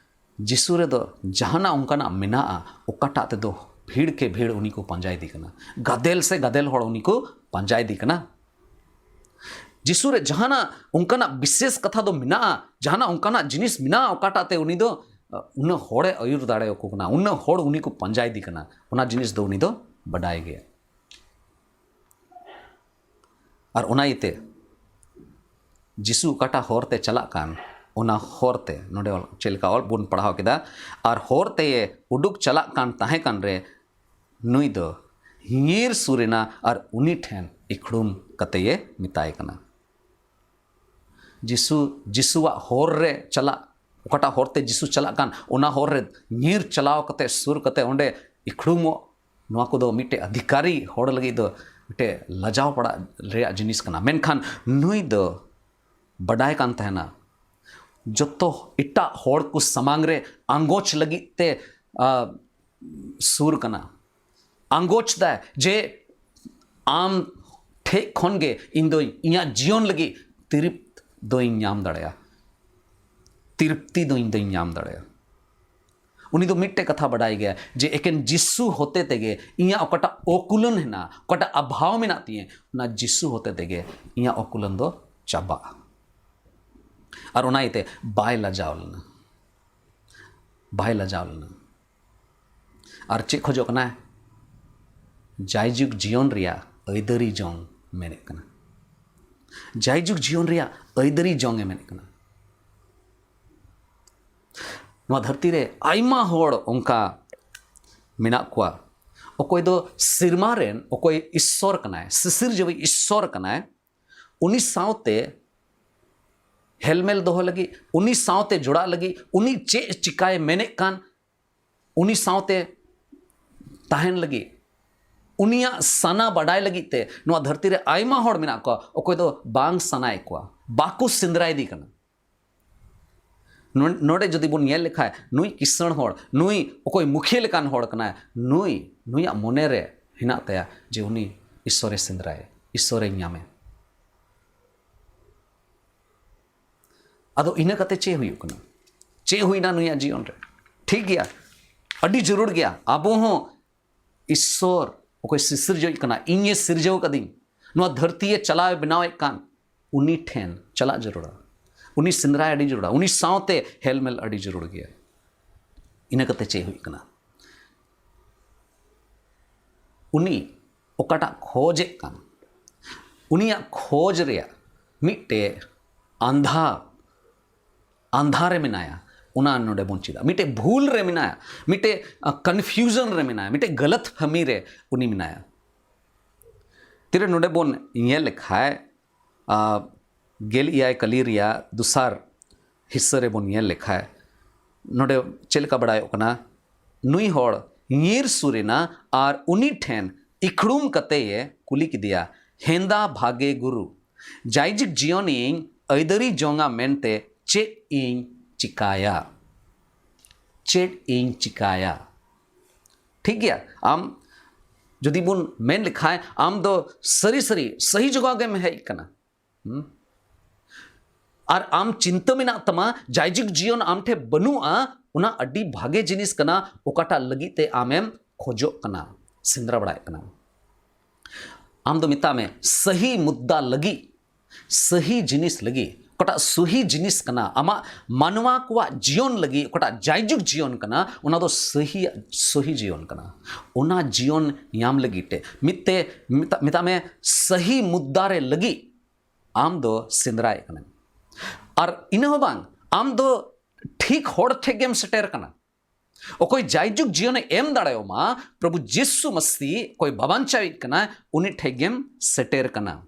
ᱡᱤᱥᱩ ᱨᱮᱫᱚ ᱡᱟᱦᱟᱱᱟᱜ ᱚᱱᱠᱟᱱᱟᱜ ᱢᱮᱱᱟᱜᱼᱟ ᱚᱠᱟᱴᱟᱜ ᱛᱮᱫᱚ ᱵᱷᱤᱲ ᱠᱮ ᱵᱷᱤᱲ ᱩᱱᱤ ᱠᱚ ᱯᱟᱸᱡᱟ ᱤᱫᱤ ᱠᱟᱱᱟ, ᱜᱟᱫᱮᱞ ᱥᱮ ᱜᱟᱫᱮᱞ ᱦᱚᱲ ᱩᱱᱤ ᱠᱚ ᱯᱟᱸᱡᱟ ᱤᱫᱤ ᱠᱟᱱᱟ᱾ ᱡᱤᱥᱩ ᱨᱮ ᱡᱟᱦᱟᱱᱟᱜ ᱚᱱᱠᱟᱱᱟᱜ ᱵᱤᱥᱮᱥ ᱠᱟᱛᱷᱟ ᱫᱚ ᱢᱮᱱᱟᱜᱼᱟ, ᱡᱟᱦᱟᱱᱟᱜ ᱚᱱᱠᱟᱱᱟᱜ ᱡᱤᱱᱤᱥ ᱢᱮᱱᱟᱜᱼᱟ ᱚᱠᱟᱴᱟᱜ ᱛᱮ ᱩᱱᱤ ᱫᱚ ᱩᱱᱟᱹᱜ ᱦᱚᱲᱮ ᱟᱹᱭᱩᱨ ᱫᱟᱲᱮᱭᱟᱠᱚ ᱠᱟᱱᱟ, ᱩᱱᱟᱹᱜ ᱦᱚᱲ ᱩᱱᱤ ᱠᱚ ᱯᱟᱸᱡᱟ ᱤᱫᱤ ᱠᱟᱱᱟ, ᱚᱱᱟ ᱡᱤᱱᱤᱥ ᱫᱚ ᱩᱱᱤ ᱫᱚ ᱵᱟᱰᱟᱭ ᱜᱮᱭᱟ᱾ ᱟᱨ ᱚᱱᱟ ᱤᱭᱟᱹᱛᱮ ᱡᱤᱥᱩ ᱚᱠᱟᱴᱟᱜ ᱦᱚᱨ ᱛᱮ ᱪᱟᱞᱟᱜ ᱠᱟᱱ, ᱚᱱᱟ ᱦᱚᱨ ᱛᱮ, ᱱᱚᱰᱮ ᱚᱞ, ᱪᱮᱫ ᱞᱮᱠᱟ ᱚᱞ ᱵᱚᱱ ᱯᱟᱲᱦᱟᱣ ᱠᱮᱫᱟ, ᱟᱨ ᱦᱚᱨ ᱛᱮ ᱩᱰᱩᱠ ᱪᱟᱞᱟᱜ ᱠᱟᱱ ᱛᱟᱦᱮᱸ ᱠᱟᱱ ᱨᱮ ᱱᱩᱭ ᱫᱚ ᱧᱤᱨ ᱥᱩᱨ ᱮᱱᱟ ᱟᱨ ᱩᱱᱤ ᱴᱷᱮᱱ ᱤᱠᱷᱲᱩᱢ ᱠᱟᱛᱮ ᱮ ᱢᱮᱛᱟᱭ ᱠᱟᱱᱟ᱾ ᱡᱤᱥᱩ, ᱡᱤᱥᱩᱣᱟᱜ ᱦᱚᱨ ᱨᱮ ᱪᱟᱞᱟᱜ, ᱚᱠᱟᱴᱟᱜ ᱦᱚᱨ ᱛᱮ ᱡᱤᱥᱩ ᱪᱟᱞᱟᱜ ᱠᱟᱱ, ᱚᱱᱟ ᱦᱚᱨ ᱨᱮ ᱧᱤᱨ ᱪᱟᱞᱟᱣ ᱠᱟᱛᱮ, ᱥᱩᱨ ᱠᱟᱛᱮ ᱚᱸᱰᱮ ᱤᱠᱷᱲᱩᱢᱚᱜ, ᱱᱚᱣᱟ ᱠᱚᱫᱚ ᱢᱤᱫᱴᱮᱡ ᱚᱫᱷᱤᱠᱟᱨᱤ ᱦᱚᱲ ᱞᱟᱹᱜᱤᱫ ᱫᱚ ᱢᱤᱫᱴᱮᱡ ᱞᱟᱡᱟᱣ ᱯᱟᱲᱟᱜ ᱨᱮᱭᱟᱜ ᱡᱤᱱᱤᱥ ᱠᱟᱱᱟ᱾ ᱢᱮᱱᱠᱷᱟᱱ ᱱᱩᱭ ᱫᱚ ᱵᱟᱰᱟᱭ ᱠᱟᱱ ᱛᱟᱦᱮᱱᱟ, ᱡᱚᱛᱚ ᱮᱴᱟᱜ ᱦᱚᱲ ᱠᱚ ᱥᱟᱢᱟᱝ ᱨᱮ ᱟᱸᱜᱚᱪ ᱞᱟᱹᱜᱤᱫ ᱛᱮ, ᱟ, ᱥᱩᱨ ᱠᱟᱱᱟ᱾ ᱟᱸᱜᱚᱪ ᱫᱟᱭ ᱡᱮ ᱟᱢ ᱴᱷᱮᱡ ᱠᱷᱚᱱ ᱜᱮ ᱤᱧ ᱫᱚ ᱤᱧᱟᱹᱜ ᱡᱤᱭᱚᱱ ᱞᱟᱹᱜᱤᱫ ᱛᱤᱨᱤᱯ ᱫᱚᱧ ᱧᱟᱢ ᱫᱟᱲᱮᱭᱟᱜᱼᱟ, ᱛᱤᱨᱯᱛᱤ ᱫᱚ ᱤᱧ ᱫᱚᱧ ᱧᱟᱢ ᱫᱟᱲᱮᱭᱟᱜᱼᱟ᱾ ᱩᱱᱤ ᱫᱚ ᱢᱤᱫᱴᱮᱡ ᱠᱟᱛᱷᱟ ᱵᱟᱰᱟᱭ ᱜᱮᱭᱟ ᱡᱮ ᱮᱠᱮᱱ ᱡᱤᱥᱩ ᱦᱚᱛᱮ ᱛᱮᱜᱮ ᱤᱧᱟᱹᱜ ᱚᱠᱟᱴᱟᱜ ᱚᱠᱩᱞᱟᱹᱱ ᱦᱮᱱᱟᱜᱼᱟ, ᱚᱠᱟᱴᱟᱜ ᱚᱵᱷᱟᱣ ᱢᱮᱱᱟᱜ ᱛᱤᱧᱟᱹ, ᱚᱱᱟ ᱡᱤᱥᱩ ᱦᱚᱛᱮ ᱛᱮᱜᱮ ᱤᱧᱟᱹᱜ ᱚᱠᱩᱞᱟᱹᱱ ᱫᱚ ᱪᱟᱵᱟᱜᱼᱟ᱾ ᱟᱨ ᱚᱱᱟ ᱤᱭᱟᱹᱛᱮ ᱵᱟᱭ ᱞᱟᱡᱟᱣ ᱞᱮᱱᱟ, ᱵᱟᱭ ᱞᱟᱡᱟᱣ ᱞᱮᱱᱟ᱾ ᱟᱨ ᱪᱮᱫ ᱠᱷᱚᱡᱚᱜ ᱠᱟᱱᱟᱭ? ᱡᱟᱭᱡᱩᱜᱽ ᱡᱤᱭᱚᱱ ᱨᱮᱭᱟᱜ ᱟᱹᱭᱫᱟᱹᱨᱤ ᱡᱚᱝ ᱢᱮᱱᱮᱫ ᱠᱟᱱᱟ᱾ ᱡᱟᱭᱡᱩᱜᱽ ᱡᱤᱭᱚᱱ ᱨᱮᱭᱟᱜ ᱟᱹᱭᱫᱟᱹᱨᱤ ᱡᱚᱝ ᱮ ᱢᱮᱱᱮᱫ ᱠᱟᱱᱟ᱾ ᱱᱚᱣᱟ ᱫᱷᱟᱹᱨᱛᱤ ᱨᱮ ᱟᱭᱢᱟ ᱦᱚᱲ ᱚᱱᱠᱟ ᱢᱮᱱᱟᱜ ᱠᱚᱣᱟ, ᱚᱠᱚᱭ ᱫᱚ ᱥᱮᱨᱢᱟ ᱨᱮᱱ ᱚᱠᱚᱭ ᱤᱥᱥᱚᱨ ᱠᱟᱱᱟᱭ, ᱥᱤᱥᱤᱨᱡᱟᱹᱣᱤᱡ ᱤᱥᱥᱚᱨ ᱠᱟᱱᱟᱭ, ᱩᱱᱤ ᱥᱟᱶᱛᱮ ᱦᱮᱞᱢᱮᱞ ᱫᱚᱦᱚ ᱞᱟᱹᱜᱤᱫ, ᱩᱱᱤ ᱥᱟᱶᱛᱮ ᱡᱚᱲᱟᱜ ᱞᱟᱹᱜᱤᱫ, ᱩᱱᱤ ᱪᱮᱫ ᱪᱤᱠᱟᱭ ᱢᱮᱱᱮᱫ ᱠᱟᱱ, ᱩᱱᱤ ᱥᱟᱶᱛᱮ ᱛᱟᱦᱮᱱ ᱞᱟᱹᱜᱤᱫ, ᱩᱱᱤᱭᱟᱜ ᱥᱟᱱᱟ ᱵᱟᱰᱟᱭ ᱞᱟᱹᱜᱤᱫ ᱛᱮ ᱱᱚᱣᱟ ᱫᱷᱟᱹᱨᱛᱤ ᱨᱮ ᱟᱭᱢᱟ ᱦᱚᱲ ᱢᱮᱱᱟᱜ ᱠᱚᱣᱟ, ᱚᱠᱚᱭ ᱫᱚ ᱵᱟᱝ ᱥᱟᱱᱟᱭᱮᱫ ᱠᱚᱣᱟ, ᱵᱟᱠᱚ ᱥᱮᱸᱫᱽᱨᱟᱭᱮᱫᱮ ᱠᱟᱱᱟ᱾ ᱱᱚ- ᱱᱚᱰᱮ ᱡᱩᱫᱤ ᱵᱚᱱ ᱧᱮᱞ ᱞᱮᱠᱷᱟᱱ, ᱱᱩᱭ ᱠᱤᱥᱟᱹᱬ ᱦᱚᱲ, ᱱᱩᱭ ᱚᱠᱚᱭ ᱢᱩᱠᱷᱤᱭᱟᱹ ᱞᱮᱠᱟᱱ ᱦᱚᱲ ᱠᱟᱱᱟᱭ, ᱱᱩᱭ, ᱱᱩᱭᱟᱜ ᱢᱚᱱᱮ ᱨᱮ ᱦᱮᱱᱟᱜ ᱛᱟᱭᱟ ᱡᱮ ᱩᱱᱤ ᱤᱥᱥᱚᱨᱮ ᱥᱮᱸᱫᱽᱨᱟᱭᱟ, ᱤᱥᱥᱚᱨᱮ ᱧᱟᱢᱮ᱾ ᱟᱫᱚ ᱤᱱᱟᱹ ᱠᱟᱛᱮ ᱪᱮᱫ ᱦᱩᱭᱩᱜ ᱠᱟᱱᱟ? ᱪᱮᱫ ᱦᱩᱭᱱᱟ ᱱᱩᱭᱟᱜ ᱡᱤᱭᱚᱱ ᱨᱮ? ᱴᱷᱤᱠ ᱜᱮᱭᱟ, ᱟᱹᱰᱤ ᱡᱟᱹᱨᱩᱲ ᱜᱮᱭᱟ ᱟᱵᱚ ᱦᱚᱸ ᱤᱥᱥᱚᱨ ᱚᱠᱚᱭ ᱥᱤᱥᱤᱨᱡᱟᱹᱣᱤᱡ ᱠᱟᱱᱟ, ᱤᱧᱮ ᱥᱤᱨᱡᱟᱹᱣ ᱠᱟᱫᱤᱧ, ᱱᱚᱣᱟ ᱫᱷᱟᱹᱨᱛᱤᱭᱮ ᱪᱟᱞᱟᱣ ᱵᱮᱱᱟᱣᱮᱫ ᱠᱟᱱ, ᱩᱱᱤ ᱴᱷᱮᱱ ᱪᱟᱞᱟᱜ ᱡᱟᱹᱨᱩᱲᱟ᱾ ᱩᱱᱤ ᱥᱮᱸᱫᱽᱨᱟᱭ ᱟᱹᱰᱤ ᱡᱟᱹᱨᱩᱲᱟ᱾ ᱩᱱᱤ ᱥᱟᱶᱛᱮ ᱦᱮᱞᱢᱮᱞ ᱟᱹᱰᱤ ᱡᱟᱹᱨᱩᱲ ᱜᱮᱭᱟ᱾ ᱤᱱᱟᱹ ᱠᱟᱛᱮ ᱪᱮᱫ ᱦᱩᱭᱩᱜ ᱠᱟᱱᱟ? ᱩᱱᱤ ᱚᱠᱟᱴᱟᱜ ᱠᱷᱚᱡᱮᱫ ᱠᱟᱱ, ᱩᱱᱤᱭᱟᱜ ᱠᱷᱚᱡᱽ ᱨᱮᱭᱟᱜ ᱢᱤᱫᱴᱮᱡ ᱟᱸᱫᱷᱟ, ᱟᱸᱫᱷᱟ ᱨᱮ ᱢᱮᱱᱟᱭᱟ, ᱚᱱᱟ ᱱᱚᱰᱮ ᱵᱚᱱ ᱪᱮᱫᱟ᱾ ᱢᱤᱫᱴᱮᱡ ᱵᱷᱩᱞ ᱨᱮ ᱢᱮᱱᱟᱭᱟ, ᱢᱤᱫᱴᱮᱡ ᱠᱚᱱᱯᱷᱤᱭᱩᱡᱚᱱ ᱨᱮ ᱢᱮᱱᱟᱭᱟ, ᱢᱤᱫᱴᱮᱡ ᱜᱟᱞᱟᱛ ᱯᱷᱟᱦᱢᱤ ᱨᱮ ᱩᱱᱤ ᱢᱮᱱᱟᱭᱟ᱾ ᱛᱤᱨᱮ ᱱᱚᱰᱮ ᱵᱚᱱ ᱧᱮᱞ ᱞᱮᱠᱷᱟᱡ, ᱟ, ᱜᱮᱞ ᱮᱭᱟᱭ ᱠᱟᱹᱞᱤ ᱨᱮᱭᱟᱜ ᱫᱚᱥᱟᱨ ᱦᱤᱥᱥᱟᱹ ᱨᱮᱵᱚᱱ ᱧᱮᱞ ᱞᱮᱠᱷᱟᱡ, ᱱᱚᱰᱮ ᱪᱮᱫ ᱞᱮᱠᱟ ᱵᱟᱲᱟᱭᱚᱜ ᱠᱟᱱᱟ? ᱱᱩᱭ ᱦᱚᱲ ᱧᱤᱨ ᱥᱩᱨ ᱮᱱᱟ ᱟᱨ ᱩᱱᱤ ᱴᱷᱮᱱ ᱤᱠᱷᱲᱩᱢ ᱠᱟᱛᱮ ᱮ ᱠᱩᱞᱤ ᱠᱮᱫᱮᱭᱟ, "ᱦᱮᱸᱫᱟ ᱵᱷᱟᱜᱮ ᱜᱩᱨᱩ, ᱡᱟᱭᱡᱩᱜᱽ ᱡᱤᱭᱚᱱᱤᱧ ᱟᱹᱭᱫᱟᱹᱨᱤ ᱡᱚᱝᱟ ᱢᱮᱱᱛᱮ ᱪᱮᱫ ᱤᱧ ᱪᱤᱠᱟᱭᱟ? ᱪᱮᱫ ᱤᱧ ᱪᱤᱠᱟᱭᱟ?" ᱴᱷᱤᱠ ᱜᱮᱭᱟ, ᱟᱢ ᱡᱩᱫᱤ ᱵᱚᱱ ᱢᱮᱱ ᱞᱮᱠᱷᱟᱡ, ᱟᱢ ᱫᱚ ᱥᱟᱹᱨᱤ ᱥᱟᱹᱨᱤ ᱥᱟᱹᱦᱤ ᱡᱚᱜᱟᱣ ᱜᱮᱢ ᱦᱮᱡ ᱠᱟᱱᱟ᱾ ᱦᱩᱸ? ᱟᱨ ᱟᱢ ᱪᱤᱱᱛᱟᱹ ᱢᱮᱱᱟᱜ ᱛᱟᱢᱟ, ᱡᱟᱭᱡᱩᱜᱽ ᱡᱤᱭᱚᱱ ᱟᱢ ᱴᱷᱮᱱ ᱵᱟᱹᱱᱩᱜᱼᱟ, ᱚᱱᱟ ᱟᱹᱰᱤ ᱵᱷᱟᱜᱮ ᱡᱤᱱᱤᱥ ᱠᱟᱱᱟ, ᱚᱠᱟᱴᱟᱜ ᱞᱟᱹᱜᱤᱫ ᱛᱮ ᱟᱢᱮᱢ ᱠᱷᱚᱡᱚᱜ ᱠᱟᱱᱟ, ᱥᱮᱸᱫᱽᱨᱟ ᱵᱟᱲᱟᱭᱮᱫ ᱠᱟᱱᱟ᱾ ᱟᱢ ᱫᱚ ᱢᱮᱛᱟᱜ ᱢᱮ, ᱥᱟᱹᱦᱤ ᱢᱩᱫᱽᱫᱟ ᱞᱟᱹᱜᱤᱫ, ᱥᱟᱹᱦᱤ ᱡᱤᱱᱤᱥ ᱞᱟᱹᱜᱤᱫ, ᱚᱠᱟᱴᱟᱜ ᱥᱟᱹᱦᱤ ᱡᱤᱱᱤᱥ ᱠᱟᱱᱟ, ᱟᱢᱟᱜ ᱢᱟᱱᱣᱟ ᱠᱚᱣᱟᱜ ᱡᱤᱭᱚᱱ ᱞᱟᱹᱜᱤᱫ ᱚᱠᱟᱴᱟᱜ ᱡᱟᱭᱡᱩᱜᱽ ᱡᱤᱭᱚᱱ ᱠᱟᱱᱟ, ᱚᱱᱟ ᱫᱚ ᱥᱟᱹᱦᱤ, ᱥᱟᱹᱦᱤ ᱡᱤᱭᱚᱱ ᱠᱟᱱᱟ᱾ ᱚᱱᱟ ᱡᱤᱭᱚᱱ ᱧᱟᱢ ᱞᱟᱹᱜᱤᱫ ᱛᱮ ᱢᱤᱫ ᱛᱮ ᱢᱮᱛᱟ-, ᱢᱮᱛᱟᱜ ᱢᱮ, ᱥᱟᱹᱦᱤ ᱢᱩᱫᱽᱫᱟ ᱨᱮ ᱞᱟᱹᱜᱤᱫ ᱟᱢ ᱫᱚ ᱥᱮᱸᱫᱽᱨᱟᱭᱮᱫ ᱠᱟᱱᱟᱢ᱾ ᱟᱨ ᱤᱱᱟᱹ ᱦᱚᱸ ᱵᱟᱝ, ᱟᱢ ᱫᱚ ᱴᱷᱤᱠ ᱦᱚᱲ ᱴᱷᱮᱡ ᱜᱮᱢ ᱥᱮᱴᱮᱨ ᱠᱟᱱᱟ᱾ ᱚᱠᱚᱭ ᱡᱟᱭᱡᱩᱜᱽ ᱡᱤᱭᱚᱱᱮ ᱮᱢ ᱫᱟᱲᱮᱭᱟᱢᱟ, ᱯᱨᱚᱵᱷᱩ ᱡᱤᱥᱩ ᱢᱟᱥᱤ, ᱚᱠᱚᱭ ᱵᱟᱵᱟᱧᱪᱟᱣᱤᱡ ᱠᱟᱱᱟᱭ, ᱩᱱᱤ ᱴᱷᱮᱡ ᱜᱮᱢ ᱥᱮᱴᱮᱨ ᱠᱟᱱᱟ᱾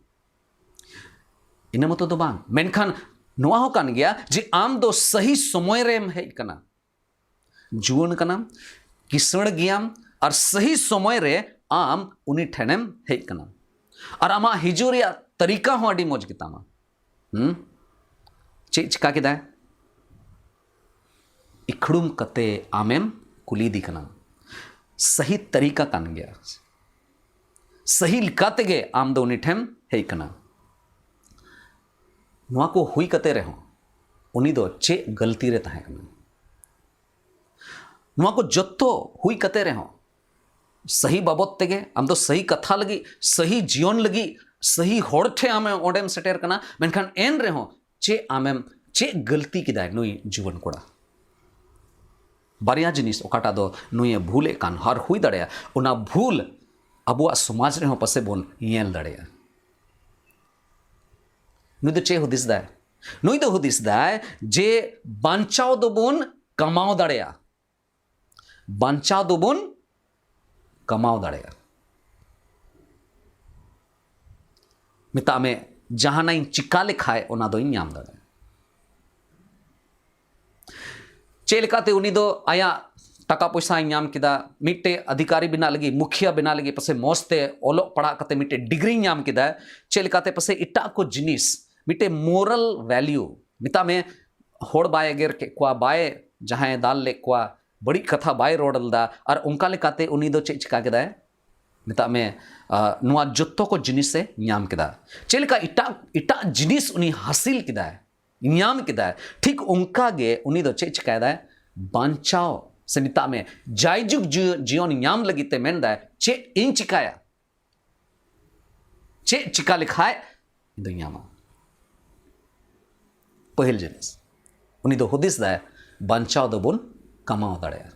ᱤᱱᱟᱹ ᱢᱚᱛᱚ ᱫᱚ ᱵᱟᱝ, ᱢᱮᱱᱠᱷᱟᱱ ᱱᱚᱣᱟ ᱦᱚᱸ ᱠᱟᱱ ᱜᱮᱭᱟ ᱡᱮ ᱟᱢ ᱫᱚ ᱥᱟᱹᱦᱤ ᱥᱚᱢᱚᱭ ᱨᱮᱢ ᱦᱮᱡ ᱠᱟᱱᱟ᱾ ᱡᱩᱣᱟᱹᱱ ᱠᱟᱱᱟᱢ, ᱠᱤᱥᱟᱹᱬ ᱜᱮᱭᱟᱢ, ᱟᱨ ᱥᱟᱹᱦᱤ ᱥᱚᱢᱚᱭ ᱨᱮ ᱟᱢ ᱩᱱᱤ ᱴᱷᱮᱱᱮᱢ ᱦᱮᱡ ᱠᱟᱱᱟ᱾ ᱟᱨ ᱟᱢᱟᱜ ᱦᱤᱡᱩᱜ ᱨᱮᱭᱟᱜ ᱛᱟᱹᱨᱤᱠᱟ ᱦᱚᱸ ᱟᱹᱰᱤ ᱢᱚᱡᱽ ᱜᱮᱛᱟᱢᱟ᱾ ᱦᱩᱸ? ᱪᱮᱫ ᱪᱤᱠᱟ ᱠᱮᱫᱟᱭ? ᱤᱠᱷᱲᱩᱢ ᱠᱟᱛᱮ ᱟᱢᱮᱢ ᱠᱩᱞᱤᱫᱤ ᱠᱟᱱᱟ᱾ ᱥᱟᱹᱦᱤ ᱛᱟᱹᱨᱤᱠᱟ ᱠᱟᱱ ᱜᱮᱭᱟ᱾ ᱥᱟᱹᱦᱤ ᱞᱮᱠᱟ ᱛᱮᱜᱮ ᱟᱢ ᱫᱚ ᱩᱱᱤ ᱴᱷᱮᱱ ᱦᱮᱡ ᱠᱟᱱᱟ᱾ ᱱᱚᱣᱟ ᱠᱚ ᱦᱩᱭ ᱠᱟᱛᱮ ᱨᱮᱦᱚᱸ ᱩᱱᱤ ᱫᱚ ᱪᱮᱫ ᱜᱟᱹᱞᱛᱤ ᱨᱮ ᱛᱟᱦᱮᱸ ᱠᱟᱱᱟ? ᱱᱚᱣᱟ ᱠᱚ ᱡᱚᱛᱚ ᱦᱩᱭ ᱠᱟᱛᱮ ᱨᱮᱦᱚᱸ ᱥᱟᱹᱦᱤ ᱵᱟᱵᱚᱛ ᱛᱮᱜᱮ ᱟᱢ ᱫᱚ ᱥᱟᱹᱦᱤ ᱠᱟᱛᱷᱟ ᱞᱟᱹᱜᱤᱫ, ᱥᱟᱹᱦᱤ ᱡᱤᱭᱚᱱ ᱞᱟᱹᱜᱤᱫ, ᱥᱟᱹᱦᱤ ᱦᱚᱲ ᱴᱷᱮᱱ ᱟᱢ ᱚᱸᱰᱮᱢ ᱥᱮᱴᱮᱨ ᱠᱟᱱᱟ, ᱢᱮᱱᱠᱷᱟᱱ ᱮᱱ ᱨᱮᱦᱚᱸ ᱪᱮᱫ ᱟᱢᱮᱢ, ᱪᱮᱫ ᱜᱟᱹᱞᱛᱤ ᱠᱮᱫᱟᱭ ᱱᱩᱭ ᱡᱩᱣᱟᱹᱱ ᱠᱚᱲᱟ? ᱵᱟᱨᱭᱟ ᱡᱤᱱᱤᱥ ᱚᱠᱟᱴᱟᱜ ᱫᱚ ᱱᱩᱭᱮ ᱵᱷᱩᱞᱮᱫ ᱠᱟᱱ ᱟᱨ ᱦᱩᱭ ᱫᱟᱲᱮᱭᱟᱜᱼᱟ ᱚᱱᱟ ᱵᱷᱩᱞ ᱟᱵᱚᱣᱟᱜ ᱥᱚᱢᱟᱡᱽ ᱨᱮᱦᱚᱸ ᱯᱟᱥᱮ ᱵᱚᱱ ᱧᱮᱞ ᱫᱟᱲᱮᱭᱟᱜᱼᱟ᱾ ᱱᱩᱭ ᱫᱚ ᱪᱮᱫ ᱦᱩᱫᱤᱥ ᱫᱟᱭ? ᱱᱩᱭ ᱫᱚ ᱦᱩᱫᱤᱥ ᱫᱟᱭ ᱡᱮ ᱵᱟᱧᱪᱟᱣ ᱫᱚᱵᱚᱱ ᱠᱟᱢᱟᱣ ᱫᱟᱲᱮᱭᱟᱜᱼᱟ, ᱵᱟᱧᱪᱟᱣ ᱫᱚᱵᱚᱱ ᱠᱟᱢᱟᱣ ᱫᱟᱲᱮᱭᱟᱜᱼᱟ᱾ ᱢᱮᱛᱟᱜ ᱢᱮ, ᱡᱟᱦᱟᱱᱟᱜ ᱤᱧ ᱪᱤᱠᱟ ᱞᱮᱠᱷᱟᱡ ᱚᱱᱟ ᱫᱚᱧ ᱧᱟᱢ ᱫᱟᱲᱮᱭᱟᱜᱼᱟ᱾ ᱪᱮᱫ ᱞᱮᱠᱟᱛᱮ ᱩᱱᱤ ᱫᱚ ᱟᱭᱟᱜ ᱴᱟᱠᱟ ᱯᱚᱭᱥᱟᱭ ᱧᱟᱢ ᱠᱮᱫᱟ, ᱢᱤᱫᱴᱮᱡ ᱚᱫᱷᱤᱠᱟᱨᱤ ᱵᱮᱱᱟᱜ ᱞᱟᱹᱜᱤᱫ, ᱢᱩᱠᱷᱤᱭᱟᱹ ᱵᱮᱱᱟᱜ ᱞᱟᱹᱜᱤᱫ ᱯᱟᱥᱮ ᱢᱚᱡᱽ ᱛᱮ ᱚᱞᱚᱜ ᱯᱟᱲᱦᱟᱜ ᱠᱟᱛᱮ ᱢᱤᱫᱴᱮᱡ ᱰᱤᱜᱽᱨᱤ ᱧᱟᱢ ᱠᱮᱫᱟ᱾ ᱪᱮᱫ ᱞᱮᱠᱟᱛᱮ ᱯᱟᱥᱮ ᱮᱴᱟᱜ ᱠᱚ ᱡᱤᱱᱤᱥ, ᱢᱤᱫᱴᱮᱡ ᱢᱳᱨᱟᱞ ᱵᱷᱮᱞᱤᱭᱩ, ᱢᱮᱛᱟᱜ ᱢᱮ, ᱦᱚᱲ ᱵᱟᱭ ᱮᱜᱮᱨ ᱠᱮᱫ ᱠᱚᱣᱟ, ᱵᱟᱭ ᱡᱟᱦᱟᱸᱭ ᱫᱟᱞ ᱞᱮᱫ ᱠᱚᱣᱟ, ᱵᱟᱹᱲᱤᱡ ᱠᱟᱛᱷᱟ ᱵᱟᱭ ᱨᱚᱲ ᱞᱮᱫᱟ, ᱟᱨ ᱚᱱᱠᱟ ᱞᱮᱠᱟᱛᱮ ᱩᱱᱤ ᱫᱚ ᱪᱮᱫ ᱪᱤᱠᱟ ᱠᱮᱫᱟᱭ? ᱢᱮᱛᱟᱜ ᱢᱮ, ᱟᱨ ᱱᱚᱣᱟ ᱡᱚᱛᱚ ᱠᱚ ᱡᱤᱱᱤᱥᱮ ᱧᱟᱢ ᱠᱮᱫᱟ᱾ ᱪᱮᱫ ᱞᱮᱠᱟ ᱮᱴᱟᱜ ᱮᱴᱟᱜ ᱡᱤᱱᱤᱥ ᱩᱱᱤ ᱦᱟᱥᱤᱞ ᱠᱮᱫᱟᱭ, ᱧᱟᱢ ᱠᱮᱫᱟᱭ, ᱴᱷᱤᱠ ᱚᱱᱠᱟ ᱜᱮ ᱩᱱᱤ ᱫᱚ ᱪᱮᱫ ᱪᱤᱠᱟᱭᱮᱫᱟᱭ? ᱵᱟᱧᱪᱟᱣ ᱥᱮ ᱢᱮᱛᱟᱜ ᱢᱮ ᱡᱟᱭᱡᱩᱜᱽ ᱡᱤᱭᱚ-, ᱡᱤᱭᱚᱱ ᱧᱟᱢ ᱞᱟᱹᱜᱤᱫ ᱛᱮ ᱢᱮᱱᱫᱟᱭ, ᱪᱮᱫ ᱤᱧ ᱪᱤᱠᱟᱭᱟ? ᱪᱮᱫ ᱪᱤᱠᱟ ᱞᱮᱠᱷᱟᱡ ᱤᱧ ᱫᱚᱧ ᱧᱟᱢᱟ? ᱯᱟᱹᱦᱤᱞ ᱡᱤᱱᱤᱥ, ᱩᱱᱤ ᱫᱚ ᱦᱩᱫᱤᱥ ᱫᱟᱭ ᱵᱟᱧᱪᱟᱣ ᱫᱚᱵᱚᱱ ᱠᱟᱢᱟᱣ ᱫᱟᱲᱮᱭᱟᱜᱼᱟ,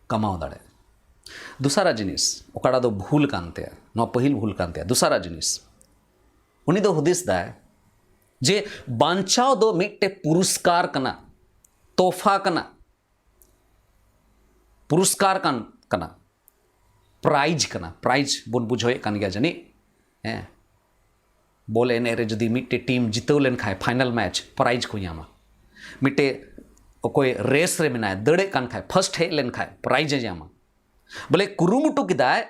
ᱠᱟᱢᱟᱣ ᱫᱟᱲᱮᱭᱟᱜᱼᱟ᱾ ᱫᱚᱥᱟᱨᱟ ᱡᱤᱱᱤᱥ, ᱚᱠᱟᱴᱟᱜ ᱫᱚ ᱵᱷᱩᱞ ᱠᱟᱱ ᱛᱟᱭᱟ, ᱱᱚᱣᱟ ᱯᱟᱹᱦᱤᱞ ᱵᱷᱩᱞ ᱠᱟᱱ ᱛᱟᱭᱟ᱾ ᱫᱚᱥᱟᱨᱟ ᱡᱤᱱᱤᱥ, ᱩᱱᱤ ᱫᱚ ᱦᱩᱫᱤᱥ ᱫᱟᱭ ᱡᱮ ᱵᱟᱧᱪᱟᱣ ᱫᱚ ᱢᱤᱫᱴᱮᱡ ᱯᱩᱨᱚᱥᱠᱟᱨ ᱠᱟᱱᱟ, ᱛᱚᱦᱯᱷᱟ ᱠᱟᱱᱟ, ᱯᱩᱨᱚᱥᱠᱟᱨ ᱠᱟᱱ ᱠᱟᱱᱟ, ᱯᱨᱟᱭᱤᱡᱽ ᱠᱟᱱᱟ᱾ ᱯᱨᱟᱭᱤᱡᱽ ᱵᱚᱱ ᱵᱩᱡᱷᱟᱹᱣᱮᱫ ᱠᱟᱱ ᱜᱮᱭᱟ ᱡᱟᱹᱱᱤᱡ, ᱦᱮᱸ᱾ ᱵᱚᱞ ᱮᱱᱮᱡ ᱨᱮ ᱡᱩᱫᱤ ᱢᱤᱫᱴᱮᱡ ᱴᱤᱢ ᱡᱤᱛᱟᱹᱣ ᱞᱮᱱᱠᱷᱟᱱ ᱯᱷᱟᱭᱱᱟᱞ ᱢᱮᱪ, ᱯᱨᱟᱭᱤᱡᱽ ᱠᱚ ᱧᱟᱢᱟ᱾ ᱢᱤᱫᱴᱮᱡ ᱚᱠᱚᱭ ᱨᱮᱥ ᱨᱮ ᱢᱮᱱᱟᱭ, ᱫᱟᱹᱲᱮᱫ ᱠᱟᱱ ᱠᱷᱟᱡ, ᱯᱷᱟᱥᱴ ᱦᱮᱡ ᱞᱮᱱᱠᱷᱟᱡ ᱯᱨᱟᱭᱤᱡᱽ ᱮ ᱧᱟᱢᱟ᱾ ᱵᱚᱞᱮ ᱠᱩᱨᱩᱢᱩᱴᱩ ᱠᱮᱫᱟᱭ,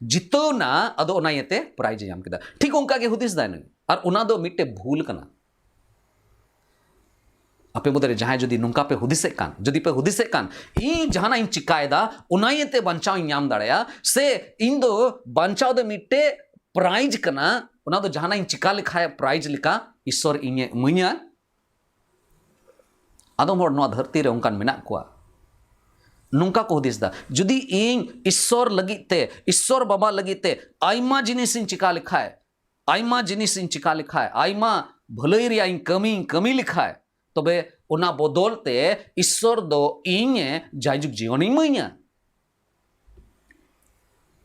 ᱡᱤᱛᱟᱹᱣ ᱱᱟ, ᱟᱫᱚ ᱚᱱᱟ ᱤᱭᱟᱹᱛᱮ ᱯᱨᱟᱭᱤᱡᱽ ᱮ ᱧᱟᱢ ᱠᱮᱫᱟ᱾ ᱴᱷᱤᱠ ᱚᱱᱠᱟ ᱜᱮ ᱦᱩᱫᱤᱥ ᱫᱟᱭ ᱱᱩᱭ, ᱟᱨ ᱚᱱᱟ ᱫᱚ ᱢᱤᱫᱴᱮᱡ ᱵᱷᱩᱞ ᱠᱟᱱᱟ᱾ ᱟᱯᱮ ᱢᱩᱫᱽᱨᱮ ᱡᱟᱦᱟᱸᱭ ᱡᱩᱫᱤ ᱱᱚᱝᱠᱟ ᱯᱮ ᱦᱩᱫᱤᱥᱮᱫ ᱠᱟᱱ, ᱡᱩᱫᱤ ᱯᱮ ᱦᱩᱫᱤᱥᱮᱫ ᱠᱟᱱ, "ᱤᱧ ᱡᱟᱦᱟᱱᱟᱜ ᱤᱧ ᱪᱤᱠᱟᱭᱮᱫᱟ, ᱚᱱᱟ ᱤᱭᱟᱹᱛᱮ ᱵᱟᱧᱪᱟᱣ ᱤᱧ ᱧᱟᱢ ᱫᱟᱲᱮᱭᱟᱜᱼᱟ, ᱥᱮ ᱤᱧ ᱫᱚ ᱵᱟᱧᱪᱟᱣ ᱫᱚ ᱢᱤᱫᱴᱮᱡ prize ᱠᱟᱱᱟ, ᱚᱱᱟ ᱫᱚ ᱡᱟᱦᱟᱱᱟᱜ ᱤᱧ ᱪᱤᱠᱟ ᱞᱮᱠᱷᱟᱡ prize ᱞᱮᱠᱟ ᱤᱥᱥᱚᱨ ᱤᱧᱮ ᱤᱢᱟᱹᱧᱟ"? ᱟᱫᱚᱢ ᱦᱚᱲ ᱱᱚᱣᱟ ᱫᱷᱟᱹᱨᱛᱤ ᱨᱮ ᱚᱱᱠᱟᱱ ᱢᱮᱱᱟᱜ ᱠᱚᱣᱟ, ᱱᱚᱝᱠᱟ ᱠᱚ ᱦᱩᱫᱤᱥ ᱮᱫᱟ, "ᱡᱩᱫᱤ ᱤᱧ ᱤᱥᱥᱚᱨ ᱞᱟᱹᱜᱤᱫ ᱛᱮ, ᱤᱥᱥᱚᱨ ᱵᱟᱵᱟ ᱞᱟᱹᱜᱤᱫ ᱛᱮ ᱟᱭᱢᱟ ᱡᱤᱱᱤᱥ ᱤᱧ ᱪᱤᱠᱟ ᱞᱮᱠᱷᱟᱡ, ᱟᱭᱢᱟ ᱡᱤᱱᱤᱥ ᱤᱧ ᱪᱤᱠᱟ ᱞᱮᱠᱷᱟᱡ, ᱟᱭᱢᱟ ᱵᱷᱟᱹᱞᱟᱹᱭ ᱨᱮᱭᱟᱜ ᱤᱧ ᱠᱟᱹᱢᱤᱧ ᱠᱟᱹᱢᱤ ᱞᱮᱠᱷᱟᱡ, ᱛᱚᱵᱮ ᱚᱱᱟ ᱵᱚᱫᱚᱞ ᱛᱮ ᱤᱥᱥᱚᱨ ᱫᱚ ᱤᱧᱮ ᱡᱟᱭᱡᱩᱜᱽ ᱡᱤᱭᱚᱱᱮ ᱤᱢᱟᱹᱧᱟ,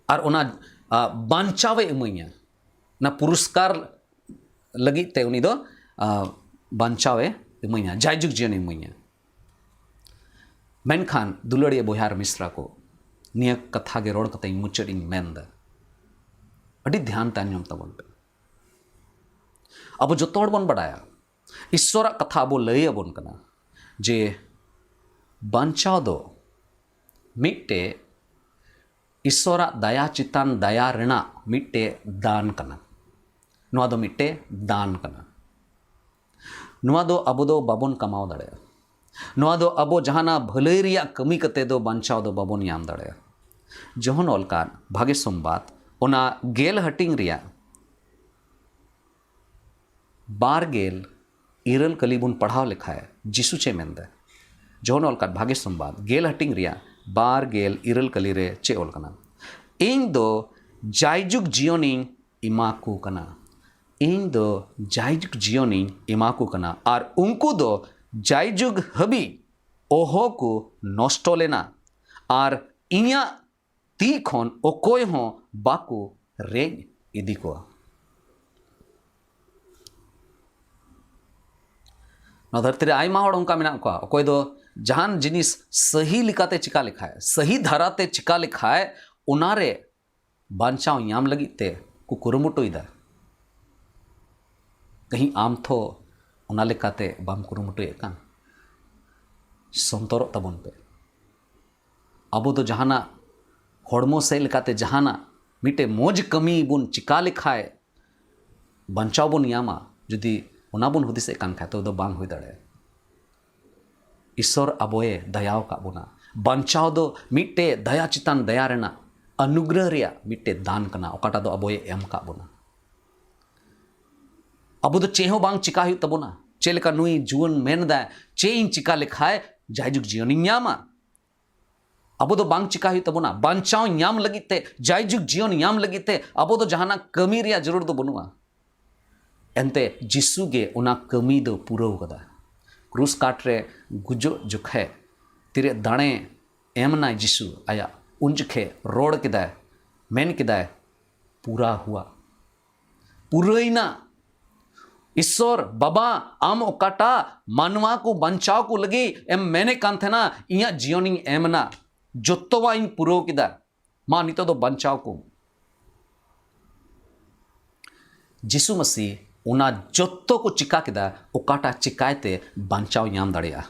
ᱟᱨ ᱚᱱᱟ, ᱟ, ᱵᱟᱧᱪᱟᱣᱮ ᱤᱢᱟᱹᱧᱟ, ᱚᱱᱟ ᱯᱩᱨᱚᱥᱠᱟᱨ ᱞᱟᱹᱜᱤᱫ ᱛᱮ ᱩᱱᱤ ᱫᱚ, ᱟ, ᱵᱟᱧᱪᱟᱣᱮ ᱤᱢᱟᱹᱧᱟ, ᱡᱟᱭᱡᱩᱜᱽ ᱡᱤᱭᱚᱱᱮ ᱤᱢᱟᱹᱧᱟ"᱾ ᱢᱮᱱᱠᱷᱟᱱ ᱫᱩᱞᱟᱹᱲᱤᱭᱟᱹ ᱵᱚᱭᱦᱟ ᱟᱨ ᱢᱤᱥᱨᱟ ᱠᱚ, ᱱᱤᱭᱟᱹ ᱠᱟᱛᱷᱟ ᱜᱮ ᱨᱚᱲ ᱠᱟᱛᱮ ᱤᱧ ᱢᱩᱪᱟᱹᱫ ᱤᱧ ᱢᱮᱱᱫᱟ, ᱟᱹᱰᱤ ᱫᱷᱮᱭᱟᱱ ᱛᱮ ᱟᱸᱡᱚᱢ ᱛᱟᱵᱚᱱ ᱯᱮ᱾ ᱟᱵᱚ ᱡᱚᱛᱚ ᱦᱚᱲ ᱵᱚᱱ ᱵᱟᱰᱟᱭᱟ, ᱤᱥᱥᱚᱨᱟᱜ ᱠᱟᱛᱷᱟ ᱟᱵᱚ ᱞᱟᱹᱭ ᱟᱵᱚᱱ ᱠᱟᱱᱟ ᱡᱮ ᱵᱟᱧᱪᱟᱣ ᱫᱚ ᱢᱤᱫᱴᱮᱡ ᱤᱥᱥᱚᱨᱟᱜ ᱫᱟᱭᱟ ᱪᱮᱛᱟᱱ ᱫᱟᱭᱟ ᱨᱮᱱᱟᱜ ᱢᱤᱫᱴᱮᱡ ᱫᱟᱱ ᱠᱟᱱᱟ᱾ ᱱᱚᱣᱟ ᱫᱚ ᱢᱤᱫᱴᱮᱡ ᱫᱟᱱ ᱠᱟᱱᱟ᱾ ᱱᱚᱣᱟ ᱫᱚ ᱟᱵᱚ ᱫᱚ ᱵᱟᱵᱚᱱ ᱠᱟᱢᱟᱣ ᱫᱟᱲᱮᱭᱟᱜᱼᱟ᱾ ᱱᱚᱣᱟ ᱫᱚ ᱟᱵᱚ ᱡᱟᱦᱟᱱᱟᱜ ᱵᱷᱟᱹᱞᱟᱹᱭ ᱨᱮᱭᱟᱜ ᱠᱟᱹᱢᱤ ᱠᱟᱛᱮ ᱫᱚ ᱵᱟᱧᱪᱟᱣ ᱫᱚ ᱵᱟᱵᱚᱱ ᱧᱟᱢ ᱫᱟᱲᱮᱭᱟᱜᱼᱟ᱾ ᱡᱚᱦᱚᱱ ᱚᱞ ᱠᱟᱫ ᱵᱷᱟᱜᱮ ᱥᱚᱢᱵᱟᱫ, ᱚᱱᱟ ᱜᱮᱞ ᱦᱟᱹᱴᱤᱧ ᱨᱮᱭᱟᱜ ᱵᱟᱨ ᱜᱮᱞ ᱤᱨᱟᱹᱞ ᱠᱟᱹᱞᱤ ᱵᱚᱱ ᱯᱟᱲᱦᱟᱣ ᱞᱮᱠᱷᱟᱡ, ᱡᱤᱥᱩ ᱪᱮᱫ ᱢᱮᱱᱫᱟ? ᱡᱚᱦᱚᱱ ᱚᱞ ᱠᱟᱫ ᱵᱷᱟᱜᱮ ᱥᱚᱢᱵᱟᱫ ᱜᱮᱞ ᱦᱟᱹᱴᱤᱧ ᱨᱮᱭᱟᱜ ᱵᱟᱨ ᱜᱮᱞ ᱤᱨᱟᱹᱞ ᱠᱟᱹᱞᱤ ᱨᱮ ᱪᱮᱫ ᱚᱞ ᱠᱟᱱᱟ? "ᱤᱧ ᱫᱚ ᱡᱟᱭᱡᱩᱜᱽ ᱡᱤᱭᱚᱱᱤᱧ ᱮᱢᱟ ᱠᱚ ᱠᱟᱱᱟ, ᱤᱧ ᱫᱚ ᱡᱟᱭᱡᱩᱜᱽ ᱡᱤᱭᱚᱱᱤᱧ ᱮᱢᱟ ᱠᱚ ᱠᱟᱱᱟ, ᱟᱨ ᱩᱱᱠᱩ ᱫᱚ ᱡᱟᱭᱡᱩᱜᱽ ᱦᱟᱹᱵᱤᱡ ᱚᱦᱚ ᱠᱚ ᱱᱚᱥᱴᱚ ᱞᱮᱱᱟ, ᱟᱨ ᱤᱧᱟᱹᱜ ᱛᱤ ᱠᱷᱚᱱ ᱚᱠᱚᱭ ᱦᱚᱸ ᱵᱟᱠᱚ ᱨᱮᱡ ᱤᱫᱤ ᱠᱚᱣᱟ"᱾ ᱱᱚᱣᱟ ᱫᱷᱟᱹᱨᱛᱤ ᱨᱮ ᱟᱭᱢᱟ ᱦᱚᱲ ᱚᱱᱠᱟ ᱢᱮᱱᱟᱜ ᱠᱚᱣᱟ, ᱚᱠᱚᱭ ᱫᱚ ᱡᱟᱦᱟᱱ ᱡᱤᱱᱤᱥ ᱥᱟᱹᱦᱤ ᱞᱮᱠᱟᱛᱮ ᱪᱤᱠᱟ ᱞᱮᱠᱷᱟᱡ, ᱥᱟᱹᱦᱤ ᱫᱷᱟᱨᱟᱛᱮ ᱪᱤᱠᱟ ᱞᱮᱠᱷᱟᱡ, ᱚᱱᱟᱨᱮ ᱵᱟᱧᱪᱟᱣ ᱧᱟᱢ ᱞᱟᱹᱜᱤᱫ ᱛᱮ ᱠᱚ ᱠᱩᱨᱩᱢᱩᱴᱩᱭᱮᱫᱟ᱾ ᱠᱟᱹᱦᱤ ᱟᱢ ᱛᱷᱚ ᱚᱱᱟ ᱞᱮᱠᱟᱛᱮ ᱵᱟᱢ ᱠᱩᱨᱩᱢᱩᱴᱩᱭᱮᱫ ᱠᱟᱱ? ᱥᱚᱱᱛᱚᱨᱚᱜ ᱛᱟᱵᱚᱱ ᱯᱮ᱾ ᱟᱵᱚ ᱫᱚ ᱡᱟᱦᱟᱱᱟᱜ ᱦᱚᱲᱢᱚ ᱥᱮᱫ ᱞᱮᱠᱟᱛᱮ ᱡᱟᱦᱟᱱᱟᱜ ᱢᱤᱫᱴᱮᱡ ᱢᱚᱡᱽ ᱠᱟᱹᱢᱤ ᱵᱚᱱ ᱪᱤᱠᱟ ᱞᱮᱠᱷᱟᱡ ᱵᱟᱧᱪᱟᱣ ᱵᱚᱱ ᱧᱟᱢᱟ, ᱡᱩᱫᱤ ᱚᱱᱟ ᱵᱚᱱ ᱦᱩᱫᱤᱥᱮᱫ ᱠᱟᱱ ᱠᱷᱟᱡ, ᱛᱚᱵᱮ ᱫᱚ ᱵᱟᱝ ᱦᱩᱭ ᱫᱟᱲᱮᱭᱟᱜᱼᱟ᱾ ᱤᱥᱚᱨ ᱟᱵᱚᱭᱮ ᱫᱟᱭᱟᱣ ᱟᱠᱟᱫ ᱵᱚᱱᱟ᱾ ᱵᱟᱧᱪᱟᱣ ᱫᱚ ᱢᱤᱫᱴᱮᱡ ᱫᱟᱭᱟ ᱪᱮᱛᱟᱱ ᱫᱟᱭᱟ ᱨᱮᱱᱟᱜ ᱚᱱᱩᱜᱨᱚᱦ ᱨᱮᱭᱟᱜ ᱢᱤᱫᱴᱮᱡ ᱫᱟᱱ ᱠᱟᱱᱟ, ᱚᱠᱟᱴᱟᱜ ᱫᱚ ᱟᱵᱚᱭᱮ ᱮᱢ ᱟᱠᱟᱫ ᱵᱚᱱᱟ᱾ ᱟᱵᱚ ᱫᱚ ᱪᱮᱫ ᱦᱚᱸ ᱵᱟᱝ ᱪᱤᱠᱟ ᱦᱩᱭᱩᱜ ᱛᱟᱵᱚᱱᱟ᱾ ᱪᱮᱫ ᱞᱮᱠᱟ ᱱᱩᱭ ᱡᱩᱣᱟᱹᱱ ᱢᱮᱱ ᱮᱫᱟᱭ, "ᱪᱮᱫ ᱤᱧ ᱪᱤᱠᱟ ᱞᱮᱠᱷᱟᱡ ᱡᱟᱭᱡᱩᱜᱽ ᱡᱤᱭᱚᱱᱤᱧ ᱧᱟᱢᱟ?" ᱟᱵᱚ ᱫᱚ ᱵᱟᱝ ᱪᱤᱠᱟ ᱦᱩᱭᱩᱜ ᱛᱟᱵᱚᱱᱟ᱾ ᱵᱟᱧᱪᱟᱣ ᱧᱟᱢ ᱞᱟᱹᱜᱤᱫ ᱛᱮ, ᱡᱟᱭᱡᱩᱜᱽ ᱡᱤᱭᱚᱱ ᱧᱟᱢ ᱞᱟᱹᱜᱤᱫ ᱛᱮ ᱟᱵᱚ ᱫᱚ ᱡᱟᱦᱟᱱᱟᱜ ᱠᱟᱹᱢᱤ ᱨᱮᱭᱟᱜ ᱡᱟᱹᱨᱩᱲ ᱫᱚ ᱵᱟᱹᱱᱩᱜᱼᱟ᱾ ᱮᱱᱛᱮ ᱡᱤᱥᱩ ᱜᱮ ᱚᱱᱟ ᱠᱟᱹᱢᱤ ᱫᱚ ᱯᱩᱨᱟᱹᱣ ᱠᱟᱫᱟ᱾ ᱠᱨᱩᱥ ᱠᱟᱴ ᱨᱮ ᱜᱩᱡᱩᱜ ᱡᱚᱠᱷᱮ ᱛᱤᱨᱮ ᱫᱟᱲᱮ ᱮᱢ ᱱᱟᱭ ᱡᱤᱥᱩ ᱟᱭᱟᱜ, ᱩᱱ ᱡᱚᱠᱷᱮ ᱨᱚᱲ ᱠᱮᱫᱟᱭ, ᱢᱮᱱ ᱠᱮᱫᱟᱭ, "ᱯᱩᱨᱟ ᱦᱩᱣᱟ", ᱯᱩᱨᱟᱹᱭᱱᱟ᱾ ᱤᱥᱥᱚᱨ ᱵᱟᱵᱟ, ᱟᱢ ᱚᱠᱟᱴᱟᱜ ᱢᱟᱱᱣᱟ ᱠᱚ ᱵᱟᱧᱪᱟᱣ ᱠᱚ ᱞᱟᱹᱜᱤᱫ ᱮᱢ ᱢᱮᱱᱮᱫ ᱠᱟᱱ ᱛᱟᱦᱮᱱᱟ, ᱤᱧᱟᱹᱜ ᱡᱤᱭᱚᱱᱤᱧ ᱮᱢ ᱮᱱᱟ, ᱡᱚᱛᱚᱣᱟᱜ ᱤᱧ ᱯᱩᱨᱟᱹᱣ ᱠᱮᱫᱟ, ᱢᱟ ᱱᱤᱛᱚᱜ ᱫᱚ ᱵᱟᱧᱪᱟᱣ ᱠᱚ᱾ ᱡᱤᱥᱩ ᱢᱟᱹᱥᱤ ᱚᱱᱟ ᱡᱚᱛᱚ ᱠᱚ ᱪᱤᱠᱟ ᱠᱮᱫᱟ, ᱚᱠᱟᱴᱟᱜ ᱪᱤᱠᱟᱭᱛᱮ ᱵᱟᱧᱪᱟᱣ ᱧᱟᱢ ᱫᱟᱲᱮᱭᱟᱜᱼᱟ᱾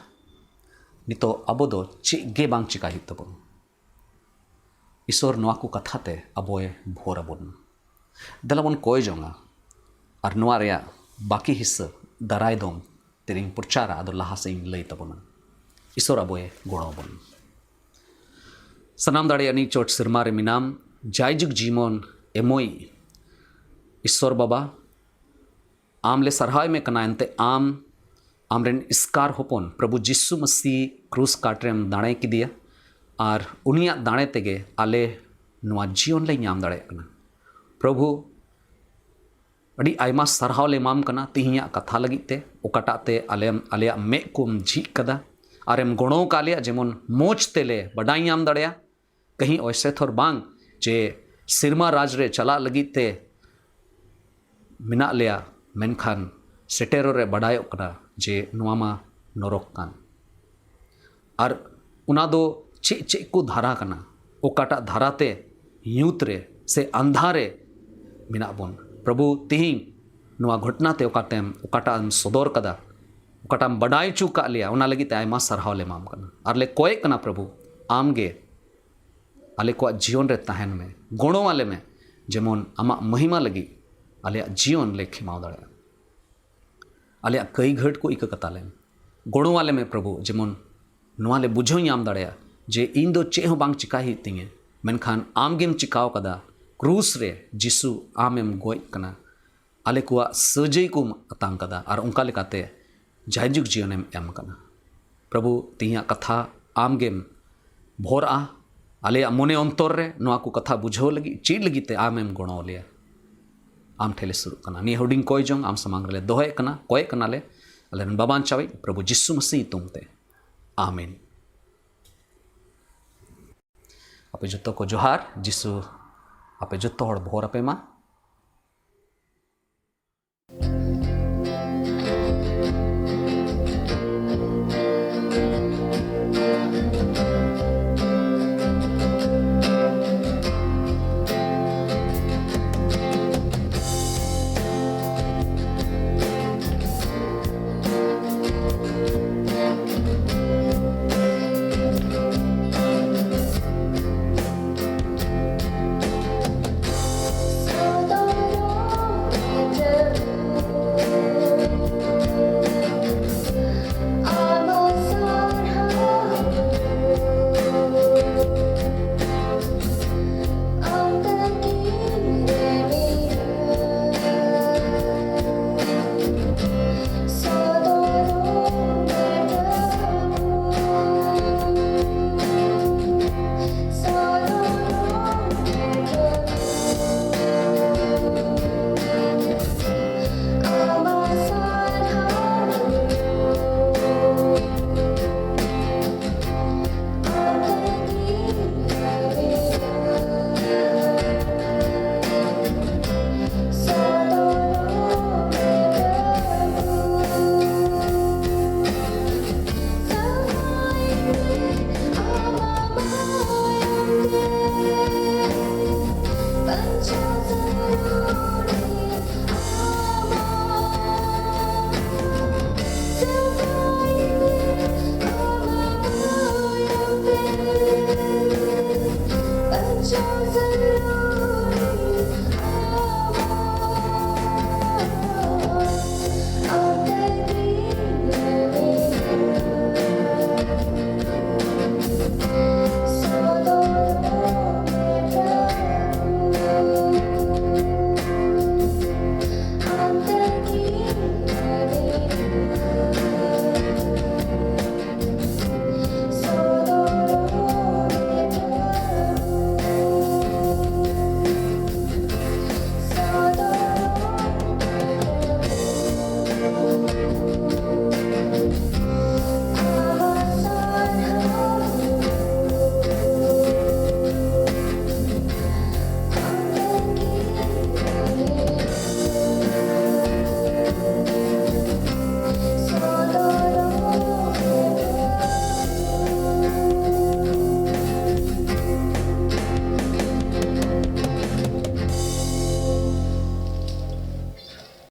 ᱱᱤᱛᱚᱜ ᱟᱵᱚ ᱫᱚ ᱪᱮᱫ ᱜᱮ ᱵᱟᱝ ᱪᱤᱠᱟᱭ ᱦᱩᱭᱩᱜ ᱛᱟᱵᱚᱱᱟ᱾ ᱤᱥᱚᱨ ᱱᱚᱣᱟ ᱠᱚ ᱠᱟᱛᱷᱟ ᱛᱮ ᱟᱵᱚᱭ ᱵᱷᱳᱨ ᱟᱵᱚᱱ᱾ ᱫᱮᱞᱟ ᱵᱚᱱ ᱠᱚᱭ ᱡᱚᱝᱟ ᱟᱨ ᱱᱚᱣᱟ ᱨᱮᱭᱟᱜ ᱵᱟᱹᱠᱤ ᱦᱤᱥᱟᱹ ᱫᱟᱨᱟᱭ ᱫᱚᱢ ᱛᱮᱨᱤᱧ ᱯᱨᱚᱪᱟᱨᱟ, ᱟᱫᱚ ᱞᱟᱦᱟ ᱥᱮᱫ ᱤᱧ ᱞᱟᱹᱭ ᱛᱟᱵᱚᱱᱟ᱾ ᱤᱥᱚᱨ ᱟᱵᱚᱭ ᱜᱚᱲᱚ ᱟᱵᱚᱱ᱾ ᱥᱟᱱᱟᱢ ᱫᱟᱲᱮᱭᱟᱜ ᱱᱤᱡ ᱪᱚᱴ ᱥᱮᱨᱢᱟ ᱨᱮ ᱢᱮᱱᱟᱢ, ᱡᱟᱭᱡᱩᱜᱽ ᱡᱤᱢᱚᱱ ᱮᱢᱚᱭ ᱤᱥᱚᱨ ᱵᱟᱵᱟ, ᱟᱢ ᱞᱮ ᱥᱟᱨᱦᱟᱣ ᱢᱮ ᱠᱟᱱᱟ᱾ ᱮᱱᱛᱮ ᱟᱢ, ᱟᱢᱨᱮᱱ ᱤᱥᱠᱟᱨ ᱦᱚᱯᱚᱱ ᱯᱨᱚᱵᱷᱩ ᱡᱤᱥᱩ ᱢᱟᱹᱥᱤ ᱠᱨᱩᱥ ᱠᱟᱴ ᱨᱮᱢ ᱫᱟᱲᱮ ᱠᱮᱫᱮᱭᱟ ᱟᱨ ᱩᱱᱤᱭᱟᱜ ᱫᱟᱲᱮ ᱛᱮᱜᱮ ᱟᱞᱮ ᱱᱚᱣᱟ ᱡᱤᱭᱚᱱ ᱞᱮ ᱧᱟᱢ ᱫᱟᱲᱮᱭᱟᱜ ᱠᱟᱱᱟ᱾ ᱯᱨᱚᱵᱷᱩ, ᱟᱹᱰᱤ ᱟᱭᱢᱟ ᱥᱟᱨᱦᱟᱣ ᱞᱮ ᱮᱢᱟᱢ ᱠᱟᱱᱟ ᱛᱮᱦᱮᱧᱟᱜ ᱠᱟᱛᱷᱟ ᱞᱟᱹᱜᱤᱫ ᱛᱮ, ᱚᱠᱟᱴᱟᱜ ᱛᱮ ᱟᱞᱮᱢ, ᱟᱞᱮᱭᱟᱜ ᱢᱮᱫ ᱠᱚᱢ ᱡᱷᱤᱡ ᱠᱟᱫᱟ ᱟᱨᱮᱢ ᱜᱚᱲᱚ ᱟᱠᱟᱫ ᱞᱮᱭᱟ ᱡᱮᱢᱚᱱ ᱢᱚᱡᱽ ᱛᱮᱞᱮ ᱵᱟᱰᱟᱭ ᱧᱟᱢ ᱫᱟᱲᱮᱭᱟᱜ᱾ ᱠᱟᱹᱦᱤ ᱚᱭᱥᱮ ᱛᱷᱚᱨ ᱵᱟᱝ ᱡᱮ ᱥᱮᱨᱢᱟ ᱨᱟᱡᱽ ᱨᱮ ᱪᱟᱞᱟᱜ ᱞᱟᱹᱜᱤᱫ ᱛᱮ ᱢᱮᱱᱟᱜ ᱞᱮᱭᱟ, ᱢᱮᱱᱠᱷᱟᱱ ᱥᱮᱴᱮᱨᱚᱜ ᱨᱮ ᱵᱟᱰᱟᱭᱚᱜ ᱠᱟᱱᱟ ᱡᱮ ᱱᱚᱣᱟ ᱢᱟ ᱱᱚᱨᱚᱠ ᱠᱟᱱ᱾ ᱟᱨ ᱚᱱᱟ ᱫᱚ ᱪᱮᱫ ᱪᱮᱫ ᱠᱚ ᱫᱷᱟᱨᱟ ᱠᱟᱱᱟ, ᱚᱠᱟᱴᱟᱜ ᱫᱷᱟᱨᱟ ᱛᱮ ᱧᱩᱛ ᱨᱮ ᱥᱮ ᱟᱱᱫᱷᱟᱨ ᱨᱮ ᱢᱮᱱᱟᱜ ᱵᱚᱱ᱾ ᱯᱨᱚᱵᱷᱩ, ᱛᱤᱦᱤᱧ ᱱᱚᱣᱟ ᱜᱷᱚᱴᱱᱟ ᱛᱮ ᱚᱠᱟᱛᱮᱢ, ᱚᱠᱟᱴᱟᱜ ᱮᱢ ᱥᱚᱫᱚᱨ ᱠᱟᱫᱟ, ᱚᱠᱟᱴᱟᱜ ᱮᱢ ᱵᱟᱰᱟᱭ ᱦᱚᱪᱚ ᱠᱟᱜ ᱞᱮᱭᱟ, ᱚᱱᱟ ᱞᱟᱹᱜᱤᱫ ᱛᱮ ᱟᱭᱢᱟ ᱥᱟᱨᱦᱟᱣ ᱞᱮ ᱮᱢᱟᱢ ᱠᱟᱱᱟ᱾ ᱟᱨ ᱞᱮ ᱠᱚᱭᱮᱜ ᱠᱟᱱᱟ ᱯᱨᱚᱵᱷᱩ, ᱟᱢ ᱜᱮ ᱟᱞᱮ ᱠᱚᱣᱟᱜ ᱡᱤᱭᱚᱱ ᱨᱮ ᱛᱟᱦᱮᱱ ᱢᱮ, ᱜᱚᱲᱚ ᱟᱞᱮ ᱢᱮ, ᱡᱮᱢᱚᱱ ᱟᱢᱟᱜ ᱢᱚᱦᱤᱢᱟ ᱞᱟᱹᱜᱤᱫ ᱟᱞᱮᱭᱟᱜ ᱡᱤᱭᱚᱱ ᱞᱮ ᱠᱷᱮᱢᱟᱣ ᱫᱟᱲᱮᱭᱟᱜᱼᱟ᱾ ᱟᱞᱮᱭᱟᱜ ᱠᱟᱹᱭ ᱜᱷᱟᱹᱴ ᱠᱚ ᱤᱠᱟᱹ ᱠᱟᱛᱟ ᱞᱮᱢ᱾ ᱜᱚᱲᱚᱣᱟᱞᱮ ᱢᱮ ᱯᱨᱚᱵᱷᱩ, ᱡᱮᱢᱚᱱ ᱱᱚᱣᱟ ᱞᱮ ᱵᱩᱡᱷᱟᱹᱣ ᱧᱟᱢ ᱫᱟᱲᱮᱭᱟᱜᱼᱟ ᱡᱮ ᱤᱧ ᱫᱚ ᱪᱮᱫ ᱦᱚᱸ ᱵᱟᱝ ᱪᱤᱠᱟᱭ ᱦᱩᱭᱩᱜ ᱛᱤᱧᱟᱹ, ᱢᱮᱱᱠᱷᱟᱱ ᱟᱢ ᱜᱮᱢ ᱪᱤᱠᱟᱣ ᱠᱟᱫᱟ᱾ ᱠᱨᱩᱥ ᱨᱮ ᱡᱤᱥᱩ ᱟᱢᱮᱢ ᱜᱚᱡ ᱠᱟᱱᱟ, ᱟᱞᱮ ᱠᱚᱣᱟᱜ ᱥᱟᱹᱡᱟᱹᱭ ᱠᱚᱢ ᱟᱛᱟᱝ ᱠᱟᱫᱟ ᱟᱨ ᱚᱱᱠᱟ ᱞᱮᱠᱟᱛᱮ ᱡᱟᱭᱡᱩᱜᱽ ᱡᱤᱭᱚᱱᱮᱢ ᱮᱢ ᱠᱟᱱᱟ᱾ ᱯᱨᱚᱵᱷᱩ, ᱛᱮᱦᱮᱧᱟᱜ ᱠᱟᱛᱷᱟ ᱟᱢ ᱜᱮᱢ ᱵᱷᱚᱨᱟᱜᱼᱟ, ᱟᱞᱮᱭᱟᱜ ᱢᱚᱱᱮ ᱚᱱᱛᱚᱨ ᱨᱮ ᱱᱚᱣᱟ ᱠᱚ ᱠᱟᱛᱷᱟ ᱵᱩᱡᱷᱟᱹᱣ ᱞᱟᱹᱜᱤᱫ, ᱪᱮᱫ ᱞᱟᱹᱜᱤᱫ ᱛᱮ ᱟᱢᱮᱢ ᱜᱚᱲᱚ ᱟᱞᱮᱭᱟ᱾ ᱟᱢ ᱴᱷᱮᱱ ᱞᱮ ᱥᱩᱨᱩᱜ ᱠᱟᱱᱟ, ᱱᱤᱭᱟᱹ ᱦᱩᱰᱤᱧ ᱠᱚᱭ ᱡᱚᱝ ᱟᱢ ᱥᱟᱢᱟᱝ ᱨᱮᱞᱮ ᱫᱚᱦᱚᱭᱮᱫ ᱠᱟᱱᱟ, ᱠᱚᱭᱮᱫ ᱠᱟᱱᱟᱞᱮ, ᱟᱞᱮ ᱨᱮᱱ ᱵᱟᱵᱟᱱ ᱪᱟᱣᱤᱡ ᱯᱨᱚᱵᱷᱩ ᱡᱤᱥᱩ ᱢᱟᱹᱥᱤ ᱧᱩᱛᱩᱢ ᱛᱮ, ᱟᱢᱮᱱ᱾ ᱟᱯᱮ ᱡᱚᱛᱚ ᱠᱚ ᱡᱚᱦᱟᱨ, ᱡᱤᱥᱩ ᱟᱯᱮ ᱡᱚᱛᱚ ᱦᱚᱲ ᱵᱷᱳᱨ ᱟᱯᱮ ᱢᱟ᱾